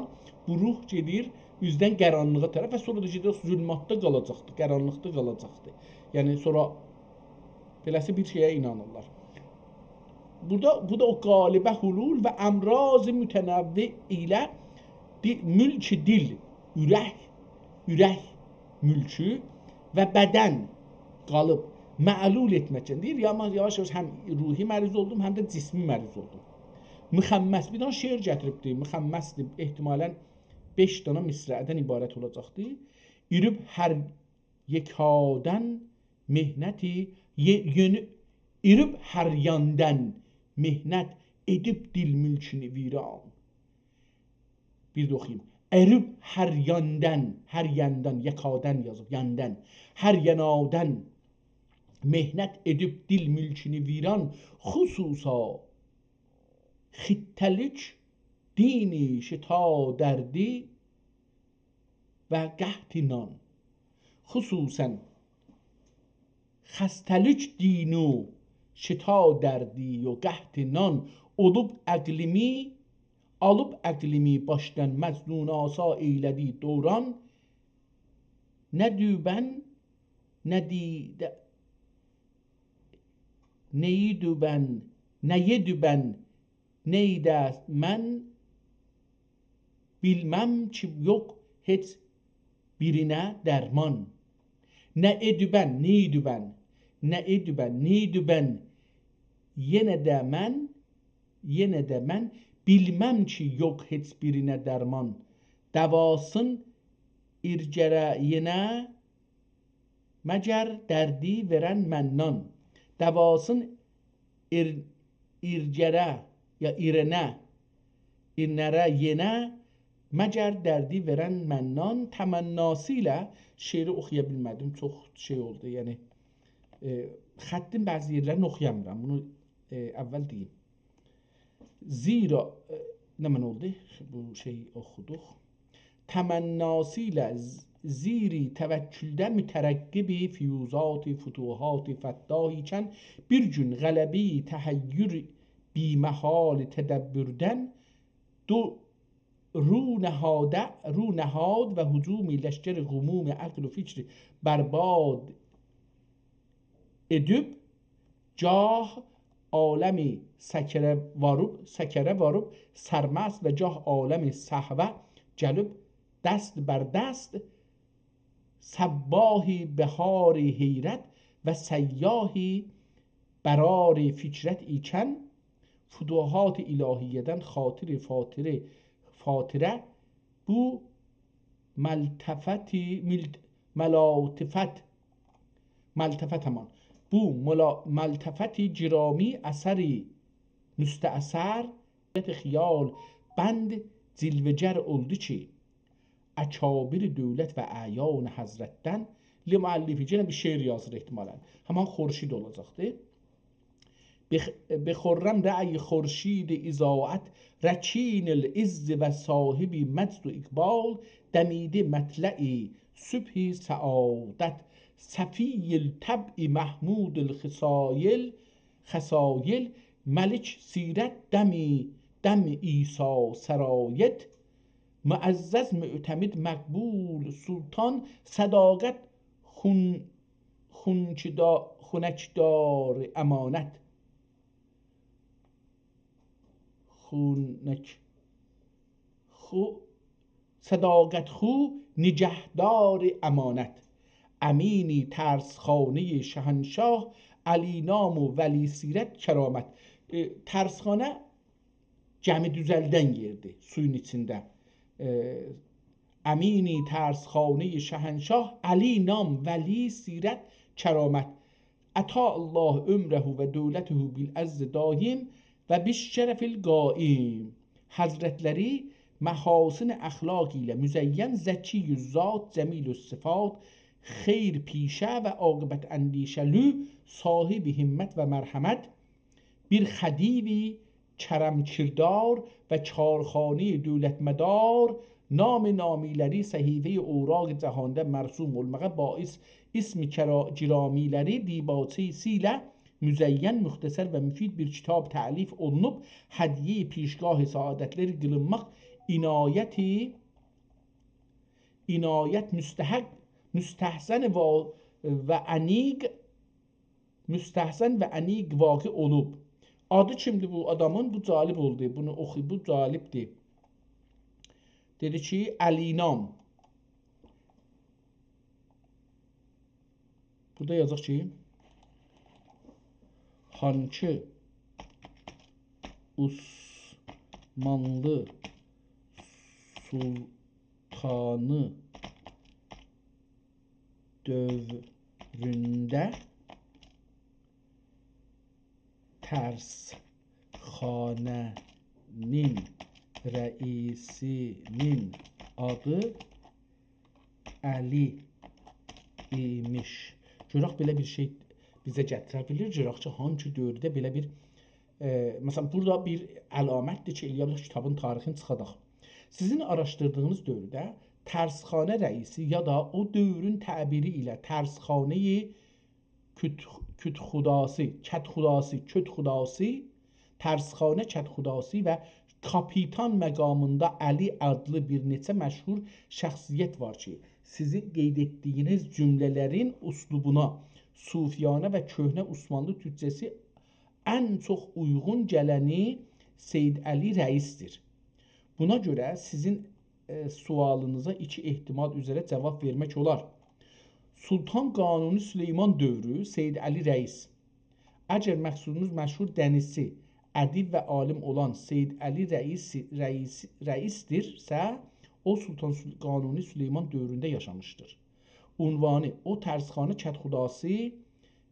بو روح گئدیر اوزدن قارانلیغا طرف و سونرا دا گئدیر ظلماتدا قالاجاقدیر، قارانلیقدا قالاجاقدیر. یعنی سونرا بئله‌سی بیر شئیه اینانیرلار. بورادا، بو دا او قالبه حلول و امراض متنوع ایله دی-، ملک دل، اورک، اورک ملکو و بدن، قالیب، معلول ائتمکدن. دئییر، یاما-، یاواش-یاواش هم روحی مریض اولدوم، هم ده جسمی مریض اولدوم. مخمس، بیر دنه شعر گتیریبدی، مخمسدیر، احتمالا بئش دنه مصرعدن عبارت اولاجاقدی. «ایروب هر یکادن محنتی، یئ-، یئنی، ایروب هر یاندن محنت ائدیب دل ملکونو ویران.» بیر ده اوخویوم. «ایروب هر یاندن»، هر یاندان، یکادن یازیب، یاندن. «هر یانادن محنت ائدیب دل ملکونو ویران، خصوصا خسته‌لیک دینی شتا دردی و قحط نان.» خصوصا خسته‌لیک دینی شتا دردی و قحط نان، اولوب اقلیمی، آلیب اقلیمی باشدان مجنون‌آسا ائیله‌دی دوران. نه دوبن، نه دی-، ده-، نه‌یی دوبن، نه‌یی دوبن، نئیده من، بیلمم کی یوخ هئچ بیرینه درمان. نه ائدیبن، نئیدیبن، نه ائدیبن، نئیدیبن، یئنه ده من، یئنه ده من، بیلمم کی یوخ هئچ بیرینه درمان. دواسین ایرگره یئنه مگر دردی وئرن مننان. دواسین ایر-، ایرگره، یا ایرنه، ایرنره یئنه، مگر دردی وئرن مننان تمناسی ایله، شعری اوخویا بیلمه‌دیم، چوخ شئی اولدو، یعنی، ائ، خطین بعضی یئرلرینی اوخویامیرام، بونو، ائ، اول دئییم. زیرا، ائ، نمنه اولدو؟ بو شئیی اوخودوق. تمناسی ایله ز-، زیر توکلده مترقب فیوضات، فتوحات فتاح ایکن، بیر گون غلبه‌ی تحیر بی‌محال تدبردن دو-، رو نهاده، رو نهاد و هجوم لشکر غموم عقل و فکر برباد ائدیب، گاه عالم سکره واریب، سکره واریب سرمست و گاه عالم صهوه گلیب دست بر دست، سباح بحار حیرت و سیاح برار فکرت ایکن، فتوحات الهیه‌دن خاطر فاطره، فاطره بو ملتفتی، ملت-، ملاطفت، ملتفت همان. بو ملا-، ملتفت گرامی اثری مستأثر، خیال بند جلوه‌گر اولدو کی، اکابر دولت و اعیان حضرتدن لمؤلفی، یئنه بیر شعر یازیر احتمالا. همان خورشید اولاجاقدی. بخ-، بخرم رأی خورشید اضاءت، رکین العز و صاحب مجد و اقبال، دمیده مطلع صبح سعادت، صفی الطبع محمود الخصایل، خصایل، ملک سیرت دم، دم عیسی سرایت، معزز معتمد مقبول سلطان، صداقت خون خونچدا-، خونکدار امانت. خونک-، خو-، صداقت خو نگهدار امانت. امینی ترسخانهٔ شهنشاه، علی نام و ولی سیرت کرامت. ائ، ترسخانه گمی دوزلدن یئردیر، سویون ایچینده. ائ، امینی ترسخانهٔ شهنشاه، علی نام ولی سیرت کرامت. اطال الله عمره و دولته بالعز دایم و بالشرف القایم. حضرتلری محاسن اخلاق ایله مزین، ذکی الذات، جمیل الصفات، خیر پیشه و عاقبت اندیشه‌لو، صاحب همت و مرحمت، بیر خدیوی کرم کردار و کارخانهٔ دولتمدار، نام نامیلری صحیفهٔ اوراق جهانده مرسوم اولماغا باعث، اسم کرا-، گرامیلری دیباچه‌سی ایله مزین، مختصر و مفید بیر کیتاب تألیف اولونوب، هدیهٔ پیشگاه سعادتلری قیلینماق عنایتی، عنایت مستحق، مستحسن و، و انیق مستحسن و انیق واقع اولوب. آدی کیمدیر بو آدامین؟ بو جالب اولدو. بونو اوخو، بو جالبدیر. دئدی کی، علی نام. بورادا یازاق کی، هانکی عثمانلی سلطانی دؤورونده ترسخانه‌نین رئیسی‌نین آدی علی ایمیش. گؤرک بئله بیر شئی بیزه گتیره بیلیر، گؤرک کی، هانسی دؤورده بئله بیر، ائ، مثلا، بورادا بیر علامتدیر کی، ائلیه بیلر کیتابین تاریخینی چیخاداق. سیزین آراشدیردیغینیز دؤورده ترسخانه رئیسی یا دا او دؤورون تعبیری ایله ترسخانهٔ کت-، کتخداسی، کتخداسی، کتخداسی، ترسخانه کتخداسی و کاپیتان مقامیندا علی آدلی بیر نئچه مشهور شخصیت وار کی، سیزین قید ائتدیگینیز جمله‌لرین اسلوبونا، صوفیانه و کهنه عثمانلی تورکجه‌سی ان چوخ اویغون گلنی سید علی رئیسدیر. بونا گؤره سیزین، ائ، سؤالینیزا ایکی احتمال اوزره جاواب وئرمک اولار. سلطان قانونی سلیمان دؤورو، سید علی رئیس. اگر مقصودونوز مشهور دنیزچی، ادیب و عالم اولان سید علی رئیس، رئیس، رئیسدیرسه، او سلطان سل-، قانونی سلیمان دؤورونده یاشامیشدیر. عنوانی، او ترسخانه کتخداسی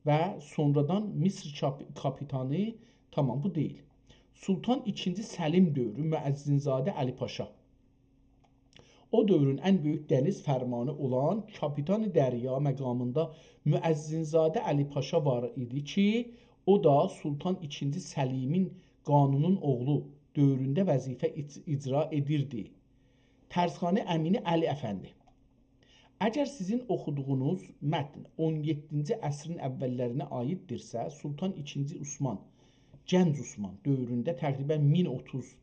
و سونرادان مصر کاپ-، کاپیتانی، تامام، بو دئییل. سلطان ایکینجی سلیم دؤورو، مؤذن‌زاده علی پاشا. او دؤورون ان بؤیوک دنیز فرمانی اولان کاپیتان دریا مقامیندا مؤذن‌زاده علی پاشا وار ایدی کی، او دا سلطان ایکینجی سلیمین قانونون اوغلو دؤورونده وظیفه اج-، اجرا ائدیردی. ترسخانه امینی علی افندی. اگر سیزین اوخودوغونوز متن اون یئددینجی عصرین اوللرینه عاییددیرسه، سلطان ایکینجی عثمان، گنج عثمان دؤورونده تقریبا مین اوتوز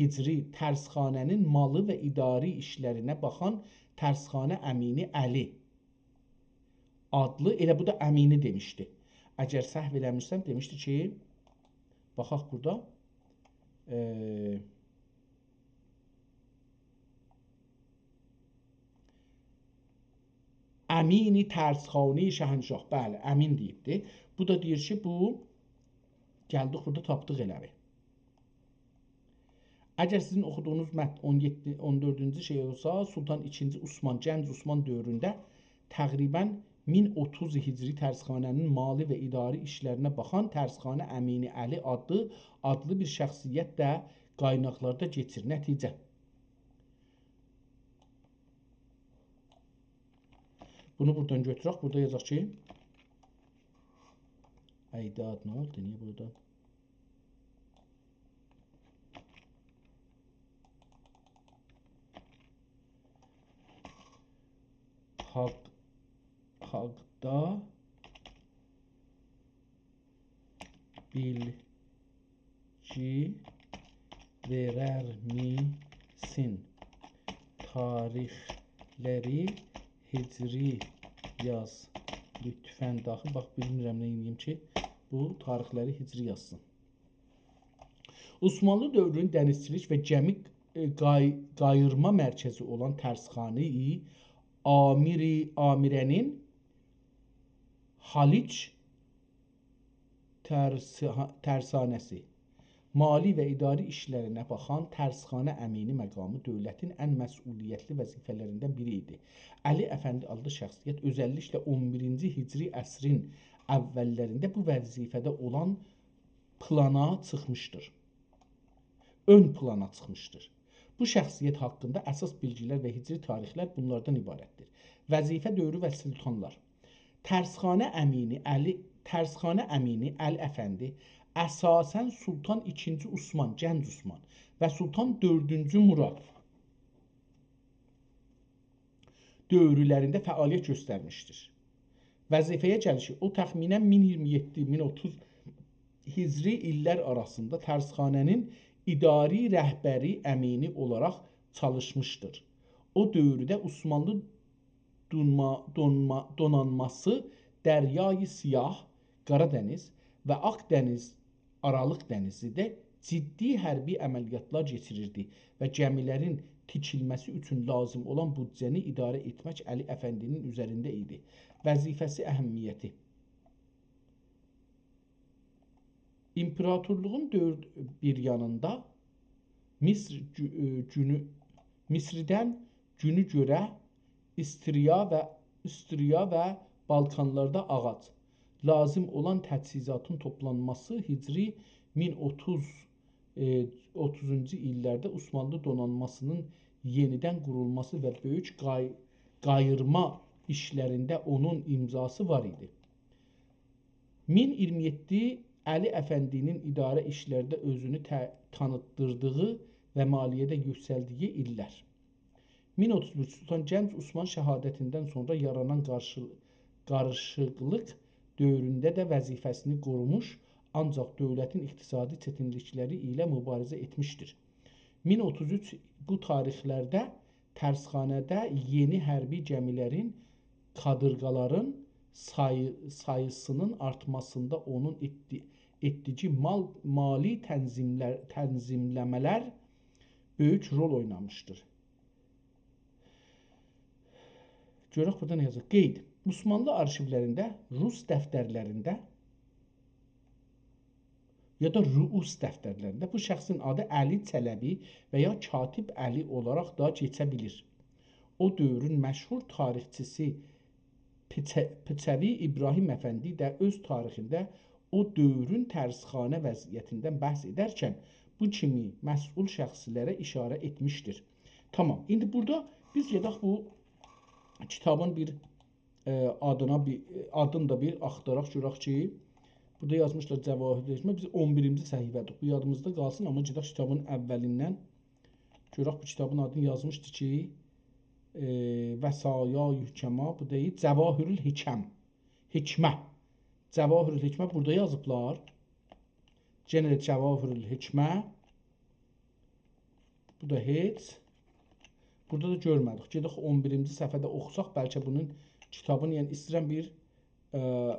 هجری ترسخانه‌نین مالی و اداری ایشلرینه باخان ترسخانه امینی علی آدلی، ائله بو دا امینی دئمیشدی. اگر سهو ائله‌میرسم، دئمیشدی کی، باخاق بورادا، ائ، امینی ترسخانهٔ شهنشاه. بلی، امین دئییبدی. بو دا دئییر کی، بو گلدیک بورادا تاپدیق ائله بیل. اگر سیزین اوخودوغونوز متن اون یئددی، اون دؤردونجو شئی اولسا، سلطان ایکینجی عثمان، گنج عثمان دؤورونده تقریبا مین اوتوز هجری ترسخانه‌نین مالی و اداری ایشلرینه باخان ترسخانه امینی علی آدلی، آدلی بیر شخصیت ده قایناقلاردا کئچیر. نتیجه. بونو بورادان گؤتورک، بورادا یازاق کی، اجداد نه اولدو؟ نییه بورادا؟ حاق، حاقدا بیلگی وئرر میسین؟ تاریخلری هجری یاز لطفاً. داخی، باخ، بیلمیرم نه ائدیم کی، بو تاریخلری هجری یازسین. عثمانلی دؤورونون دنیزچیلیک و گمی، ائ، قای-، قاییرما مرکزی اولان ترسخانه آمیری، آمیره‌نین هالیچ ترس-، ترسانه‌سی، مالی و اداری ایشلرینه باخان ترسخانه امینی مقامی دؤولتین ان مسئولیتلی وظیفه‌لریندن بیری ایدی. علی افندی آدلی شخصیت اؤزللیکله اون بیرینجی هجری عصرین اوللرینده بو وظیفه‌ده اولان پلانا چیخمیشدیر. اؤن پلانا چیخمیشدیر. بو شخصیت حاقیندا اساس بیلگیلر و هجری تاریخلر بونلاردان عبارتدیر: وظیفه دؤورو و سلطانلار. ترسخانه امینی علی، ترسخانه امینی علی افندی اساساً سلطان ایکینجی عثمان، گنج عثمان و سلطان دؤردونجو مراد دؤورلرینده فعالیت گؤسترمیشدیر. وظیفه‌یه گلیشی، او تخمیناً مین اییرمی یئددی، مین اوتوز هجری ایللر آراسیندا ترسخانه‌نین اداری رهبری امینی اولاراق چالیشمیشدیر. او دؤورده عثمانلی دونما-، دونما-، دونانماسی دریای سیاه، قارا دنیز و آق دنیز، آرالیق دنیزیده جدی حربی عملیاتلار کئچیریردی و گمیلرین تیکیلمه‌سی اوچون لازیم اولان بودجه‌نی اداره ائتمک علی افندی‌نین اوزرینده ایدی. وظیفه‌سی، اهمیتی. ایمپراتورلوغون دؤرد بیر یانیندا مصر گو-، ائ، گونو، مصردن گونو گؤره ایستریا و، ایستریا و بالکانلاردا آغاج، لازیم اولان تجهیزاتین توپلانماسی، هجری مین اوتوز، ائ، اوتوزونجو ایللرده عثمانلی دونانماسی‌نین یئنیدن قورولماسی و بؤیوک قای-، قاییرما ایشلرینده اونون امضاسی وار ایدی. مین اییرمی یئددی، علی افندی‌نین اداره ایشلرده اؤزونو ته-، تانیتدیردیغی و مالیه‌ده یوکسلدیگی ایللر. مین اوتوز اوچ، سلطان گنج عثمان شهادتیندن سونرا یارانان قارشی-، قاریشیقلیق دؤورونده ده وظیفه‌سینی قوروموش، آنجاق دؤولتین اقتصادی چتینلیکلری ایله موباریزه ائتمیشدیر. مین اوتوز اوچ، بو تاریخلرده ترسخانه‌ده یئنی حربی گمیلرین، کادیرغالارین سایی-، ساییسی‌نین آرتماسیندا اونون ائتدی-، ائتدیگی مال-، مالی تنظیملر، تنظیمله‌مه‌لر بؤیوک رول اوینامیشدیر. گؤرک بورادا نه یازیر. قید. عثمانلی آرشیولرینده، روس دفترلرینده یا دا رؤوس دفترلرینده بو شخصین آدی علی چلبی و یا کاتب علی اولاراق دا کئچه بیلیر. او دؤورون مشهور تاریخچیسی پچه-، پچوی ابراهیم افندی ده اؤز تاریخینده او دؤورون ترسخانه وضعیتیندن بحث ائدرکن بو کیمی مسئول شخصلره اشاره ائتمیشدیر. تامام. ایندی بورادا بیز گئدک بو کیتابین بیر، ائ، آدینا بیر، آدینی دا بیر آختاراق گؤرک کی، بورادا یازمیشلار جواهر حکمت. بیز اون بیرینجی صفحه‌ده‌ییک. بو یادیمیزدا قالسین، آمما گئدک کیتابین اولیندن گؤرک بو کیتابین آدینی یازمیشدی کی، ائ، وصایای حکما، بو دئییل، جواهر الحکم. حکمه. جواهر الحکمه بورادا یازیبلار. یئنه ده جواهر الحکمه. بو دا هئچ. بورادا دا گؤرمه‌دیک. گئدک اون بیرینجی صفحه‌ده اوخوساق، بلکه بونون کیتابین، یعنی ایسته‌ییرم بیر، ائ،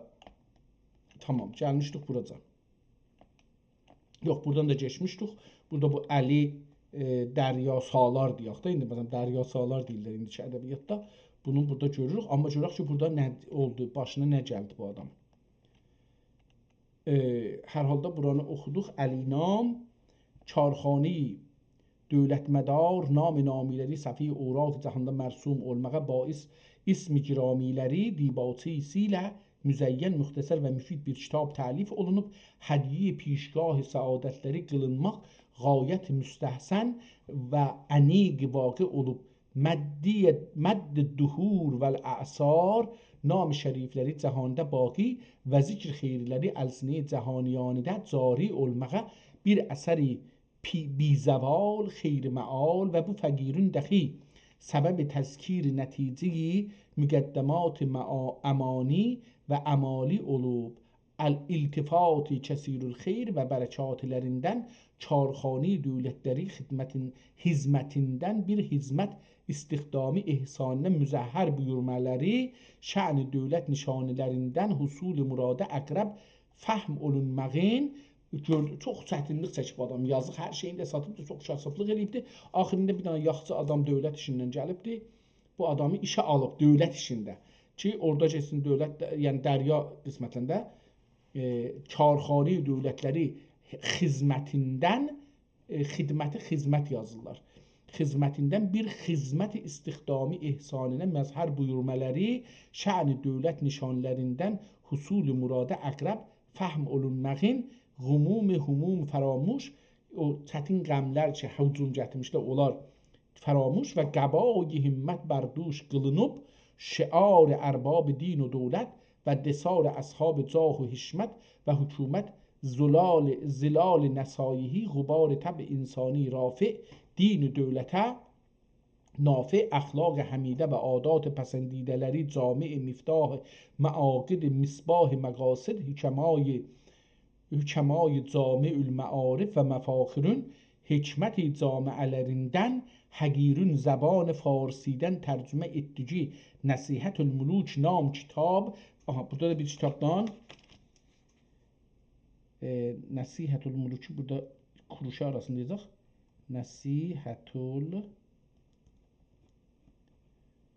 تامام، گلمیشدیک بوراجان. یوخ، بورادان دا کئچمیشدیک. بورادا بو علی، ائ، دریا سالار دئیک ده، ایندی مثلا دریا سالار دئییرلر ایندیکی ادبیاتدا. بونو بورادا گؤروروک، آمما گؤرک کی، بورادا نه اولدو، باشینا نه گلدی بو آدام. ائ، هر حالدا بورانی اوخودوق. علی نام، کارخانه‌ی دولتمدار، نام نامیلری صفحه‌ی اوراق جهاندا مرسوم اولماغا باعث، اسم گرامیلری، دیباچه‌ی سیله مزین، مختصر و مفید بیر کیتاب تألیف اولونوب، هدیه‌ی پیشگاه سعادتلری قیلینماق غایت مستحسن و انیق واقع اولوب، مدّی، مدّ الدهور و الاعصار، نام شریفلری جهاندا باقی و ذکر خیرلری السنهٔ جهانیانیده جاری اولماغا بیر اثر پی-، بی‌زوال، خیر مآل و بو فقیرون دخی سبب تذکیر نتیجهٔ مقدمات معا-، امانی و امالی اولوب، ال-، التفات کثیرالخیر و برکاتلریندن کارخانهٔ دولتلری خدمتین-، حزمتیندن بیر حزمت استخدامی احسانینه مظهر بویورمالاری، شأن دولت نشانلریندن حصول مرادا اقرب فهم اولونماغین، گؤردو، چوخ چتینلیک چکیب آدام، یازیق، هر شئیینی ده ساتیبدی، چوخ کاسیبلیق ائله‌ییبدی. آخیریندا بیر دنه یاخچی آدام دولت ایشیندن گلیبدی، بو آدامی ایشه آلیب دولت ایشینده کی، اورادا گئتسین دولت ده، یعنی دریا قسمتینده، ائ، کارخانهٔ دولتلری خدمتیندن، ائ، خدمتی خدمت یازیرلار. خدمتیندن بیر خدمت استخدامی احسانینه مظهر بویورمالاری، شأن دولت نشانلریندن حصول مرادا اقرب فهم اولونماغین، غموم هموم فراموش، او چتین غملر کی، هجوم گتیرمیشدی، اونلار فراموش و قبای همت بر دوش قیلینیب، شعار ارباب دین و دولت و دثار اصحاب جاه و حشمت و حکومت، زلال، ظلال نصایحی غبار طبع انسانی رافع، دین و دولته نافع، اخلاق حمیده و عادات پسندیده‌لری جامع، مفتاح معاقد، مصباح مقاصد، حکمای، حکمای جامع المعارف و مفاخرون، حکمت جامعه‌لریندن، حقیرون زبان فارسیدن ترجمه ائتدیگی نصیحة الملوک نام کتاب. آها، بورادا دا بیر کیتابدان، ائ، نصیحة الملوکی بورادا کروشه آراسیندا یازاق. نصیحة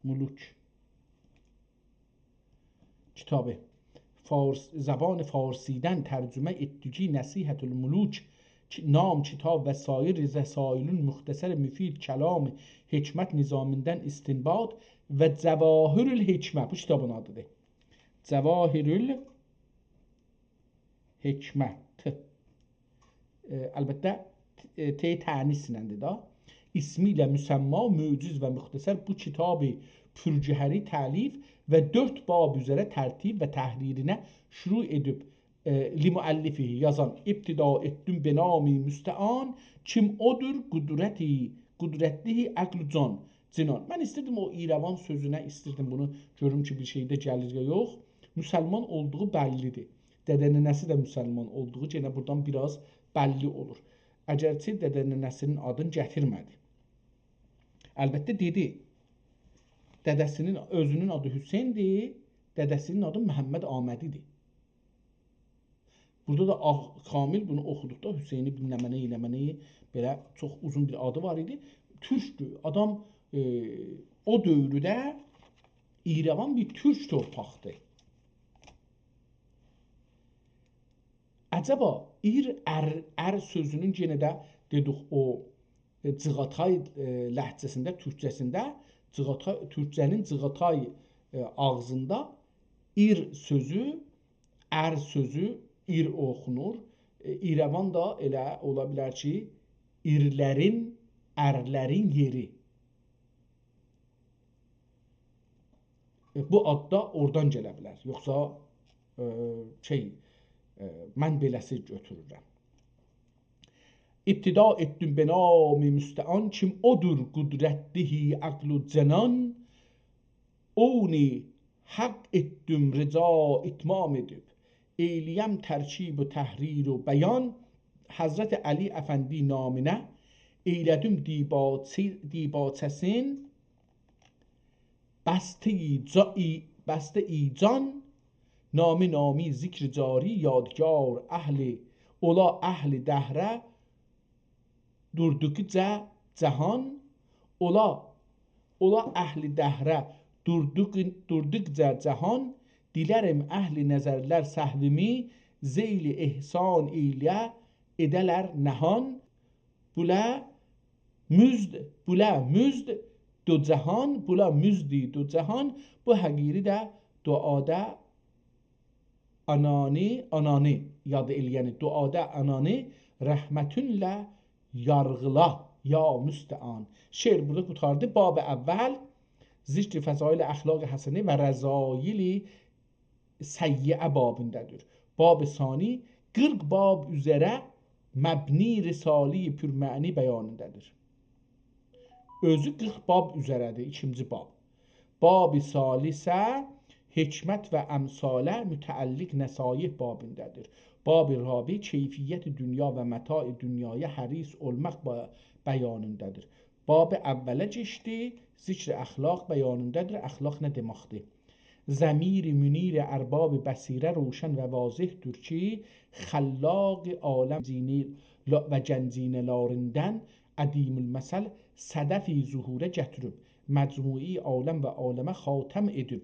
الملوک کیتابی. فارس، زبان فارسیدن ترجمه ائتدیگی نصیحة الملوک کی-، نام کتاب و سایر رسائلون مختصر مفید کلام حکمت نظامیندن استنباط و جواهر الحکمه، بو کیتابین آدیدیر. جواهر الحکمه. ائ، البته، ائ، ت تأنیث ایلندیر دا. اسمی ایله مسمی، معجز و مختصر بو کتاب پرگوهری تألیف و دؤرد باب اوزره ترتیب و تحریرینه شروع ائدیب، ائ، لمؤلفه یازان ابتدا ائتدیم به نام مستعان، کیم اودور قدرتی، قدرتلی عقل و جان، جنان. من ایستیردیم او ایروان سؤزونه، ایستیردیم بونو گؤروم کی، بیر شئی ده گلیر یا یوخ. مسلمان اولدوغو بللی‌دیر. دده ننه‌سی ده مسلمان اولدوغو یئنه بورادان بیر آز بللی اولور. اگرچه دده ننه‌سی‌نین آدینی گتیرمه‌دی. البته دئدی، دده‌سی‌نین، اؤزونون آدی حسین‌دیر، دده‌سی‌نین آدی محمد آمدی‌دیر. بورادا دا آغ-، کامل بونو اوخودوقدا حسینی بیلمه‌منه، ائله‌منه، بئله چوخ اوزون بیر آدی وار ایدی. تورکدور. آدام، ائ، او دؤورده ایروان بیر تورک تورپاقدیر. عجبا، ایر، ار، ار سؤزونون یئنه ده دئدیک او، ائ، جیغاتای، ائ، لهجه‌سینده، تورکجه‌سینده، جیغاتا-، تورکجه‌نین جیغاتای، ائ، آغزیندا ایر سؤزو، ار سؤزو ایر اوخونور. ائ، ایروان دا ائله اولا بیلر کی، ایرلرین، ارلرین یئری. ائ، بو آد دا اورادان گله بیلر. یوخسا، ائ، شئی، ائ، من بئله‌سی گؤتورورم. ابتدا ائتدیم به نام مستعان، کیم اودور قدرتلی عقل و جنان، اونی حق ائتدیم رضا اتمام ائدیب، ائیله‌یم ترکیب و تحریر و بیان، حضرت علی افندی نامینه، ائیله‌دیم دیباچه-، دیباچه‌سین، بسته‌ی جا-، ای-، بسته‌ی جان، نامی نامی ذکر جاری، یادگار اهل، اولا اهل دهره، دوردوقجا جهان، اولا، اولا اهل دهره، دوردوق-، دوردوقجا جهان، دیلرم اهل نظرلر سهویمی، ذیل احسان ائیله، ائده‌لر نهان. بوله مزد، بوله مزد دو جهان، بولا مزدی دو جهان، بو حقیری ده دعادا آنانی، آنانی یاد ائله‌ینی، دعادا آنانی رحمتونله یارغیلا، یا مستعان. شعر بورادا قوتاردی. باب اول، ذکر فضایل اخلاق حسنه و رذایل سیئه بابینده‌دیر. باب ثانی، قیرخ باب اوزره مبنی رساله‌ی پرمعنی بیانینده‌دیر. اؤزو قیرخ باب اوزره‌دیر، ایکینجی باب. باب ثالثه، حکمت و امثاله متعلق نصایح بابینده‌دیر. باب رابع، کیفیت دنیا و متاع دنیایا حریص اولماق با-، بیانینده‌دیر. باب اوله کئچدی، ذکر اخلاق بیانینده‌دیر. اخلاق نه دئمکدیر؟ ضمیر منیر ارباب بصیره روشن و واضح‌دور کی، خلاق عالم زینه لا-، و گنجینه‌لاریندن عدیم‌المثل صدفی ظهوره گتیریب، مجموعه‌ی عالم و عالمه خاتم ائدیب.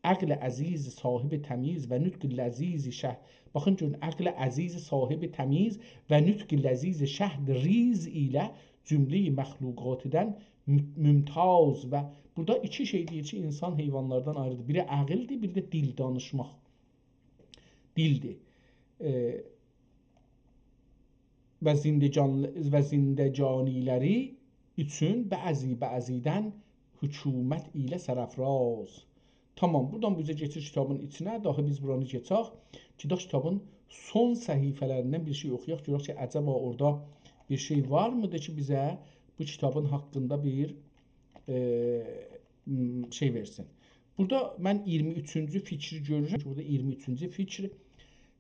عقل عزیز صاحب تمییز و نطق لذیذ شهد، باخین گؤرون، عقل عزیز صاحب تمییز و نطق لذیذ شهدریز ایله جمله‌ی مخلوقاتدان مو-، ممتاز و بورادا ایکی شئی دئییر کی، انسان حیوانلاردان آیریدیر. بیری عقلدیر، بیری ده دیل، دانیشماق. دیلدیر. ائ، و زندگان-، و زندگانی‌لری اوچون بعضی بعضیدن حکومت ایله سرافراز. تامام، بورادان بیزه کئچیر کیتابین ایچینه. داها بیز بورانی کئچک. گئدک کیتابین سون صفحه‌لریندن بیر شئی اوخویاق. گؤرک کی، عجبا اورادا بیر شئی وارمیدی کی، بیزه بو کیتابین حاقیندا بیر، ائ، م، شئی وئرسین. بورادا من اییرمی اوچونجو فیکری گؤرورم. بورادا اییرمی اوچونجو فیکر.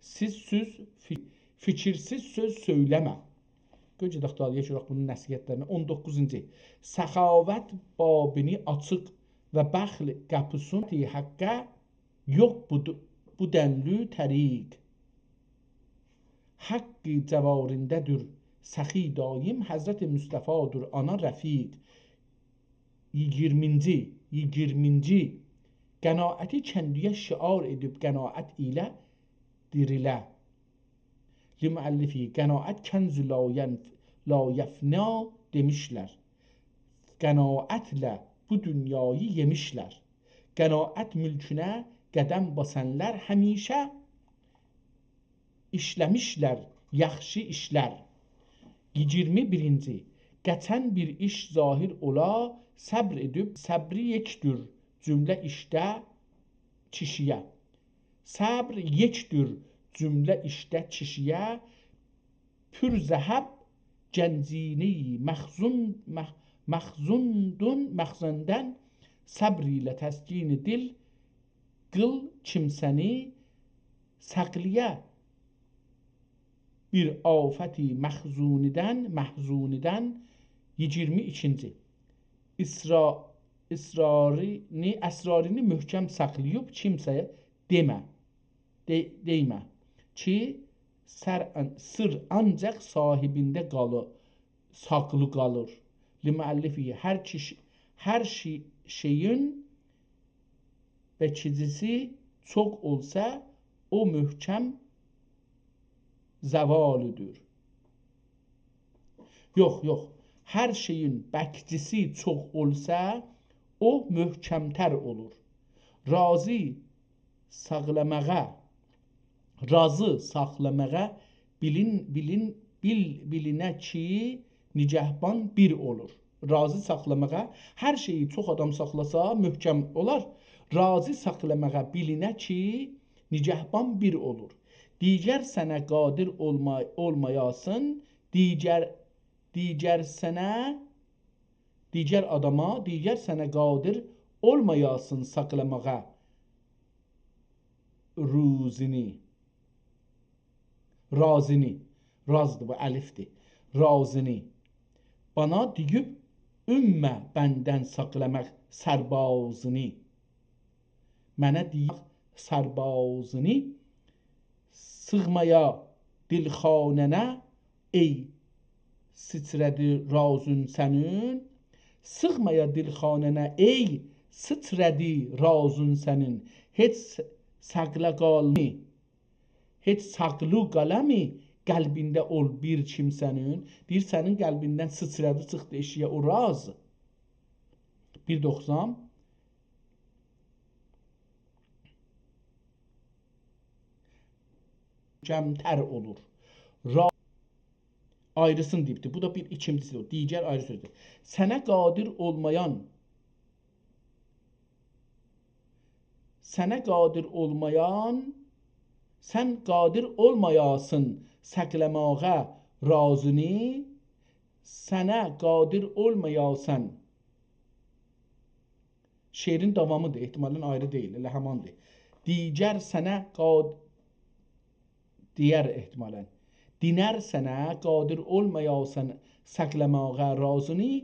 سیز سؤز، فی-، فیکیرسیز سؤز سؤیله‌مه. گؤر گئدک دالییا گؤرک بونون نصیحت‌لرینه. اون دوققوزونجو. سخاوت بابینی آچیق و بخل قاپیسینی حقه یوخ بو د-، بو دنلی طریق. حق جوارینده‌دیر سخی دایم، حضرت مصطفی‌دیر آنا رفیق. ایگیرمینجی، ایگیرمینجی. قناعتی کندی‌یه شعار ائدیب، قناعت ایله دیریله. لمؤلفه، قناعت کنز لا ینف-، لا یفنی دئمیشلر. قناعتله بو دونیایی یئمیشلر. قناعت مولکونه قدم باسانلار همیشه ایشله‌میشلر یاخشی ایشلر. ایگیرمی بیرینجی. قاچان بیر ایش ظاهر اولا، صبر ائدیب، صبری یئکدور جمله ایشده کیشی‌یه. صبر یئکدور جمله ایشده کیشی‌یه، پور ذهب گنجینه‌ی مخزون، مخ-، مخزوندون، مخزندن، صبر ایله تسکین دل قیل کیمسه‌نی ساخلایا بیر آفتی مخزونیدن، مخزونیدن. ایگیرمی ایکینجی. اسرا-، اسرارینی، اسرارینی محکم ساخلاییب کیمسه‌یه دئمه. دئ-، دئیمه کی، سر-، سر آنجاق صاحبینده قالی-، ساخلی قالیر. لمؤلفه، هر کیشی، هر شئی-، شئیین بکیجیسی چوخ اولسا، او محکم زوالدیر. یوخ، یوخ. هر شئیین بکیجیسی چوخ اولسا، او محکم‌تر اولور. راضی ساخلاماغا، راضی ساخلاماغا بیلین، بیلین، بیل، بیلینه کی، نگهبان بیر اولور. راضی ساخلاماغا، هر شئیی چوخ آدام ساخلاسا، محکم اولار. راضی ساخلاماغا بیلینه کی، نگهبان بیر اولور. دیگر سنه قادر اولما-، اولمایاسین، دیگر، دیگر سنه، دیگر آداما، دیگر سنه قادر اولمایاسین ساخلاماغا روزینی. راضینی. رازدیر بو، الفدیر. راضینی. بانا دئییب، اؤممه بندن ساخلاماق سربازینی. منه دئییب، سربازینی. سیغمایا دیلخانه‌نه، ای سیتره‌دی رازون سنین. سیغمایا دیلخانه‌نه، ای سیتره‌دی رازون سنین. هئچ ساخلا قالمی، هئچ ساخلی قالمی قلبینده اول بیر کیمسه‌نین. دئییر، سنین قلبیندن سیتره‌دی، چیخدی ائشییه او راز. بیر ده اوخوسام. محکم‌تر اولور. را-، آیریسین دئییبدیر. بو دا بیر ایکینجیسی اولور. دیگر آیری سؤزدور. سنه قادر اولمایان، سنه قادر اولمایان، سن قادر اولمایاسان ساخلاماغا رازینی، سنه قادر اولمایاسان. شعرین داوامیدیر، احتمالاً آیری دئییل، ائله هماندیر. دیگر سنه قاد-، دیگر احتمالاً. دینر سنه قادر اولمایاسان ساخلاماغا رازینی،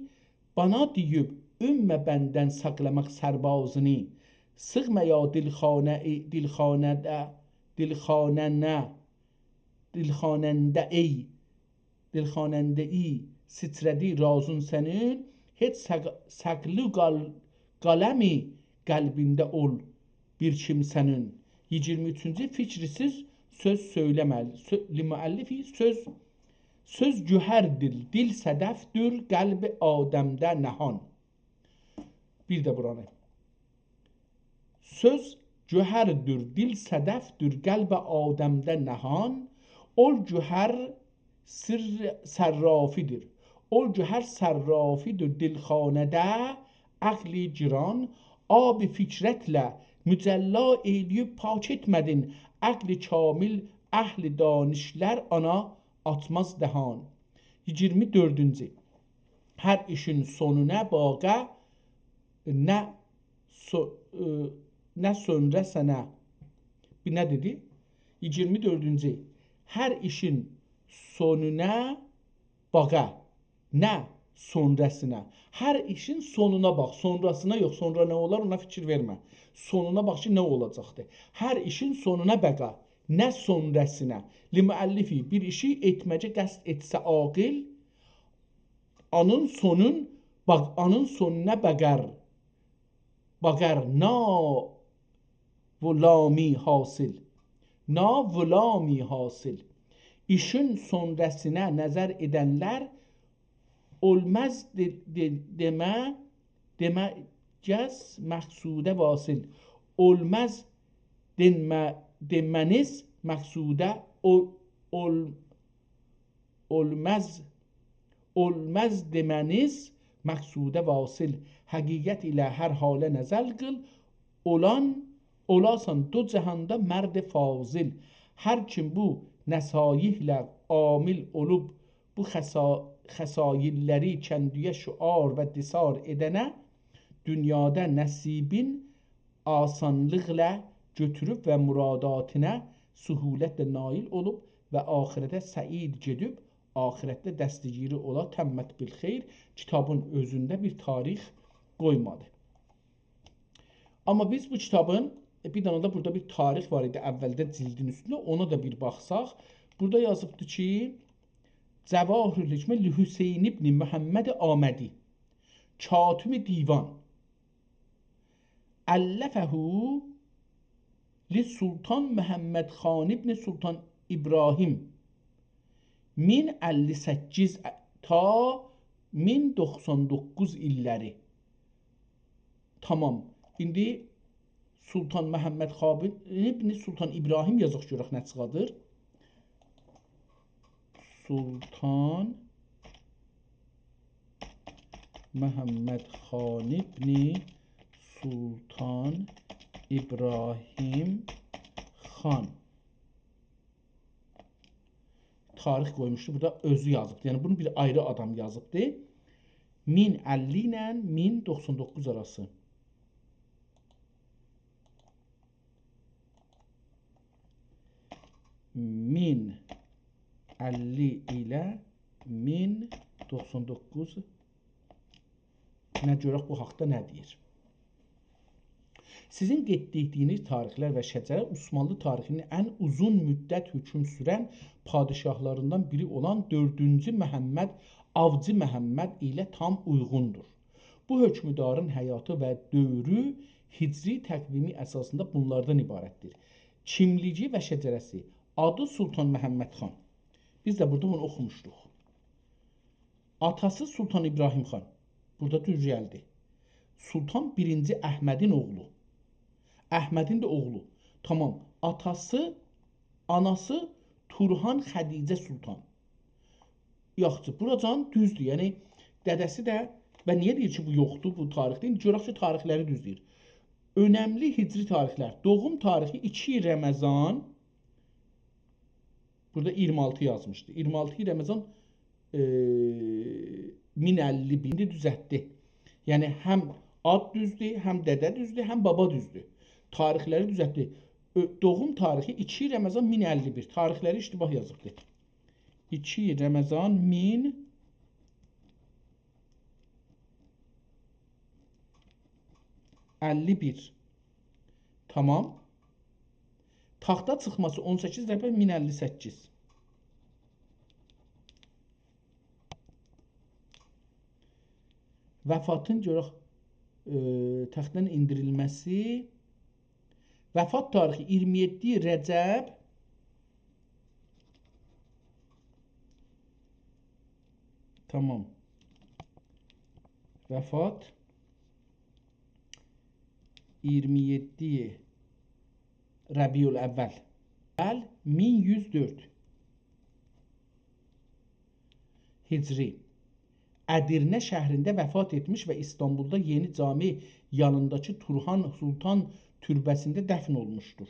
بانا دئییب اولمه بندن ساخلاماق سربازینی. سیغمایا دیلخانه، دیلخانه‌ده، دیلخانه‌نه، دیلخانه‌نده ای، دیلخانه‌نده ای، سیچرادی رازین سنین، هئچ ساق-، ساقلی قال-، قالمی قلبینده اول بیر کیمسه‌نین. ایگیرمی اوچونجو، فیکریسیز سؤز سؤیله‌مه‌لی. سؤ-، لمؤلفی، سؤز، سؤز گوهردیر، دیل صدفدور، قلب آدمده نهان. بیر ده بورانی. سؤز گوهردور، دیل صدفدور، قلب آدمده نهان. اول گوهر سر-، صرافیدیر. اول گوهر صرافیدیر دیلخانه‌ده، عقل گران. آب فکرتله مجلا ائله‌ییب پاک ائتمه‌دین عقل کامل، اهل دانشلر آنا آچماز دهان. ایگیرمی دؤردونجو. هر ایشین سونونا باقا، نه سو-، ائ، نه سونراسینا. بیر نه دئدی؟ ایگیرمی دؤردونجو. هر ایشین سونونا باقا، نه سونراسینا. هر ایشین سونونا باخ، سونراسینا یوخ، سونرا نه اولار، اونا فیکیر وئرمه. سونونا باخ کی، نه اولاجاقدیر. هر ایشین سونونا باقا، نه سونراسینا. لمؤلفی، بیر ایشی ائتمه‌یه قصد ائتسه عاقل، آنین سونون، باخ، آنین سونونا باقار. باقار، نا ولامی حاصل. نا ولامی حاصل. ایشین سونراسینا نظر ائدنلر اولماز دئ-، دئ-، دئمه، دئمه‌گز مقصوده واصل. اولماز دئنمه-، دئمه‌نیز مقصوده اول-، اول-، اولماز، اولماز دئمه‌نیز مقصوده واصل. حقیقت ایله هر حاله نظر قیل، اولان، اولاسان دو جهاندا مرد فاضل. هر کیم بو نصایحله عامل اولوب، بو خصا-، خصایل‌لری کندی‌یه شعار و دثار ائدنه، دونیادا نصیبین آسانلیقلا گؤتوروب و مراداتینا سهولتله نایل اولوب و آخرته سعید گئدیب، آخرتده دستگیری اولا، تمت بالخیر. کیتابین اؤزونده بیر تاریخ قویمادی. آمما بیز بو کیتابین، ائ، بیر دنه ده بورادا بیر تاریخ وار ایدی اولده جلدین اوستونده، اونا دا بیر باخساق، بورادا یازیبدی کی، جواهرالحکمه لحسین ابن محمد آمدی، کاتم دیوان، ألفه لسلطان محمد خان ابن سلطان ابراهیم، مین اللی سککیز تا مین دوخسان دوققوز ایللری. تامام. ایندی سلطان محمد خان ابن سلطان ابراهیم یازاق گؤرک نه چیخادیر. سلطان محمد خان ابن سلطان ابراهیم خان. تاریخ قویموشدو، بورادا اؤزو یازیبدی. یعنی بونو بیر آیری آدام یازیبدی. مین اللی ایله مین دوخسان دوققوز آراسی. مین اللی ایله مین دوخسان دوققوز. نه گؤرک بو حاقدا نه دئییر. سیزین قید ائتدیگینیز تاریخلر و شجره عثمانلی تاریخینین ان اوزون مدت حکم سورن پادشاهلاریندان بیری اولان دؤردونجو محمد، آوجی محمد ایله تام اویغوندور. بو حکمدارین حیاتی و دؤورو هجری تقویمی اساسیندا بونلاردان عبارتدیر. کیملیگی و شجره‌سی. آدی سلطان محمد خان. بیز ده بورادا بونو اوخوموشدوق. آتاسی سلطان ابراهیم خان. بورادا دوز گلدی. سلطان بیرینجی احمدین اوغلو. احمدین ده اوغلو. تامام. آتاسی، آناسی تورهان خدیجه سلطان. یاخشی، بوراجان دوزدور. یعنی، دده‌سی ده، و نییه دئییر کی، بو یوخدور، بو تاریخده؟ ایندی گؤرک کی، تاریخلری دوز دئییر. اؤنملی هجری تاریخلر. دوغوم تاریخی ایکی رمضان، بورادا اییرمی آلتی یازمیشدی. اییرمی آلتی رمضان، ائ، مین اللی بیر. ایندی دوزلتدی. یعنی هم آد دوزدور، هم دده دوزدور، هم بابا دوزدور. تاریخلری دوزلتدی. اؤ-، دوغوم تاریخی ایکی رمضان مین اللی بیر. تاریخلری اشتباه یازیبدی. ایکی رمضان مین اللی بیر. تامام. تاختا چیخماسی اون سککیز ضرب مین اللی سککیز. وفاتین گؤرک، ائ، تختدن ایندیریلمه‌سی. وفات تاریخی اییرمی یئددی رجب. تامام. وفات اییرمی یئددی ربیع‌الاول. اول مین یوز دؤرد هجری. ادیرنه شهرینده وفات ائتمیش و ایستانبولدا یئنی جامی یانینداکی تورهان سلطان توربه‌سینده دفن اولموشدور.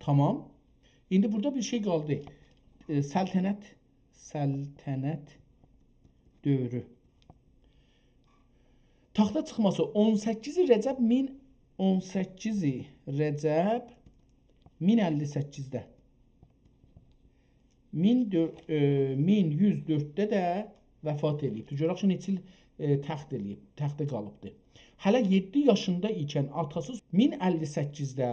تامام. ایندی بورادا بیر شئی قالدی. ائ، سلطنت، سلطنت دؤورو. تاختا چیخماسی اون سککیز رجب مین، اون سککیز رجب مین اللی سککیزده. مین دؤ-، ائ، مین یوز دؤردده ده وفات ائله‌ییبدی. گؤرک کی، نئچه ایل، ائ، تخت ائله‌ییب، تخته قالیبدی. هله یئددی یاشیندا ایکن آتاسی مین اللی سککیزده،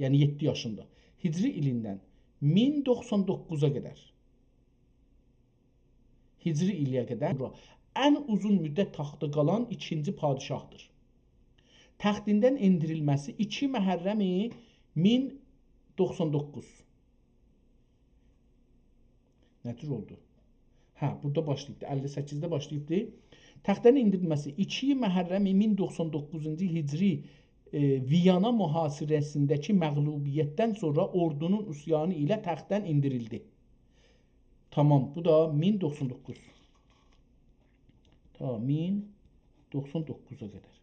یعنی یئددی یاشیندا، هجری ایلیندن مین دوخسان دوققوزا قدر، هجری ایلیه قدر ان اوزون مدت تاختا قالان ایکینجی پادشاهدیر. تختیندن ائندیریلمه‌سی ایکی محرم مین دوخسان دوققوز. نه جور اولدو؟ هه، بورادا باشلاییبدی، اللی سککیزده باشلاییبدی. تختدن ائندیریلمه‌سی ایکی محرم مین دوخسان دوققوزونجو ایل هجری، ائ، ویانا محاصره‌سینده‌کی مغلوبیتدن سونرا اوردونون عصیانی ایله تختدن ائندیریلدی. تامام، بو دا مین دوخسان دوققوز. تا مین دوخسان دوققوزا قدر.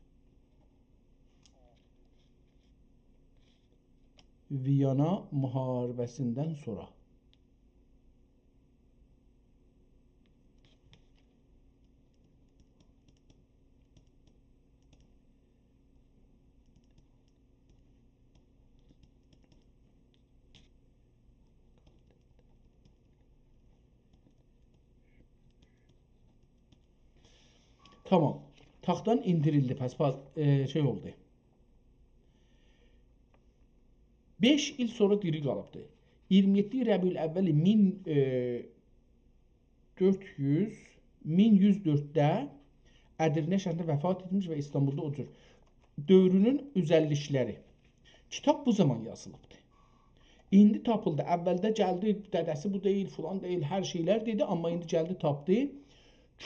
ویانا محاربه‌سیندن سونرا. تامام. تختدن ائندیریلدی، پس، پس، ائ، شئی اولدو. بئش ایل سونرا دیری قالیبدی. اییرمی یئددی ربیع‌الاول مین، ائ، دؤرد یوز، مین یوز دؤردده ادیرنه شهرینده وفات ائتمیش و ایستانبولدا او جور. دؤورونون اؤزللیکلری. کیتاب بو زامان یازیلیبدی. ایندی تاپیلدی. اولده گلدی، دده‌سی بو دئییل، فلان دئییل، هر شئیلر دئدی، آمما ایندی گلدی، تاپدی.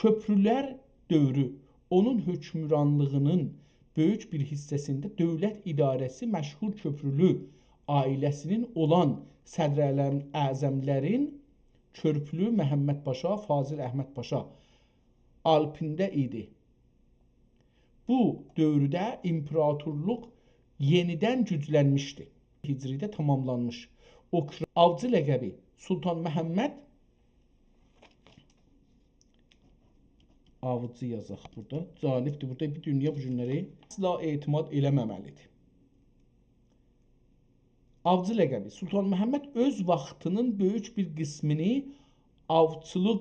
کؤپرولر دؤورو. اونون حؤکمرانلیغینین بؤیوک بیر حیصه‌سینده دؤولت اداره‌سی مشهور کؤپرولو عائله‌سینین اولان صدر اعلم-، اعظملرین کؤپرولو محمد پاشا، فاضل احمد پاشا آلپینده ایدی. بو دؤورده ایمپراتورلوق یئنیدن گوجلنمیشدی. هجریده تاماملانمیش. اوکرا-، آوجی لقبی سلطان محمد آوجی یازاق بورادا. جالبدیر. بورادا بیر دونیا بو گونلری اصلا اعتماد ائله‌مه‌مه‌لیدیر. آوجی لقبی. سلطان محمد اؤز واختینین بؤیوک بیر قسمینی آوچیلیق،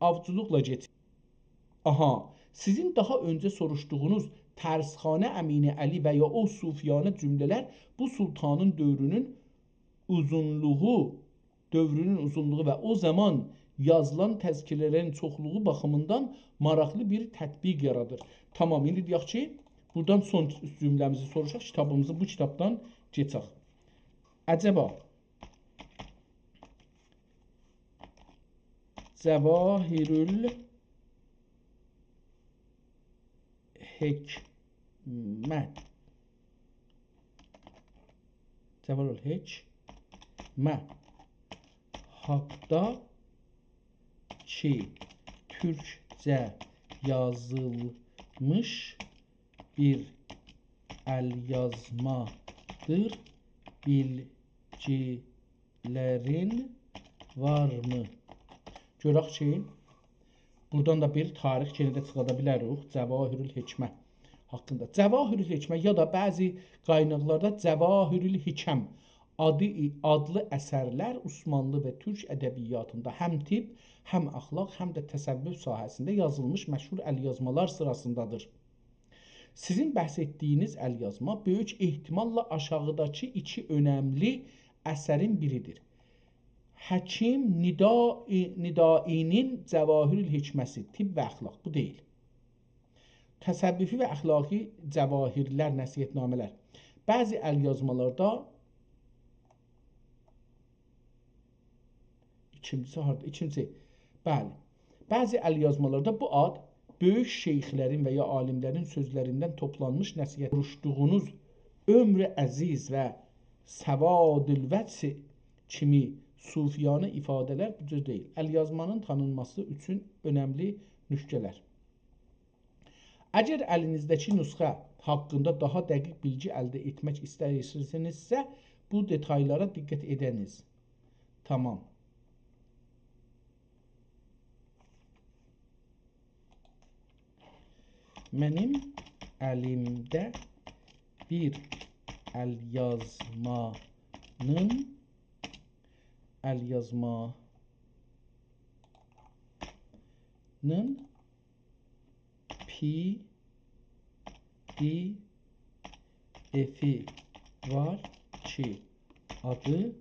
آوچیلیقلا کئچیر. آها، سیزین داها اؤنجه سوروشدوغونوز ترسخانه امین علی و یا او صوفیانه جمله‌لر بو سلطانین دؤورونون اوزونلوغو، دؤورونون اوزونلوغو و او زامان یازیلان تذکره‌لرین چوخلوغو باخیمیندان ماراقلی بیر تطبیق یارادیر. تامام، ایندی دئیک کی، بورادان سون جمله‌میزی سوروشاق، کیتابیمیزی بو کیتابدان کئچک. عجبا، جواهرالحکمت. جواهرالحکمت حاقدا کی، تورکجه یازیلمیش بیر الیازمادیر، بیلگیلرین وارمی؟ گؤرک کی، بورادان دا بیر تاریخ یئنه ده چیخادا بیلریک. جواهرالحکمه حاقیندا. جواهرالحکمه یا دا بعضی قایناقلاردا جواهرالحکم آدی، آدلی اثرلر عثمانلی و تورک ادبیاتیندا هم طب، هم اخلاق، هم ده تصوف ساحه‌سینده یازیلمیش مشهور الیازمالار سیراسیندادیر. سیزین بحث ائتدیگینیز الیازما بؤیوک احتماللا آشاغیداکی ایکی اؤنملی اثرین بیریدیر. حکیم ندائی-، ندائی‌نین جواهرالحکمه‌سی، طب و اخلاق. بو دئییل. تصوفی و اخلاقی جواهرلر، نصیحت‌نامه‌لر. بعضی الیازمالاردا ایکینجیسی هاردا؟ ایکینجی. بلی. بعضی الیازمالاردا بو آد بؤیوک شیخلرین و یا عالیملرین سؤزلریندن توپلانمیش نصیحت، اوروشدوغونوز عمر عزیز و سواد الوجه کیمی صوفیانه ایفاده‌لر بو جور دئییل. الیازمانین تانینماسی اوچون اؤنملی نکته‌لر. اگر الینیزده‌کی نسخه حاقیندا داها دقیق بیلگی الده ائتمک ایسته‌ییرسینیزسه، بو دئتایلارا دقت ائده‌نیز. تامام. منیم الیمده بیر الیازمانین، الیازمانین پی دی افی وار کی، آدی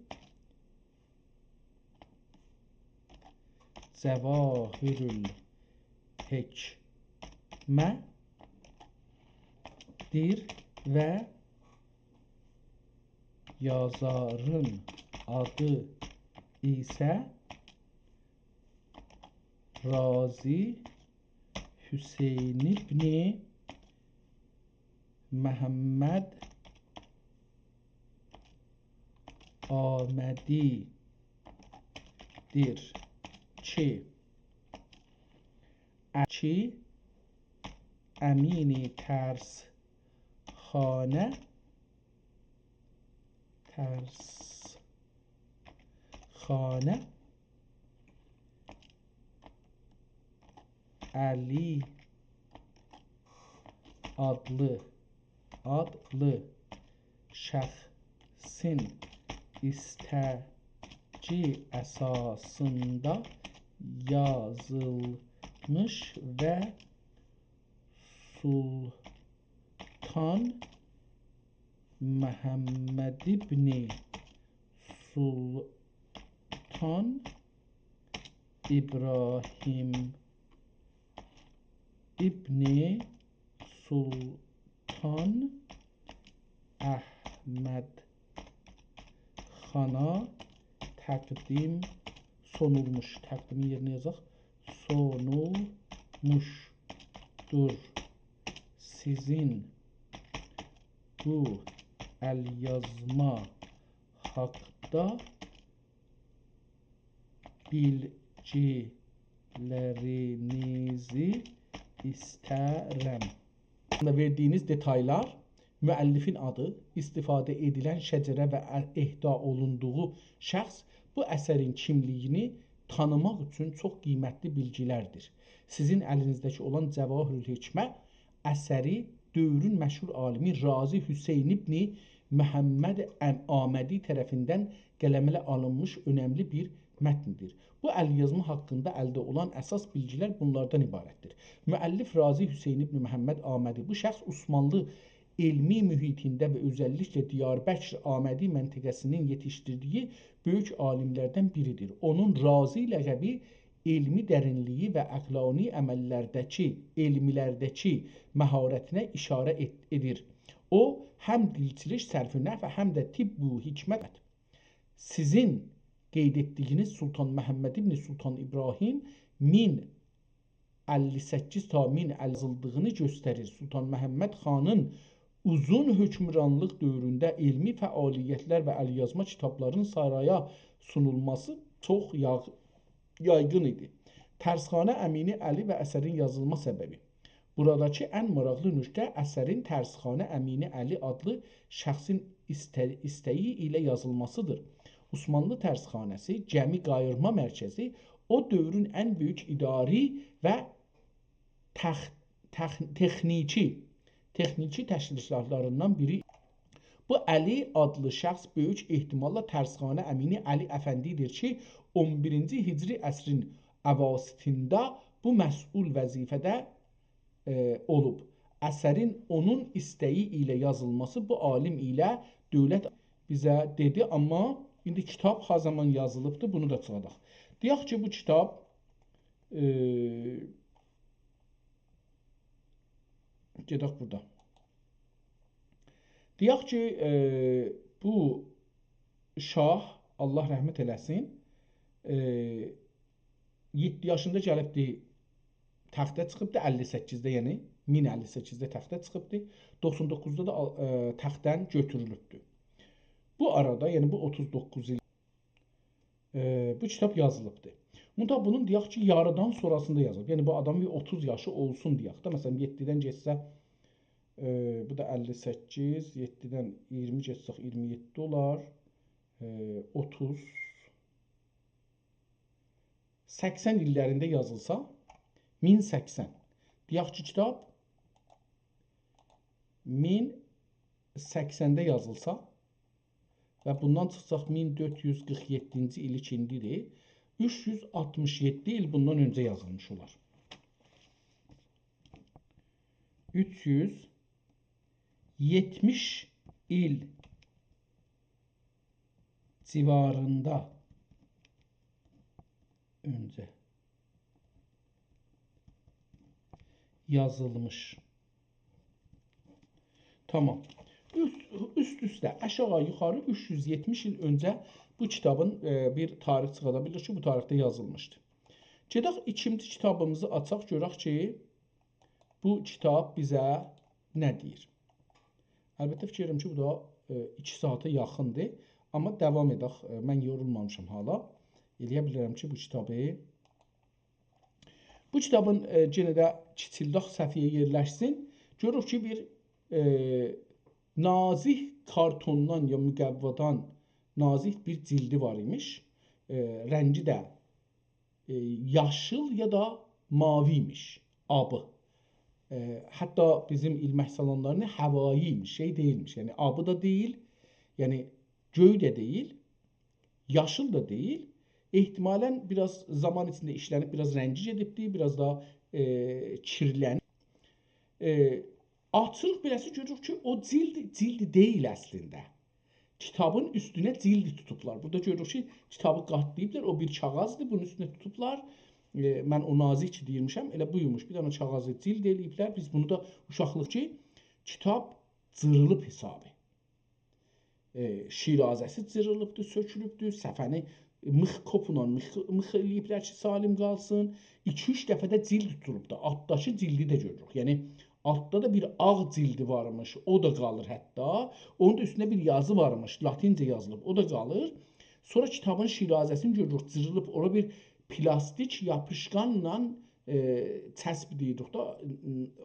جواهرالحکمه‌دیر و یازارین آدی ایسه رازی حسین ابن محمد آمدی‌دیر کی، کی امین ترسخانه، ترسخانه علی آدلی، آدلی شخصین ایسته‌یی اساسیندا یازیلمیش و سلطان محمد ابن سلطان ابراهیم ابن سلطان احمد خانا تقدیم، سونولموش، تقدیمین یئرینه یازاق، سونولموشدور. سیزین بو الیازما حاقدا بیلگیلرینیزی ایسترم. وئردیگینیز دئتایلار، مؤلفین آدی، ایستیفاده ائدیلن شجره و اهدا اولوندوغو شخص بو اثرین کیملیگینی تانیماق اوچون چوخ قیمتلی بیلگیلردیر. سیزین الینیزده‌کی اولان جواهرالحکمه اثری دؤورون مشهور عالیمی رازی حسین ابن محمد ام-، آمدی طرفیندن قلمه آلینمیش اؤنملی بیر متندیر. بو الیازما حاقیندا الده اولان اساس بیلگیلر بونلاردان عبارتدیر. مؤلف رازی حسین ابن محمد آمدی. بو شخص عثمانلی علمی محیطینده و اؤزللیکله دیاربکر آمدی منطقه‌سینین یئتیشدیردیگی بؤیوک عالیملردن بیریدیر. اونون رازی لقبی علمی درینلیگی و عقلانی عمللرده‌کی، علملرده‌کی مهارتینه اشاره ائت-، ائدیر. او، هم دیلچیلیک، صرف نحو و هم ده طب و حکمت. سیزین قید ائتدیگینیز سلطان محمد ابن سلطان ابراهیم مین اللی سککیز تا مین اللی یازیلدیغینی گؤستریر. سلطان محمد خانین اوزون حکمرانلیق دؤورونده علمی فعالیتلر و الیازما کیتابلارین سارایا سونولماسی چوخ یاغ-، یایغین ایدی. ترسخانه امینی علی و اثرین یازیلما سببی. بوراداکی ان ماراقلی نکته اثرین ترسخانه امینی علی آدلی شخصین ایسته-، ایسته‌یی ایله یازیلماسیدیر. عثمانلی ترسخانه‌سی گمی قاییرما مرکزی او دؤورون ان بؤیوک اداری و تخ-، تخ-، تکنیکی، تکنیکی تشکیلاتلاریندان بیری. بو علی آدلی شخص بؤیوک احتماللا ترسخانه امینی علی افندی‌دیر کی، اون بیرینجی هجری عصرین اواسطیندا بو مسئول وظیفه‌ده، ائ، اولوب. اثرین اونون ایسته‌یی ایله یازیلماسی بو عالم ایله دؤولت بیزه دئدی، آمما ایندی کیتاب ها زامان یازیلیبدی، بونو دا چیخاداق. دئیک کی، بو کیتاب، ائ، گئدک بورادا. دئیک کی، ائ، بو شاه، الله رحمت ائله‌سین، ائ، یئددی یاشیندا گلیبدی، تخته چیخیبدی، اللی سککیزده، یعنی مین اللی سککیزده تخته چیخیبدی. دوخسان دوققوزدا دا، ائ، تختدن گؤتورولوبدو. بو آرادا، یعنی بو اوتوز دوققوز ایل ائ، بو کیتاب یازیلیبدی. منتها بونون دئیک کی، یاریدان سونراسیندا یازیلیب. یعنی بو آدام بیر اوتوز یاشی اولسون دئیک ده. مثلا، یئددیدن گئتسه، ائ، بو دا اللی سککیز، یئددیدن اییرمی گئتسک، اییرمی یئددی اولار. ائ، اوتوز، سکسن ایللرینده یازیلسا، مین سکسن. دئیک کی، کیتاب مین سکسنده یازیلسا، و بوندان چیخساق مین دؤرد یوز قیرخ یئددینجی ایل ایکیندی‌دیر. اوچ یوز آلتمیش یئددی ایل بوندان اؤنجه یازیلمیش اولار. اوچ یوز یئتمیش ایل جیواریندا اؤنجه یازیلمیش. تامام. اوست، اوست اوسته، آشاغی یوخاری اوچ یوز یئتمیش ایل اؤنجه بو کیتابین، ائ، بیر تاریخ چیخادا بیلیر کی، بو تاریخده یازیلمیشدی. گئدک ایکینجی کیتابیمیزی آچاق، گؤرک کی، بو کیتاب بیزه نه دئییر؟ البته، فیکیر ائدیرم کی، بو دا، ائ، ایکی ساعاتا یاخیندیر. آمما داوام ائدک. ائ، من یورولمامیشام هالا. ائلیه بیلرم کی، بو کیتابی، بو کیتابین، ائ، یئنه ده کیچیلداق صفحه‌یه یئرلشسین. گؤروروک کی، بیر، ائ، نازیک کارتوندان یا مقوادان نازیک بیر جیلدی وار ایمیش. ائ، رنگی ده ائ، یاشیل یا دا ماوی ایمیش، آبی. ائ، حتی بیزیم ایلمک سالونلارینین هوایی ایمیش، شئی دئییلمیش. یعنی آبی دا دئییل، یعنی گؤی ده دئییل، یاشیل دا دئییل. احتمالاً بیر آز زامان ایچینده ایشلنیب، بیر آز رنگی گئدیبدی، بیر آز دا، ائ، کیرلنیب. ائ، آچیریق بیله‌سی گؤروروک کی، او جیلد، جیلد دئییل اصلینده. کیتابین اوستونه جیلد توتوبلار. بورادا گؤروروک کی، کیتابی قاتلاییبلار. او بیر کاغیذدیر، بونون اوستونه توتوبلار. ائ، من او نازیک کی دئییرمیشم، ائله بویموش. بیر دنه کاغیذی جیلد ائله‌ییبلر. بیز بونو دا اوشاقلیق کی، کیتاب جیریلیب حسابی. ائ، شیرازه‌سی جیریلیبدیر، سؤکولوبدور، صفحه‌نی میخ، کوپلا میخ، میخ ائله‌ییبلر کی، سالم قالسین. ایکی-اوچ دفعه ده جیلد توتولوبدور. آلتداکی جیلدی ده گؤروروک. یعنی، آلتدا دا بیر آغ جیلدی وارمیش، او دا قالیر حتی. اونون دا اوستونده بیر یازی وارمیش، لاتینجه یازیلیب، او دا قالیر. سونرا کیتابین شیرازه‌سینی گؤروروک، جیریلیب، اورا بیر پلاستیک یاپیشقانلا، ائ، چسب دئییریک دا،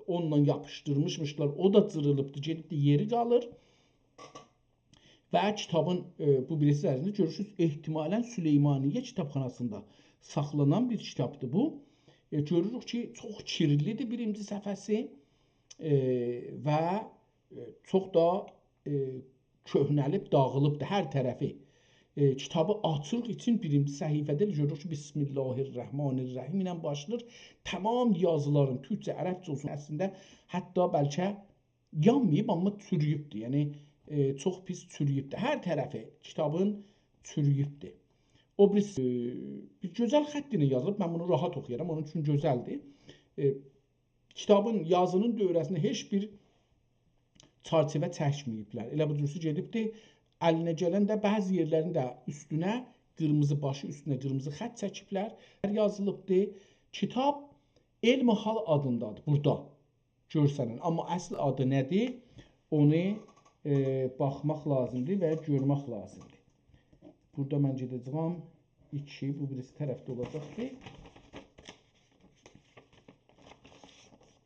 اونونلا یاپیشدیرمیشمیشلار، او دا جیریلیبدیر، گئدیبدیر، یئری قالیر. و کیتابین، ائ، بو بیریسی طرفینده گؤرورسونوز، احتمالاً سلیمانیه کیتابخاناسیندا ساخلانان بیر کیتابدیر بو. ائ، گؤروروک کی، چوخ کیرلیدیر بیرینجی صفحه‌سی، ائ، و، ائ، چوخ دا، ائ، کؤهنه‌لیب، داغیلیبدیر هر طرفی. ائ، کیتابی آچیریق ایچین بیرینجی صفحه‌ده گؤروروک کی، بسم الله الرحمن الرحیم ایله باشلاییر. تمام یازیلارین تورکجه، عربجه اولسون، اصلینده حتی بلکه یانماییب، آمما چورویوبدور. یعنی، ائ، چوخ پیس چورویوبدور. هر طرفی کیتابین چورویوبدور. او بیریسی، ائ، بیر گؤزل خط ایله یازیلیب. من بونو راحت اوخویارام، اونون اوچون گؤزلدیر. ائ، کیتابین، یازی‌نین دؤوره‌سینده هئچ بیر چرچیوه چکمه‌ییبلر. ائله بو جورسو گئدیبدیر. الینه گلن ده بعضی یئرلرین ده اوستونه قیرمیزی، باشی اوستونه قیرمیزی خط چکیبلر. یازیلیبدیر. کیتاب علم حال آدیندادیر بورادا گؤرسنن. آمما اصل آدی نه‌دیر؟ اونو، ائ، باخماق لازیمدیر و گؤرمک لازیمدیر. بورادا من گئده‌جه‌یم ایکی، بو بیریسی طرفده اولاجاقدیر.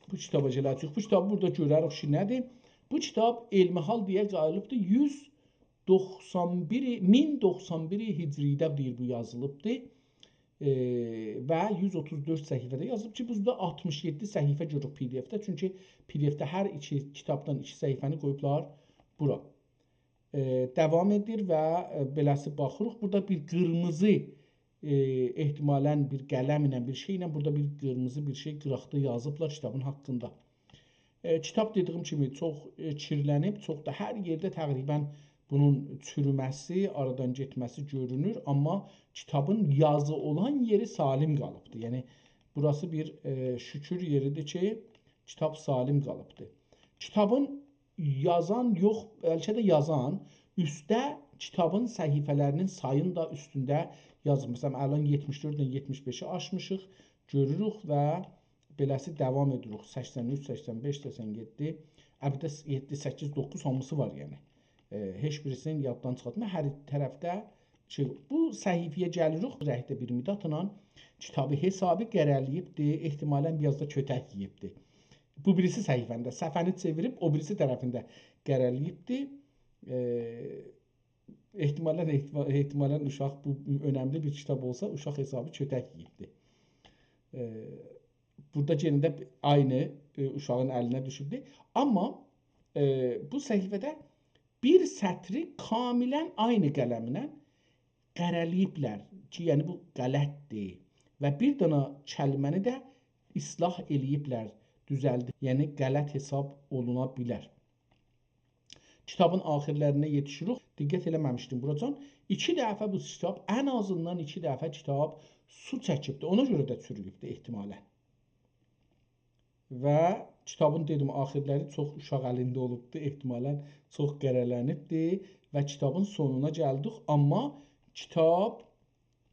بو کیتابا گله‌جه‌ییک. بو کیتابی بورادا گؤرریک کی، نه‌دیر؟ بو کیتاب علمی حال دئیه قاییلیبدیر یوز دوخسان بیر، مین دوخسان بیر هجری‌ده دئییر بو یازیلیبدیر. ائ، و یوز اوتوز دؤرد صفحه‌ده یازیلیب کی، بورادا آلتمیش یئددی صفحه گؤروروک پی دی اف‌ده. چونکی پی دی اف‌ده هر ایکی کیتابدان ایکی صفحه‌نی قویوبلار بورا. ائ، داوام ائدیر و، ائ، بئله‌سی باخیریق. بورادا بیر قیرمیزی، ائ، احتمالاً بیر قلم ایله، بیر شئی ایله، بورادا بیر قیرمیزی بیر شئی قیراقدا یازیبلار کیتابین حاقیندا. ائ، کیتاب دئدیییم کیمی چوخ، ائ، کیرلنیب، چوخ دا هر یئرده تقریباً بونون چورومه‌سی، آرادان گئتمه‌سی گؤرونور، آمما کیتابین یازی اولان یئری سالم قالیبدیر. یعنی، بوراسی بیر، ائ، شوکور یئریدیر کی، کیتاب سالم قالیبدیر. کیتابین یازان یوخ، بلکه ده یازان، اوستده کیتابین صفحه‌لری‌نین سایین دا اوستونده یازیب. مثلاً، الان یئتمیش دؤرد ایله یئتمیش بئشی آچمیشیق، گؤروروک و بئله‌سی داوام ائدیریک. سکسن اوچ، سکسن بئش، سکسن یئددی، البته، یئددی، سککیز، دوققوز هامیسی وار، یعنی. ائ، هئچ بیریسینی یاددان چیخارتما. هر طرفده شئی، بو صفحه‌یه گلیریک، رنگده بیر مدادلا کیتابی حسابی قره‌له‌ییبدی، احتمالاً بیر آز دا کؤتک یئییبدی. بو بیریسی صفحه‌نده، صفحه‌نی چئویریب او بیریسی طرفینده قره‌له‌ییبدی. ائ، احتمالاً، احتما-، احتمالاً اوشاق، بو اؤنملی بیر کیتاب اولسا، اوشاق حسابی کؤتک یئییبدی. ائ، بورادا یئنه ده عینی، ائ، اوشاغین الینه دوشوبدو. آمما، ائ، بو صفحه‌ده بیر سطری کاملاً عینی قلمله قره‌له‌ییبلر کی، یعنی بو غلطدیر. و بیر دنه کلمه‌نی ده اصلاح ائله‌ییبلر، دوزلدیب. یعنی غلط حساب اولونا بیلر. کیتابین آخیرلرینه یئتیشیریک. دقت ائله‌مه‌میشدیم بوراجان. ایکی دفعه بو کیتاب، ان آزیندان ایکی دفعه کیتاب سو چکیبدی. اونا گؤره ده چورویوبدو احتمالاً. و کیتابین، دئدیم، آخیرلری چوخ اوشاق الینده اولوبدو، احتمالاً چوخ قره‌لنیبدی و کیتابین سونونا گلدیک، آمما کیتاب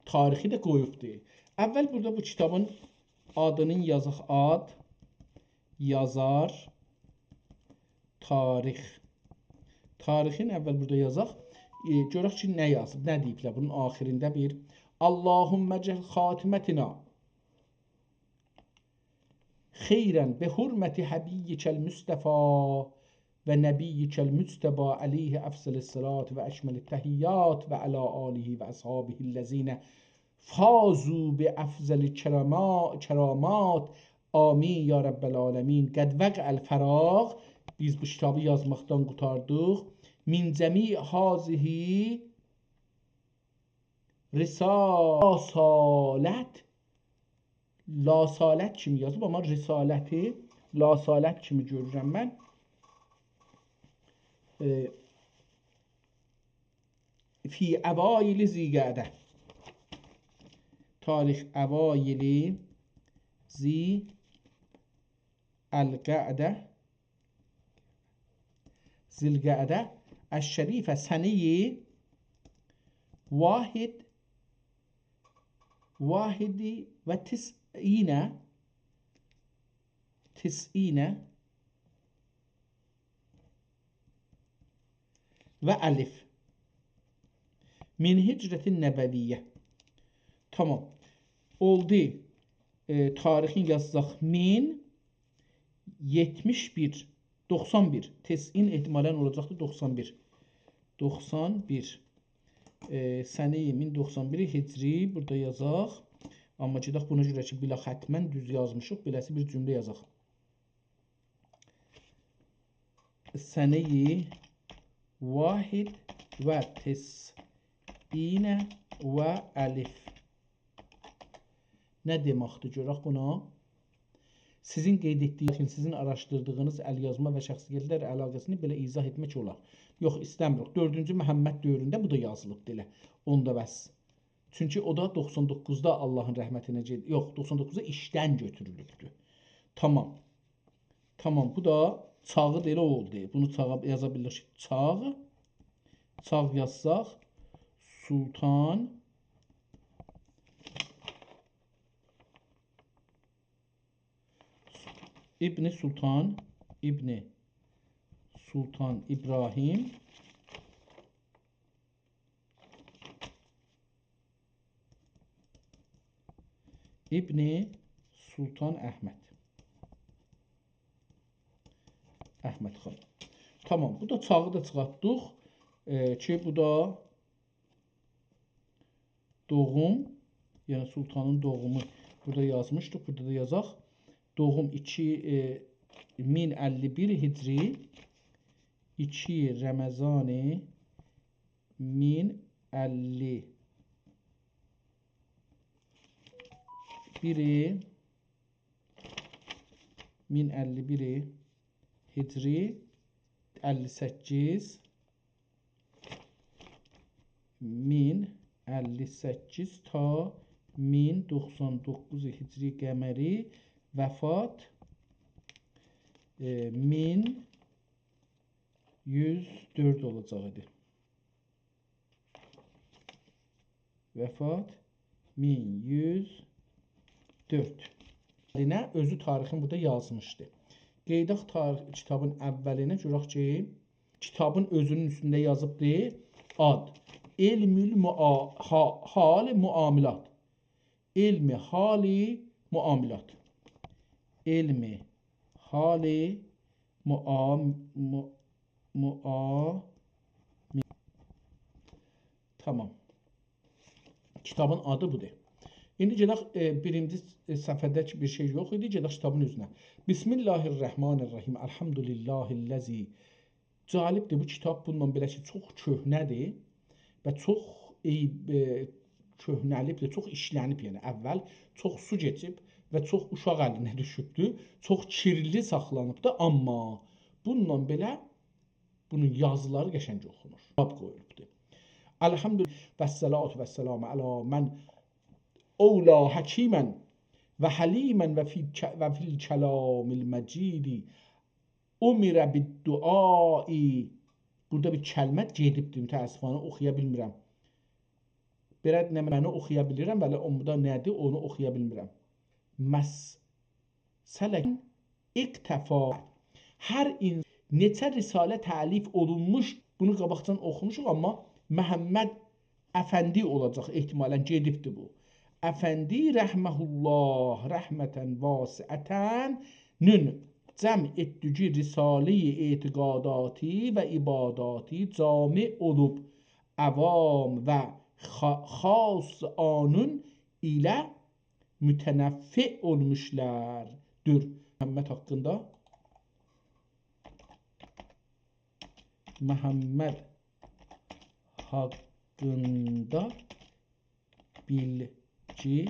تاریخی ده قویوبدو. اول بورادا بو کیتابین آدینی یازاق، آد، یازار، تاریخ. تاریخین اول بورادا یازاق. ائ، گؤرک کی، نه یازیب، نه دئییبلر. بونون آخیرینده بیر: «اللهم اجعل خاتمتنا خیراً بحرمة حبیبک المصطفی و نبیک المجتبی علیه افضل الصلاة و اکمل التحیات و علی آله و اصحابه الذین فاضوا بافضل الکراما-، کرامات. آمین یا رب العالمین. قد وقع الفراغ.» بیز بو کیتابی یازماقدان قوتاردیق. «من جمیع هذه رسا-، رسالت»، لاسالت کیمی یازیب، آمما رسالتی لاسالت کیمی گؤرورم من. ائ، «فی اوایل ذی القعدة». تاریخ اوایل ذی القعدة، ذی القعدة الشریفة، سنهٔ واحد، واحد و تسعین، تسعین و الف من هجرة النبویة. تامام. اولدو. ائ، تاریخین یازاق. مین یئتمیش بیر، دوخسان بیر. تسعین احتمالاً اولاجاقدیر دوخسان بیر. دوخسان بیر. ائ، سنهٔ مین دوخسان بیر هجری بورادا یازاق. آمما گئدک بونا گؤره کی، بلا حتماً دوز یازمیشیق، بئله‌سی بیر جمله یازاق. سنهٔ واحد و تسعین و الف. نه دئمکدیر، گؤرک بونا؟ سیزین قید ائتدیگینیز، سیزین آراشدیردیغینیز ال‌یازما و شخصیت‌لر علاقه‌سینی بئله ایضاح ائتمک اولار. یوخ، ایسته‌میریک. دؤردونجو محمد دؤورونده بو دا یازیلیبدی ائله. اوندا بس. چونکی او دا دوخسان دوققوزدا آللاهین رحمتینه گئد-، یوخ، دوخسان دوققوزدا ایشدن گؤتورولوبدو. تامام. تامام، بو دا چاغی دا ائله اولدو. بونو چاغا یازا بیلیریک. چاغ. چاغ یازساق، سلطان ابن سلطان، ابن سلطان ابراهیم ابن سلطان احمد. احمد خان. تامام، بو دا چاغی دا چیخارتدیق. ائ، کی، بو دا دوغوم، یعنی سلطانین دوغومو بورادا یازمیشدیق، بورادا دا یازاق. دوغوم ایکی، ائ، مین اللی بیر هجری، ایکی رمضان مین اللی بیری، مین اللی بیری هجری، اللی سککیز، مین اللی سککیز تا مین دوخسان دوققوز هجری قمری، وفات، ائ، مین یوز دؤرد اولاجاق ایدی. وفات مین یوز دؤرد. نه، اؤزو تاریخین بورادا یازمیشدی. قئییداق تاریخ، کیتابین اولینه، گؤرک کی، کیتابین اؤزونون اوستونده یازیبدی. آد. علم المعا-، حا-، حال معاملات. علم حال معاملات. علم حال معام-، مع-، معا-، تامام. کیتابین آدی بودور. ایندی گئدک، ائ، بیرینجی، ائ، صفحه‌ده کی بیر شئی یوخ ایدی، گئدک کیتابین اؤزونه. بسم الله الرحمن الرحیم. الحمد لله الذی. جالبدیر، بو کیتاب بونونلا بئله کی، چوخ کؤهنه‌دیر و چوخ، ائ، ائ، کؤهنه‌لیبدیر، چوخ ایشلنیب، یعنی اول چوخ سو کئچیب و چوخ اوشاق الینه دوشوبدور، چوخ کیرلی ساخلانیبدیر، آمما بونونلا بئله بونون یازیلاری قشنگ اوخونور. کیتاب قویولوبدور. الحمدلله و الصلاة و السلام علی من اولی حکیما و حلیما و فی ک-، و فی الکلام المجید امر بالدعاء. بورادا بیر کلمه گئدیبدیر، متأسفانه اوخویا بیلمیرم. بئله نمنه اوخویا بیلیرم، ولی اوندا نه‌دیر، اونو اوخویا بیلمیرم. مس-، سلک اکتفا. هر این-، نئچه رساله تألیف اولونموش، بونو قاباقجان اوخوموشوق، آمما محمد افندی اولاجاق احتمالاً، گئدیبدی بو. افندی رحمه الله، رحمة واسعةً نون جمع ائتدیگی رساله‌ی اعتقاداتی و عباداتی جامع اولوب، عوام و خا-، خاص اونون ایله متنفع اولموشلاردیر. محمد حاقیندا، محمد حاقیندا بیلگی،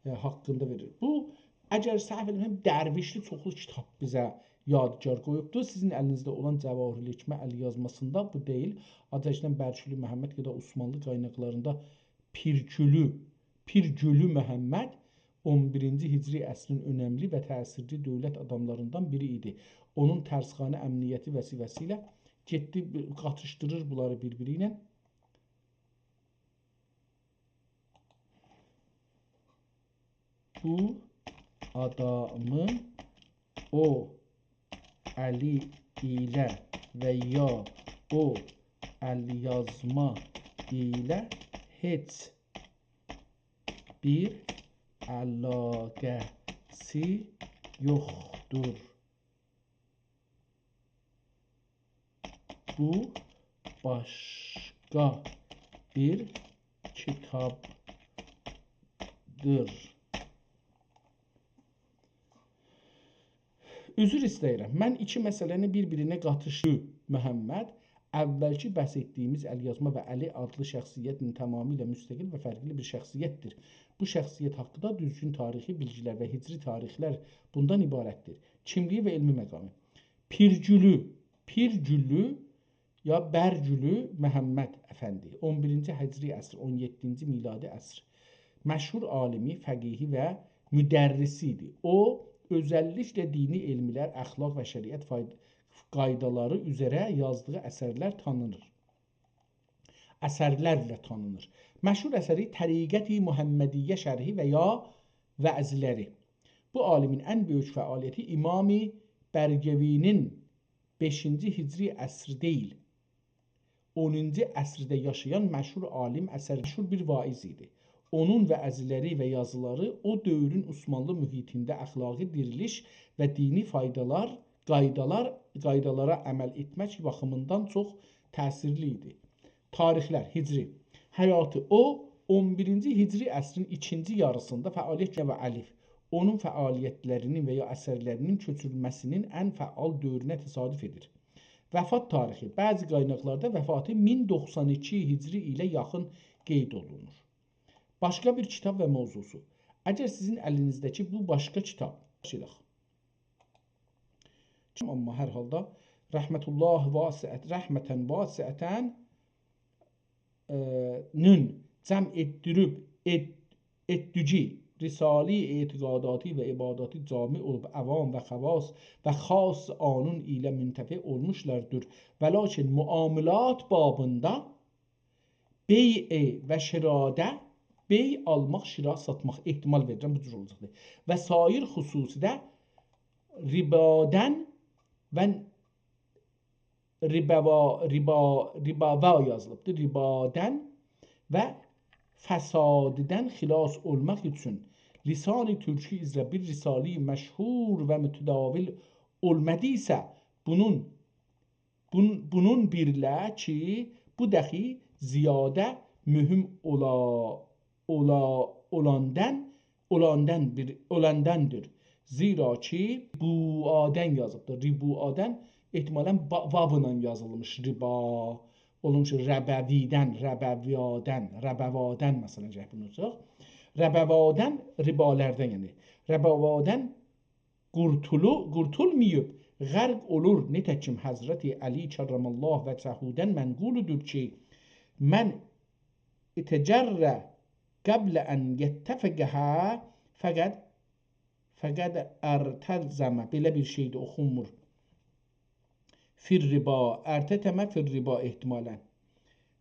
ائ، حاقیندا وئریر. بو، اگر سهو ائله‌میرم، درویشلی چوخلو کیتاب بیزه یادگار قویوبدور. سیزین الینیزده اولان جواهرالحکمه ال‌یازماسیندا بو دئییل. آذربایجان برگولی محمد یا دا عثمانلی قایناقلاریندا پیرگولو، پیرگولو محمد اون بیرینجی هجری عصرین اؤنملی و تأثیرلی دؤولت آداملاریندان بیری ایدی. اونون ترسخانه امنیتی وسیله‌سیله گئتدی، قاتیشدیریر بونلاری بیر-بیری ایله. بو آدامین او الی ایله و یا او ال‌یازما ایله هئچ بیر علاقه‌سی یوخدور. بو باشقا بیر کیتابدیر. عذر ایسته‌ییرم. من ایکی مسئله‌نی بیر-بیرینه قاتیشدیرام. محمد، اولکی بحث ائتدیگیمیز ال‌یازما و علی آدلی شخصیتین تمامیله مستقل و فرقلی بیر شخصیتدیر. بو شخصیت حاقیندا دوزگون تاریخی بیلگیلر و هجری تاریخلر بوندان عبارتدیر. کیملیگی و علمی مقامی. پیرگولو، پیرگولو یا برگولو محمد افندی، اون بیرینجی هجری عصر، اون یئددینجی میلادی عصر، مشهور عالیمی، فقیهی و مدرسی ایدی. او، اؤزللیکله دینی علملر، اخلاق و شریعت فای-، قایدالاری اوزره یازدیغی اثرلر تانینیر. اثرلرله تانینیر. مشهور اثری طریقت محمدیه شرحی و یا وعظلری. بو عالیمین ان بؤیوک فعالیتی امام برگوی‌نین بئشینجی هجری عصر دئییل، اونونجو عصرده یاشایان مشهور عالیم اثر، مشهور بیر واعظ ایدی. اونون وعظلری و یازیلاری او دؤورون عثمانلی محیطینده اخلاقی دیریلیش و دینی فایدالار قایدالار، قایدالارا عمل ائتمک باخیمیندان چوخ تأثیرلی ایدی. تاریخلر، هجری. حیاتی: او، اون بیرینجی هجری عصرین ایکینجی یاریسیندا فعالیت و الیف، اونون فعالیتلرینین و یا اثرلرینین کؤچورومه‌سینین ان فعال دؤورونه تصادف ائدیر. وفات تاریخی: بعضی قایناقلاردا وفاتی مین دوخسان ایکی هجری ایله یاخین قید اولونور. باشقا بیر کیتاب و موضوعسو. اگر سیزین الینیزده‌کی بو باشقا کیتاب، باشلایاق. آمما هر حالدا رحمت الله واسعت، رحمتاً واسعتاً، ائ، نون جمع ائتدیریب، ائت-، ائتدیگی رساله‌ی اعتقاداتی و عباداتی جامع اولوب عوام و خواص و خاص آنون ایله منتفع اولموشلاردیر. ولکن معاملات بابیندا بیع و شرادا، بیع آلماق، شرا ساتماق، احتمال وئریرم بو جور اولاجاقدیر. و سایر خصوصیده ربادن و ربوا، ربا، ربوا یازیلیبدیر. ربادن و فساددن خلاص اولماق اوچون لسان ترکی اوزره بیر رساله‌ی مشهور و متداول اولمادیسا، بونون بون-، بونون بیرله کی، بو دخی زیاده مهم اولا، اولا، اولاندان، اولاندان بیر، اولانداندیر. زیرا کی، ربوعادن یازیبدیر. ربوعادن احتمالاً با-، واولا یازیلمیش، ربا. اولموش ربویدن، ربوادن، ربوادن، مثلاً، گرک بونو اوخویاق. ربوادن، ربالردن، یعنی. ربوادن قورتولو-، قورتولماییب، غرق اولور. نئته‌کیم حضرت علی کرم الله وجهه‌دن منقولدور کی، «من اتجرّ قبل ان یتفقه فقد، فقد ارتزم»، بئله بیر شئیدیر، اوخونمور. فی الربا، ارتتم فی الربا احتمالاً.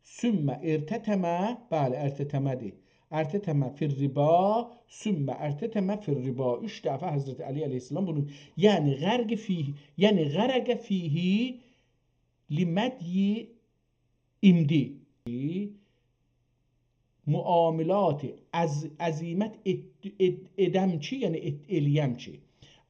ثم ارتتم، بلی، ارتتم‌دیر. ارتتم فی الربا، ثم ارتتم فی الربا. اوچ دفعه حضرت علی علیه‌السلام بونو، یعنی غرق فیه، یعنی غرق فیه لمدی امدی. معاملات عظ-، عزیمت ائت-، ائت-، ائدم کی، یعنی ائت-، ائله‌یم کی.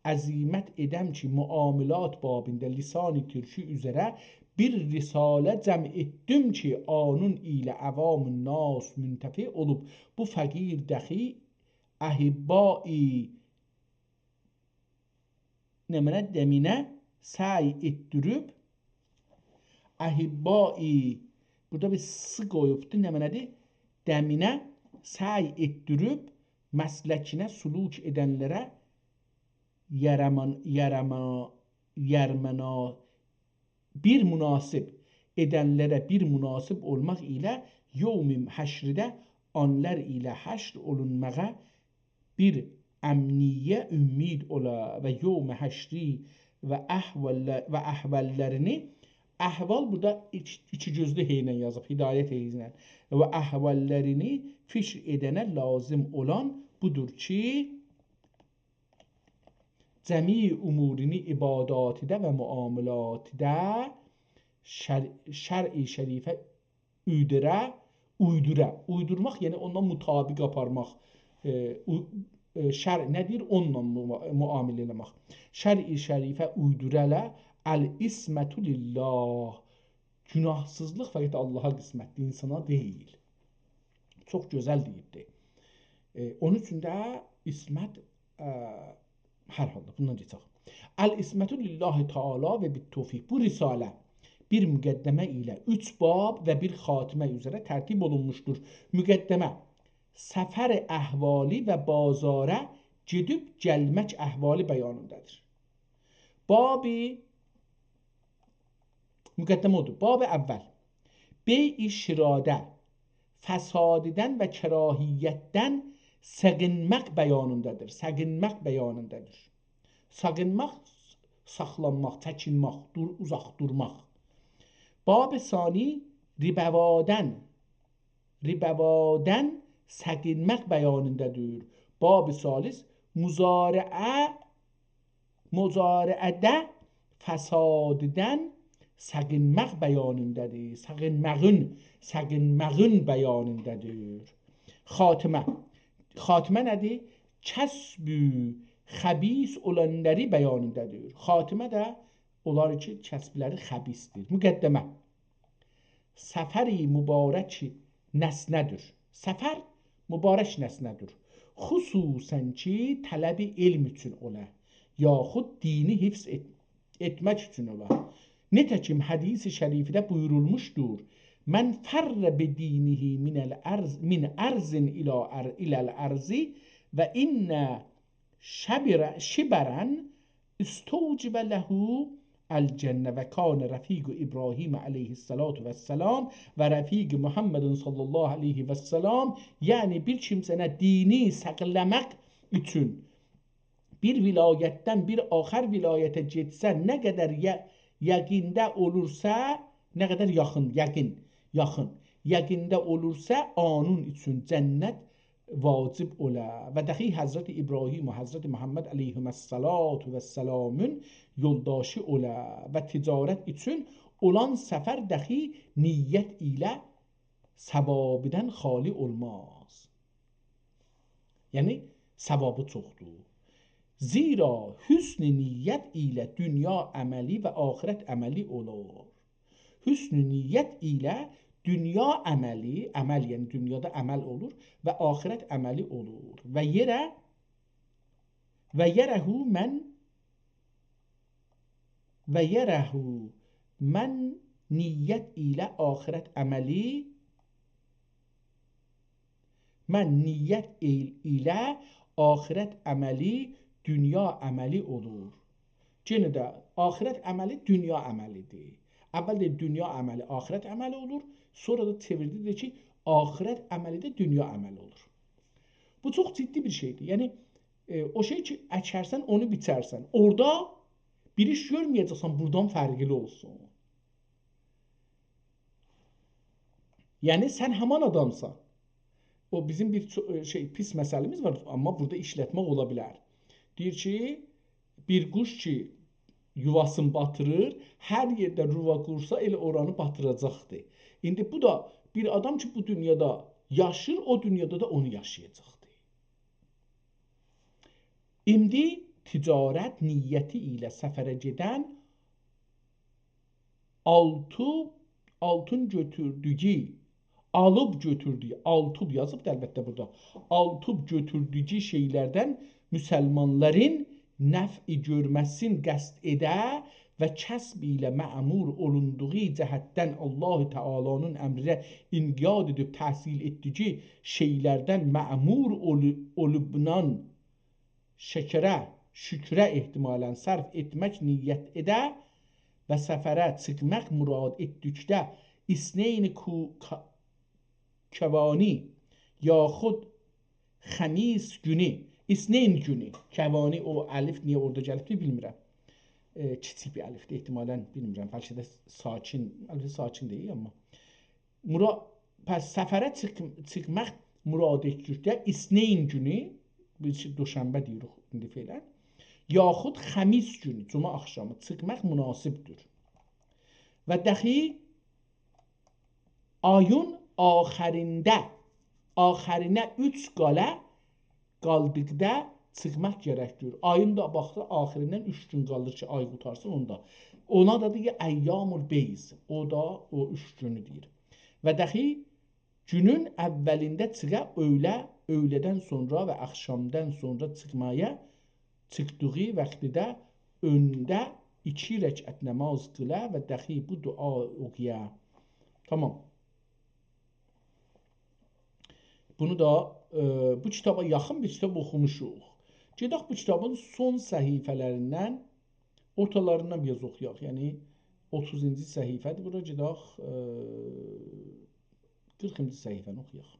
عزیمت ائدم کی، معاملات بابیندا لسان ترکی اوزره بیر رساله جمع ائتدیم کی، آنون ایله عوام الناس منتفع اولوب. بو فقیر دخی احبایی نمنه دمینه سعی ائتدیریب، احبایی، بورادا بیر «س» قویوبدو، نمنه‌دیر؟ دمینه سعی ائتدیریب، مسلکینه سلوک ائدنلره یرمان-، یرما-، یرمنا-، بیر مناسب، ائدنلره بیر مناسب اولماق ایله یوم حشرده آنلار ایله حشر اولونماغا بیر امنیه امید اولا و یوم حشری و احوال-، و احواللرینی، احوال بورادا ایک-، ایکی گؤزلو «ه» ایله یازیب، هدایت «ه» ایله، و احواللرینی فکر ائدنه لازم اولان بودور کی، جمیع امورینی عباداتیده و معاملاتیده شر-، شرع شریفه اویدوره، اویدوره. اویدورماق، یعنی اوندان مطابق آپارماق. ائ، او-، ائ، شرع نه دئییر، اونونلا مو-، معامله ائله‌مک. شرع شریفه اویدوره‌له، العصمة لله. گناهسیزلیق فقط آللاها قسمتدیر، اینسانا دئییل. چوخ گؤزل دئییبدی. ائ، اونون اوچون ده عصمت، ائ، هر حالدا بوندان کئچک. العصمة لله تعالی و بالتوفیق. بو رساله بیر مقدمه ایله، اوچ باب و بیر خاتمه اوزره ترتیب اولونموشدور. مقدمه، سفر احوالی و بازارا گئدیب گلمک احوالی بیانیندادیر. بابی مقدمه اودور. باب اول. بیع شرادا فساددن و کراهیتدن ساغینماق بیانیندادیر. ساغینماق بیانیندادیر. ساغینماق، ساخلانماق، چکینمک، دور-، اوزاق دورماق. باب ثانی، ربوادن، ربوادن ساغینماق بیانیندادیر. باب ثالث، مزارعه مزارعه‌ده فساددن ساغینماق بیانیندادیر. ساغینماغین، ساغینماغین بیانیندادیر. خاتمه. خاتمه نه‌دیر؟ کسب خبیث اولانلاری بیانیندادیر. خاتمه ده اونلار کی، کسبلری خبیثدیر. مقدمه. سفری مبارک نسنه‌دیر. سفر مبارک نسنه‌دیر. خصوصاً کی، طلب علم اوچون اولا، یاخود دینی حفظ ائت-، ائتمک اوچون اولا. نئته‌کیم حدیث شریفده بویورولموشدور: «من فر بدینه من الارض، من ارض الی ار-، الی الارض و ان شبر-، شبراً استوجب له الجنة و کان رفیق ابراهیم علیه الصلاة والسلام و رفیق محمد صلی الله علیه و سلم». یعنی، بیر کیمسه‌نی دینی ساخلاماق اوچون بیر ولایتدن بیر آخر ولایته گئتسه، نه قدر ی-، یقینده اولورسا، نه قدر یاخین، یقین، یاخین، یقینده اولورسا، اونون اوچون جنت واجب اولا و داخی حضرت ابراهیم و حضرت محمد علیهما الصلاة و السلامون یولداشی اولا و تجارت اوچون اولان سفر داخی نیت ایله ثوابیدن خالی اولماز. یعنی، ثوابی چوخدور. زیرا حسن نیت ایله دونیا عملی و آخرت عملی اولور. حسن نیت ایله دونیا عملی، عمل، یعنی دونیادا عمل اولور و آخرت عملی اولور. و یره، و یره من، و یره من نیت ایله آخرت عملی، من نیت ایل-، ایله آخرت عملی دونیا عملی اولور. یئنه ده آخرت عملی دونیا عملی‌دیر. اول ده دونیا عملی آخرت عملی اولور، سونرا دا چئویردی دئدی کی، آخرت عملی ده دونیا عملی اولور. بو چوخ جدی بیر شئی‌دیر. یعنی، ائ، او شئی کی، اکرسن، اونو بیچرسن. اورادا بیر ایش گؤرمه‌یه‌جکسن، بورادان فرقلی اولسون. یعنی، سن همان آدامسان. او بیزیم بیر چو-، ائ، شئی، پیس مثلیمیز وار، آمما بورادا ایشلتمک اولا بیلر. دئییر کی، بیر قوش کی، یوواسینی باتیریر، هر یئرده یووا قورسا، ائله اورانی باتیراجاقدیر. ایندی بو دا بیر آدام کی، بو دونیادا یاشاییر، او دونیادا دا اونو یاشایاجاقدیر. ایندی تجارت نیتی ایله سفره گئدن آلتوب، آلتون گؤتوردویو، آلیب گؤتوردویو، آلتوب یازیبدی البته بورادا. آلتوب گؤتوردویو شئیلردن مسلمانلارین نفعی گؤرمه‌سین قصد ائده و کسب ایله مأمور اولوندوغو جهتدن الله تعالی‌نین امرینه انقیاد ائدیب تحصیل ائتدیگی شئیلردن مأمور اولو-، اولوبنان شکره، شکره احتمالاً صرف ائتمک نیت ائده و سفره چیخماق مراد ائتدیکده اثنین کو-، کا-، کوانی یاخود خمیس گونو، اثنین گونو، کوانی، او الف نییه اورادا گلیبدیر، بیلمیرم. ائ، کیچیک بیر الفدیر، احتمالاً، بیلمیرم، بلکه ده ساکن، البته ساکن دئییل، آمما مرا-، پس سفره چیخ-، چیخماق مراد ائتدیکده اثنین گونو، بیز کی، دوشنبه دئییریک ایندی فعلاً، یاخود خمیس گونو، جمعه آخشامی چیخماق مناسبدیر. و داخی آیین آخرینده، آخرینه اوچ قاله قالدیقدا چیخماق گرکدیر. آیین دا باخسا، آخریندن اوچ گون قالیر کی، آی قوتارسین اوندا. اونا دا دئییر ایام البیض. او دا او اوچ گونو دئییر. و داخی گونون اولینده چیخا، اؤیله، اؤیله‌دن سونرا و آخشامدان سونرا چیخمایا، چیخدیغی واختدا اؤنده ایکی رکعت نماز قیلا و داخی بو دعا اوخویا. تامام. بونو دا، ائ، بو کیتابا یاخین بیر کیتاب اوخوموشوق. گئدک بو کیتابین سون صفحه‌لریندن، اورتالاریندان بیر آز اوخویاق. یعنی، اوتوزونجو صفحه‌دیر. بورا گئدک، ائ، قیرخینجی صفحه‌نی اوخویاق.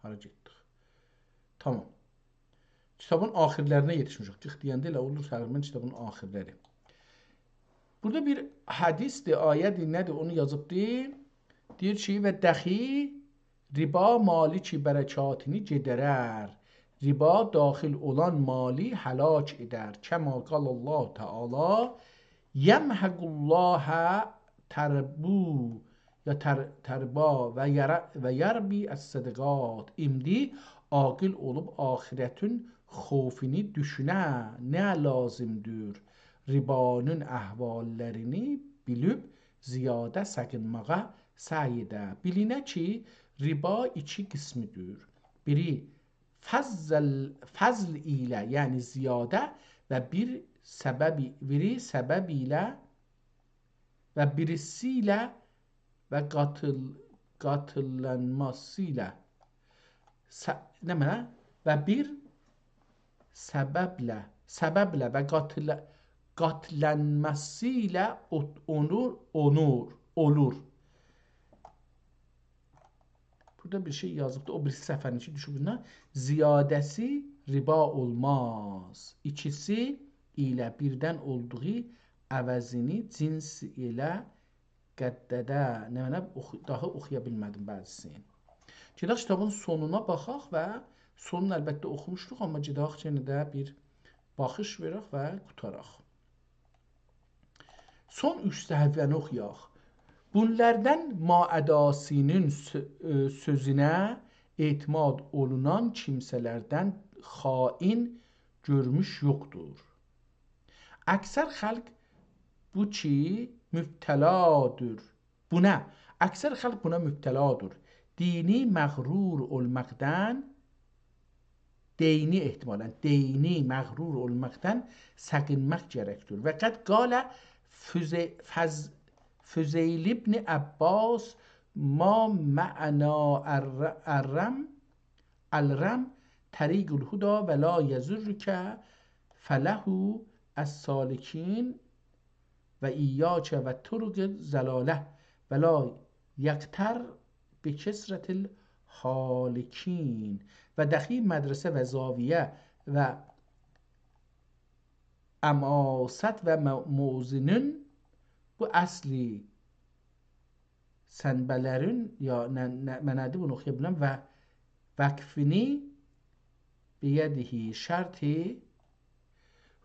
هارا گئتدیک؟ تامام. کیتابین آخیرلرینه یئتیشمیشیک. قیرخ دئینده ائله اولور تقریباً کیتابین آخیرلری. بورادا بیر حدیثدیر، آیه‌دیر، نه‌دیر، اونو یازیبدی. دئییر کی، «و داخی ربا مالک برکاتینی گئدرر.» ربا داخیل اولان مالی هلاک ائدر. «کما قال الله تعالی: یمحق الله تربو»، یا تر-، «تربا و یر-، و یربی الصدقات». ایندی عاقل اولوب آخرتین خوفونو دوشونه، نه لازیمدیر؟ ربانین احواللرینی بیلیب زیاده ساخینماغا سعی ائده. بیلینه کی، ربا ایکی قسمدیر. بیری فضل، فضل ایله، یعنی زیاده و بیر سبب، بیری سبب ایله و بیریسی ایله و قاتیل، قاتیللانماسی ایله. سه-، نمنه؟ و بیر سببله، سببله و قاتیل-، قاتلانماسی ایله اوت-، اونور، اونور، اولور. بورادا بیر شئی یازیبدی، او بیریسی صفحه‌نین ایچی دوشوب بوندان. زیاده‌سی ربا اولماز. ایکیسی ایله بیردن اولدوغو عوضینی جنس ایله قدده. نمنه اوخو-، داها اوخویا بیلمه‌دیم بعضیسینی. گئدک کیتابین سونونا باخاق و سونونو البته اوخوموشدوق، آمما گئدک یئنه ده بیر باخیش وئرک و قوتاراق. سون اوچ صفحه‌نی اوخویاق. بونلاردان ما اداسی‌نین سؤ-، ائ، سؤزونه اعتماد اولونان کیمسه‌لردن خائن گؤرموش یوخدور. اکثر خلق بو کی مبتلادیر. بونا، اکثر خلق بونا مبتلادیر. دینی مغرور اولماقدان، دینی احتمالاً، دینی مغرور اولماقدان ساخینماق گرکدیر. و قد قال فض-، فض-، فضیل ابن عباس: «ما معنا الر-، الرم، الرم طریق الهدی و لا یضرک فله السالکین و ایاک و طرق الضلالة و لا یغتر بکثرة الهالکین.» و دخی مدرسه و زاویه و اماست و مو-، موزینین بو اصلی سنبلرین، یا نه، نه، من نه‌دیر بونو اوخویا بیلم، و وقفینی بیه‌دهی شرط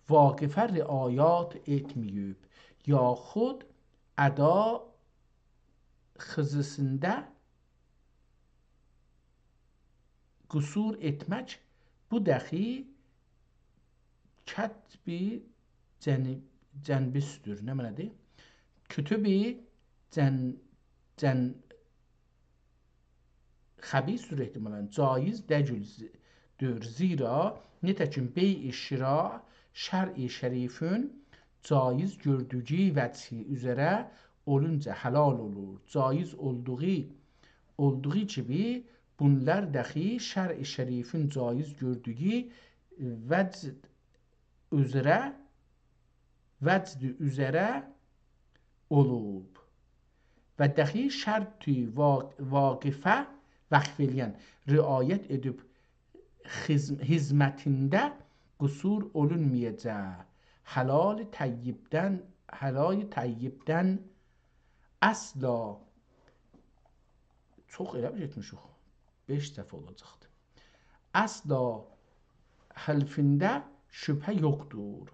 واقفه رعایت ائتمه‌ییب، یاخود ادا خیزیسیندا قصور ائتمک، بو دخی کتبی جن-، جنبیسدیر. نمنه‌دیر؟ کتبی جن-، جن-، خبیثدیر احتمالاً. جایز دگیل ز-، دور. زیرا نتکین بیع شرا شرع شریفین جایز گؤردویو وجهی اوزره اولونجا حلال اولور. جایز اولدوغو، اولدوغو کیمی بونلار دخی شرع شریفین جایز گؤردویو وجه اوزره، وجد اوزره اولوب. و دخی شرط وا-، واقفه، وقف ائله‌ین، رعایت ائدیب خیز-، خدمتینده قصور اولونمایاجاق. حلال طیبدن، حلال طیبدن اصلا، چوخ ائله بیل گئتمیشیک. بئش صفحه اولاجاقدی. اصلا حلفینده شبهه یوخدور.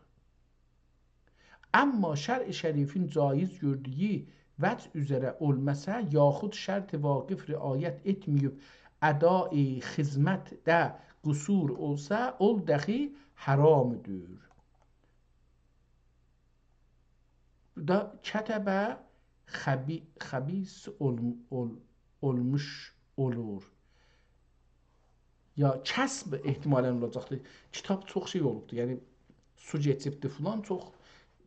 اما شرع شریفین جایز گؤردویو وجه اوزره اولماسا، یاخود شرط واقف رعایت ائتمه‌ییب ادای خدمتده قصور اولسا، اول دخی حرامدیر. دا کتبه خبی-، خبیث اول-، اول-، اولموش اولور. یا کسب احتمالاً اولاجاقدیر. کیتاب چوخ شئی اولوبدور، یعنی سو کئچیبدیر فلان، چوخ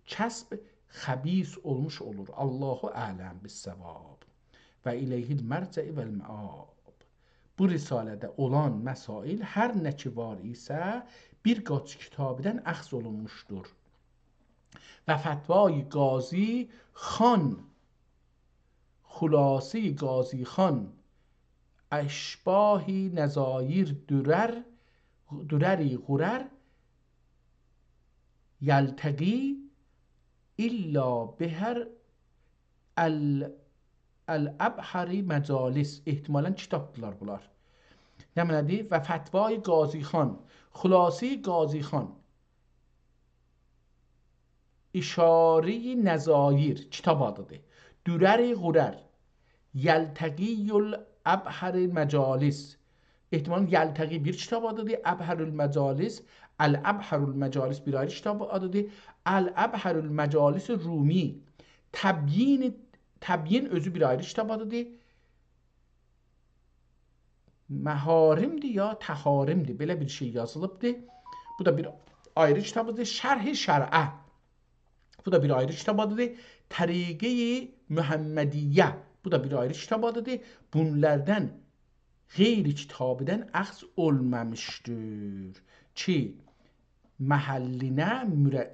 کسب خبیث اولموش اولور. الله اعلم بالصواب. و الیه المرجع و المآب. بو رساله‌ده اولان مسائل هر نه کی وار ایسه، بیر قاچ کتابدان اخذ اولونموشدور. و فتوای قاضی خان، خلاصه‌ی قاضی خان، اشباهی نظایر درر، درری غرر، یلتقی الا بحر ال-، الابحر مجالس. احتمالاً کیتابدیلار بونلار. نمنه‌دیر؟ و فتوای قاضی خان، خلاصه‌ی قاضی خان، اشاره‌ی نظایر، کیتاب آدیدیر. درر غرر، یلتقی الابحر مجالس، احتمالاً یلتقی بیر کیتاب آدیدیر، ابحرالمجالس، الابحرالمجالس بیر آیری کیتاب آدیدیر، الابحرالمجالس رومی، تبیین، تبیین اؤزو بیر آیری کیتاب آدیدیر. محارم‌دیر یا تحارم‌دیر، بئله بیر شئی یازیلیبدیر. بو دا بیر آیری کیتابدیر. شرح شرعه. بو دا بیر آیری کیتاب آدیدیر. طریقهٔ محمدیه. بو دا بیر آیری کیتاب آدیدیر. بونلاردان غیر کیتابیدن اخذ اولمامیشدیر کی، محلینه مره-،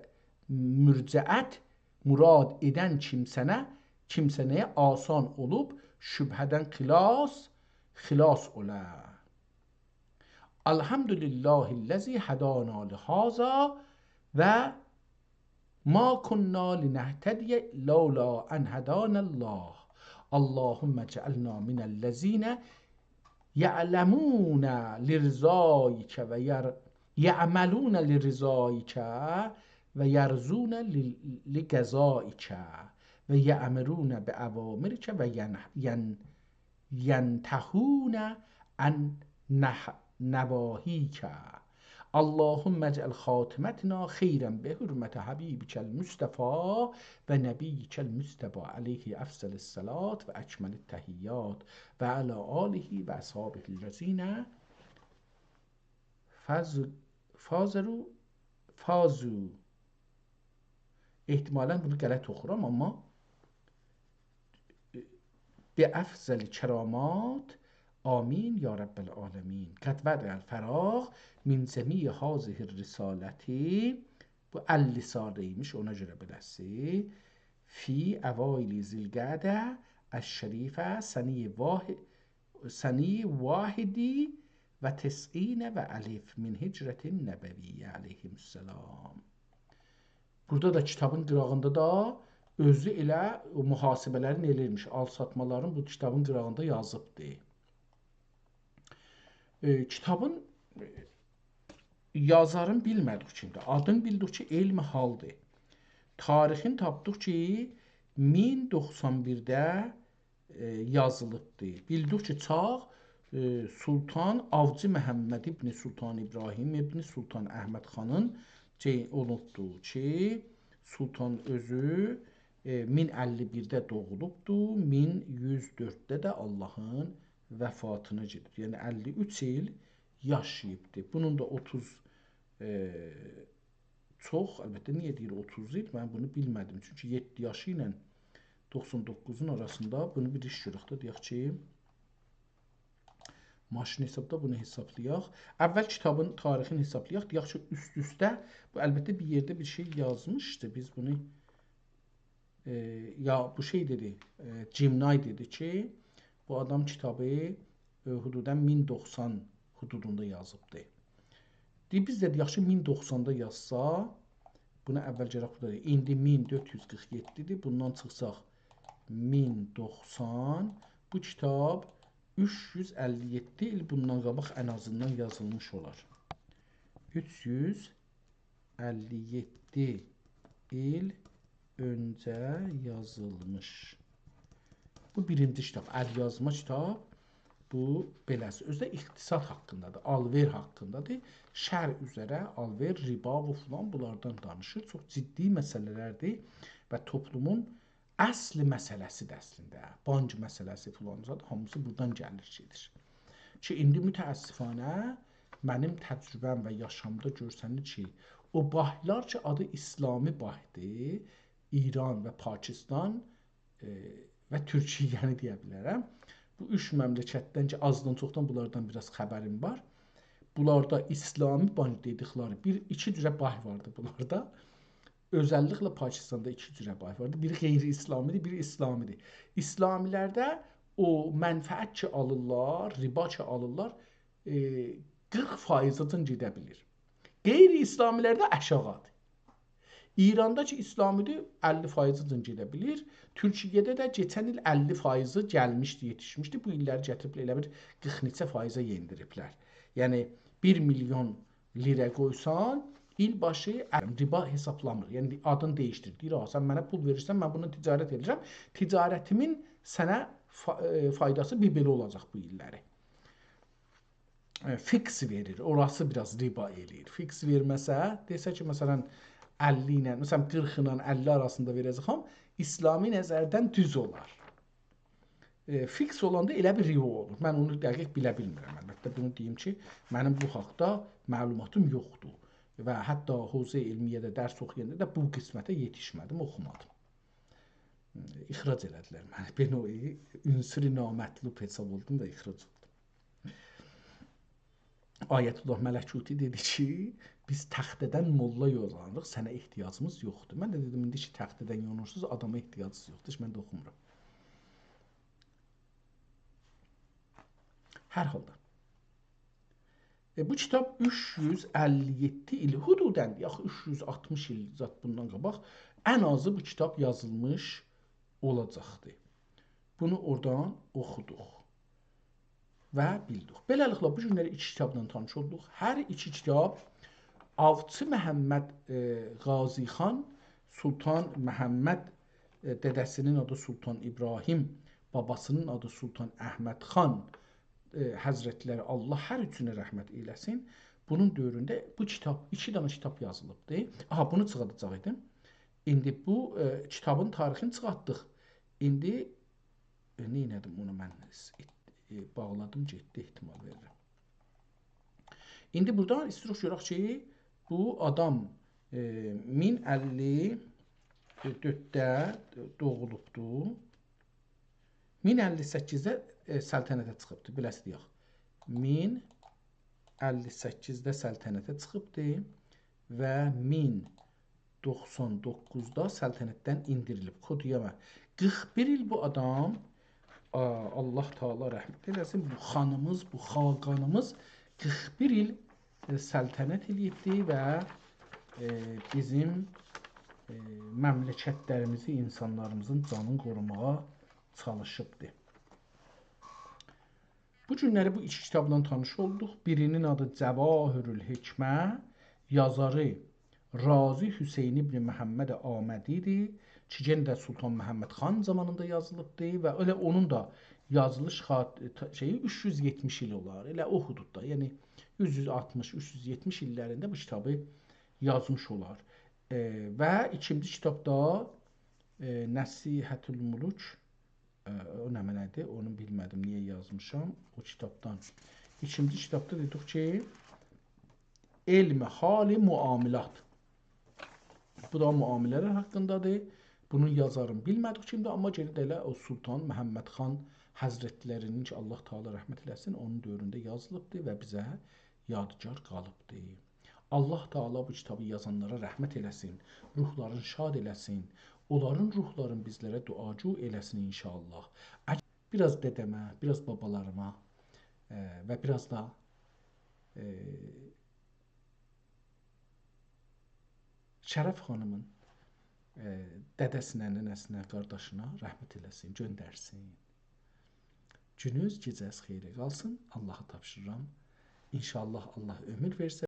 مراجعت مراد ائدن کیمسه‌نه، کیمسه‌نه‌یه آسان اولوب شبهه‌دن خلاص، خلاص اولا. الحمد لله الذی هدانا لهذا و ما كنا لنهتدی لولا أن هدانا الله. اللهم اجعلنا من الذين يعلمون لرضائك وير-، يعملون لرضائك ويرضون ل-، لقضائك ويأمرون بأوامرك وين-، ين-، ينتهون عن نه-، نواهيك. اللهم اجعل خاتمتنا خيرا بحرمة حبيبك المصطفى ونبيك المجتبى عليه أفضل الصلاة وأكمل التحيات وعلى آله وأصحابه الذين فاز-، فازرو-، فازو. احتمالاً بونو غلط اوخورام، آمما بأفضل الكرامات، آمین یا رب العالمین. قد وضع الفراغ من جمیع هذه الرسالة، بو اللی ساعت ایمیش، اونا گؤره بئله‌سی، فی اوایل ذی القعدة الشریفة سنة واحد، سنة واحد و تسعین و الف من هجرة النبویة علیهم السلام. بورادا دا کیتابین قیراغیندا دا اؤزو ائله او محاسبه‌لرین ائله‌ییرمیش، آل‌ساتمالارین بو کیتابین قیراغیندا یازیبدی. ائ، کیتابین، ائ، یازارین بیلمه‌دیک کیمدیر. آدین بیلدیک کی، علم حالدیر. تاریخین تاپدیق کی، مین دوخسان بیرده ائ، یازیلیبدی. بیلدیک کی، چاغ، ائ، سلطان آوجی محمد ابن سلطان ابراهیم ابن سلطان احمد خانین شئی اولوبدو کی، سلطان اؤزو، ائ، مین اللی بیرده دوغولوبدو، مین یوز دؤردده ده آللاهین وفاتینا گئدیب. یعنی اللی اوچ ایل یاشاییبدی. بونون دا اوتوز، ائ، چوخ، البته، نییه دئییر اوتوز ایل؟ من بونو بیلمه‌دیم. چونکی یئددی یاشی ایله دوخسان دوققوزون آراسیندا بونو بیر ایش گؤرک ده، دئیک کی، ماشین حسابدا بونو حسابلایاق. اول کیتابین تاریخینی حسابلایاق. دئیک کی، اوست-اوسته، بو، البته، بیر یئرده بیر شئی یازمیشدی. بیز بونو ائ، یا بو شئی دئدی، ائ، جیمنای دئدی کی، بو آدام کیتابی، ائ، حدوداً مین دوخسان حدودوندا یازیبدی. دئییر، بیز ده دئیک کی، مین دوخساندا یازسا، بونو اول گرک بورادا دئیک. ایندی مین دؤرد یوز قیرخ یئددی‌دیر، بوندان چیخساق مین دوخسان، بو کیتاب اوچ یوز اللی یئددی ایل بوندان قاباق ان آزیندان یازیلمیش اولار. اوچ یوز اللی یئددی ایل اؤنجه یازیلمیش. بو بیرینجی کیتاب، ال‌یازما کیتاب. بو بئله‌سی. اؤزو ده اقتصاد حاقیندادیر، آلوئر حاقیندادیر. شرع اوزره آلوئر، ربا و فلان بونلاردان دانیشیر. چوخ جدی مسئله‌لردیر و توپلومون اصل مسئله‌سی‌دیر اصلینده. بانک مسئله‌سی فلان زاد، هامیسی بورادان گلیر، گئدیر. کی، ایندی متأسفانه منیم تجربه‌م و یاشامدا گؤرسنیر کی، او بانکلار کی، آدی اسلامی بانکدیر، ایران و پاکستان، ائ، و تورکیه‌نی دئیه بیلرم. بو اوچ مملکتدن کی، آزدان چوخدان بونلاردان بیر آز خبریم وار. بونلاردا اسلامی بانک دئدیکلری بیر، ایکی جوره بانک واردی بونلاردا. اؤزللیکله پاکستاندا ایکی جوره بانک واردی. بیری غیر اسلامی‌دیر، بیری اسلامی‌دیر. اسلامی‌لرده او منفعت کی آلیرلار، ربا کی آلیرلار، ائ، قیرخ فایزه‌جن گئده بیلیر. غیر اسلامی‌لرده آشاغیدیر. ایراندا کی اسلامی‌دیر، اللی فایزه‌جن گئده بیلیر. تورکیه‌ده ده کئچن ایل اللی فایزی گلمیشدی، یئتیشمیشدی. بو ایللری گتیریب ائله بیر قیرخ نئچه فایزه یئندیریبلر. یعنی، بیر میلیون لیره قویسان، ایل باشی ربا حسابلامیر. یعنی، آدینی دییشدیریر. دئییر، «آ، سن منه پول وئریرسن، من بونونلا تجارت ائدیرم. تجارتیمین سنه فا-، ائ، فایداسی بیر بئله اولاجاق بو ایللری.» ائ، فیکس وئریر، اوراسی بیر آز ربا ائله‌ییر. فیکس وئرمه‌سه، دئسه کی، مثلا، اللی ایله، مثلا، قیرخ ایله اللی آراسیندا وئره‌جک، هم اسلامی نظردن دوز اولار. ائ، فیکس اولاندا ائله بیر ربا اولور. من اونو دقیق بیله بیلمیرم، البته. بونو دئییم کی، منیم بو حاقدا معلوماتیم یوخدور. و حتی حوزه علمیه‌ده درس اوخویاندا دا بو قسمته یئتیشمه‌دیم، اوخومادیم. اخراج ائله‌دیلر منی. به نوعی عنصر نامطلوب حساب اولدوم و اخراج اولدوم. آیت‌الله ملکوتی دئدی کی، «بیز تخته‌دن ملا یورانیریق، سنه احتیاجیمیز یوخدور.» من ده دئدیم، «ایندی کی تخته‌دن یونورسونوز، آداما احتیاجینیز یوخدور، هئچ من ده اوخومورام.» هر حالدا. ائ، بو کیتاب اوچ یوز اللی یئددی ایل، حدوداً، یاخشی، اوچ یوز آلتمیش ایل زاد بوندان قاباق ان آزی بو کیتاب یازیلمیش اولاجاقدی. بونو اورادان اوخودوق و بیلدیک. بئله‌لیکله، بو گونلری ایکی کیتابلا تانیش اولدوق. هر ایکی کیتاب آوچی محمد، ائ، غازی خان، سلطان محمد، ائ، دده‌سینین آدی سلطان ابراهیم، باباسینین آدی سلطان احمد خان، ائ، حضرتلری، الله هر اوچونه رحمت ائله‌سین. بونون دؤورونده بو کیتاب، ایکی دنه کیتاب یازیلیبدی. آها، بونو چیخاداجاق ایدیم. ایندی بو، ائ، کیتابین تاریخینی چیخارتدیق. ایندی، ائ، نئینه‌دیم اونو من؟ ائ، باغلادیم، گئتدی، احتمال وئریرم. ایندی بورادا ایسته‌ییریک گؤرک کی، بو آدام، ائ، مین اللی دؤردده دوغولوبدو. مین اللی سککیزده، ائ، سلطنته چیخیبدی، بئله‌سی دئیک. مین اللی سککیزده سلطنته چیخیبدی و مین دوخسان دوققوزدا سلطنتدن ایندیریلیب. کدیه‌مه. قیرخ بیر ایل بو آدام، آ، الله تعالی رحمت ائله‌سین، بو خانیمیز، بو خاقانیمیز قیرخ بیر ایل، ائ، سلطنت ائله‌ییبدی و، ائ، بیزیم، ائ، مملکتلریمیزی، اینسانلاریمیزین جانینی قوروماغا چالیشیبدی. بو گونلری بو ایکی کیتابلا تانیش اولدوق. بیرینین آدی جواهرالحکمه، یازاری رازی حسین ابن محمد آمدی ایدی کی، یئنه ده سلطان محمد خان زامانیندا یازیلیبدی و ائله اونون دا یازیلیش خاط-، تا-، شئیی اوچ یوز یئتمیش ایل اولار. ائله او حدوددا، یعنی اوچ یوز آلتمیش، اوچ یوز یئتمیش ایللرینده بو کیتابی یازمیش اولار. ائ، و ایکینجی کیتاب دا، ائ، نصیحة الملوک، ائ، او نمنه‌دیر؟ اونو بیلمه‌دیم، نییه یازمیشام او کیتابدان. ایکینجی کیتابدا دئدیک کی، علم حال معاملات. بو دا معامله‌لر حاقیندادیر. بونون یازارینی بیلمه‌دیک کیمدیر، آمما یئنه ده ائله او سلطان محمد خان حضرتلری‌نین کی، الله تعالی رحمت ائله‌سین، اونون دؤورونده یازیلیبدیر و بیزه یادگار قالیبدیر. الله تعالی بو کیتابی یازانلارا رحمت ائله‌سین، روحلارینی شاد ائله‌سین، اونلارین روحلارینی بیزلره دعاگو ائله‌سین ان‌شاءالله. اگر بیر آز دده‌مه، بیر آز بابالاریما، ائ، و بیر آز دا، ائ، شرف خانیمین، ائ، دده‌سینه، ننه‌سینه، قارداشینا رحمت ائله‌سین، گؤندرسین. گونوز، گئجه‌ز خئیره قالسین، اللها تاپشیریرام. ان‌شاءالله الله عؤمور وئرسه،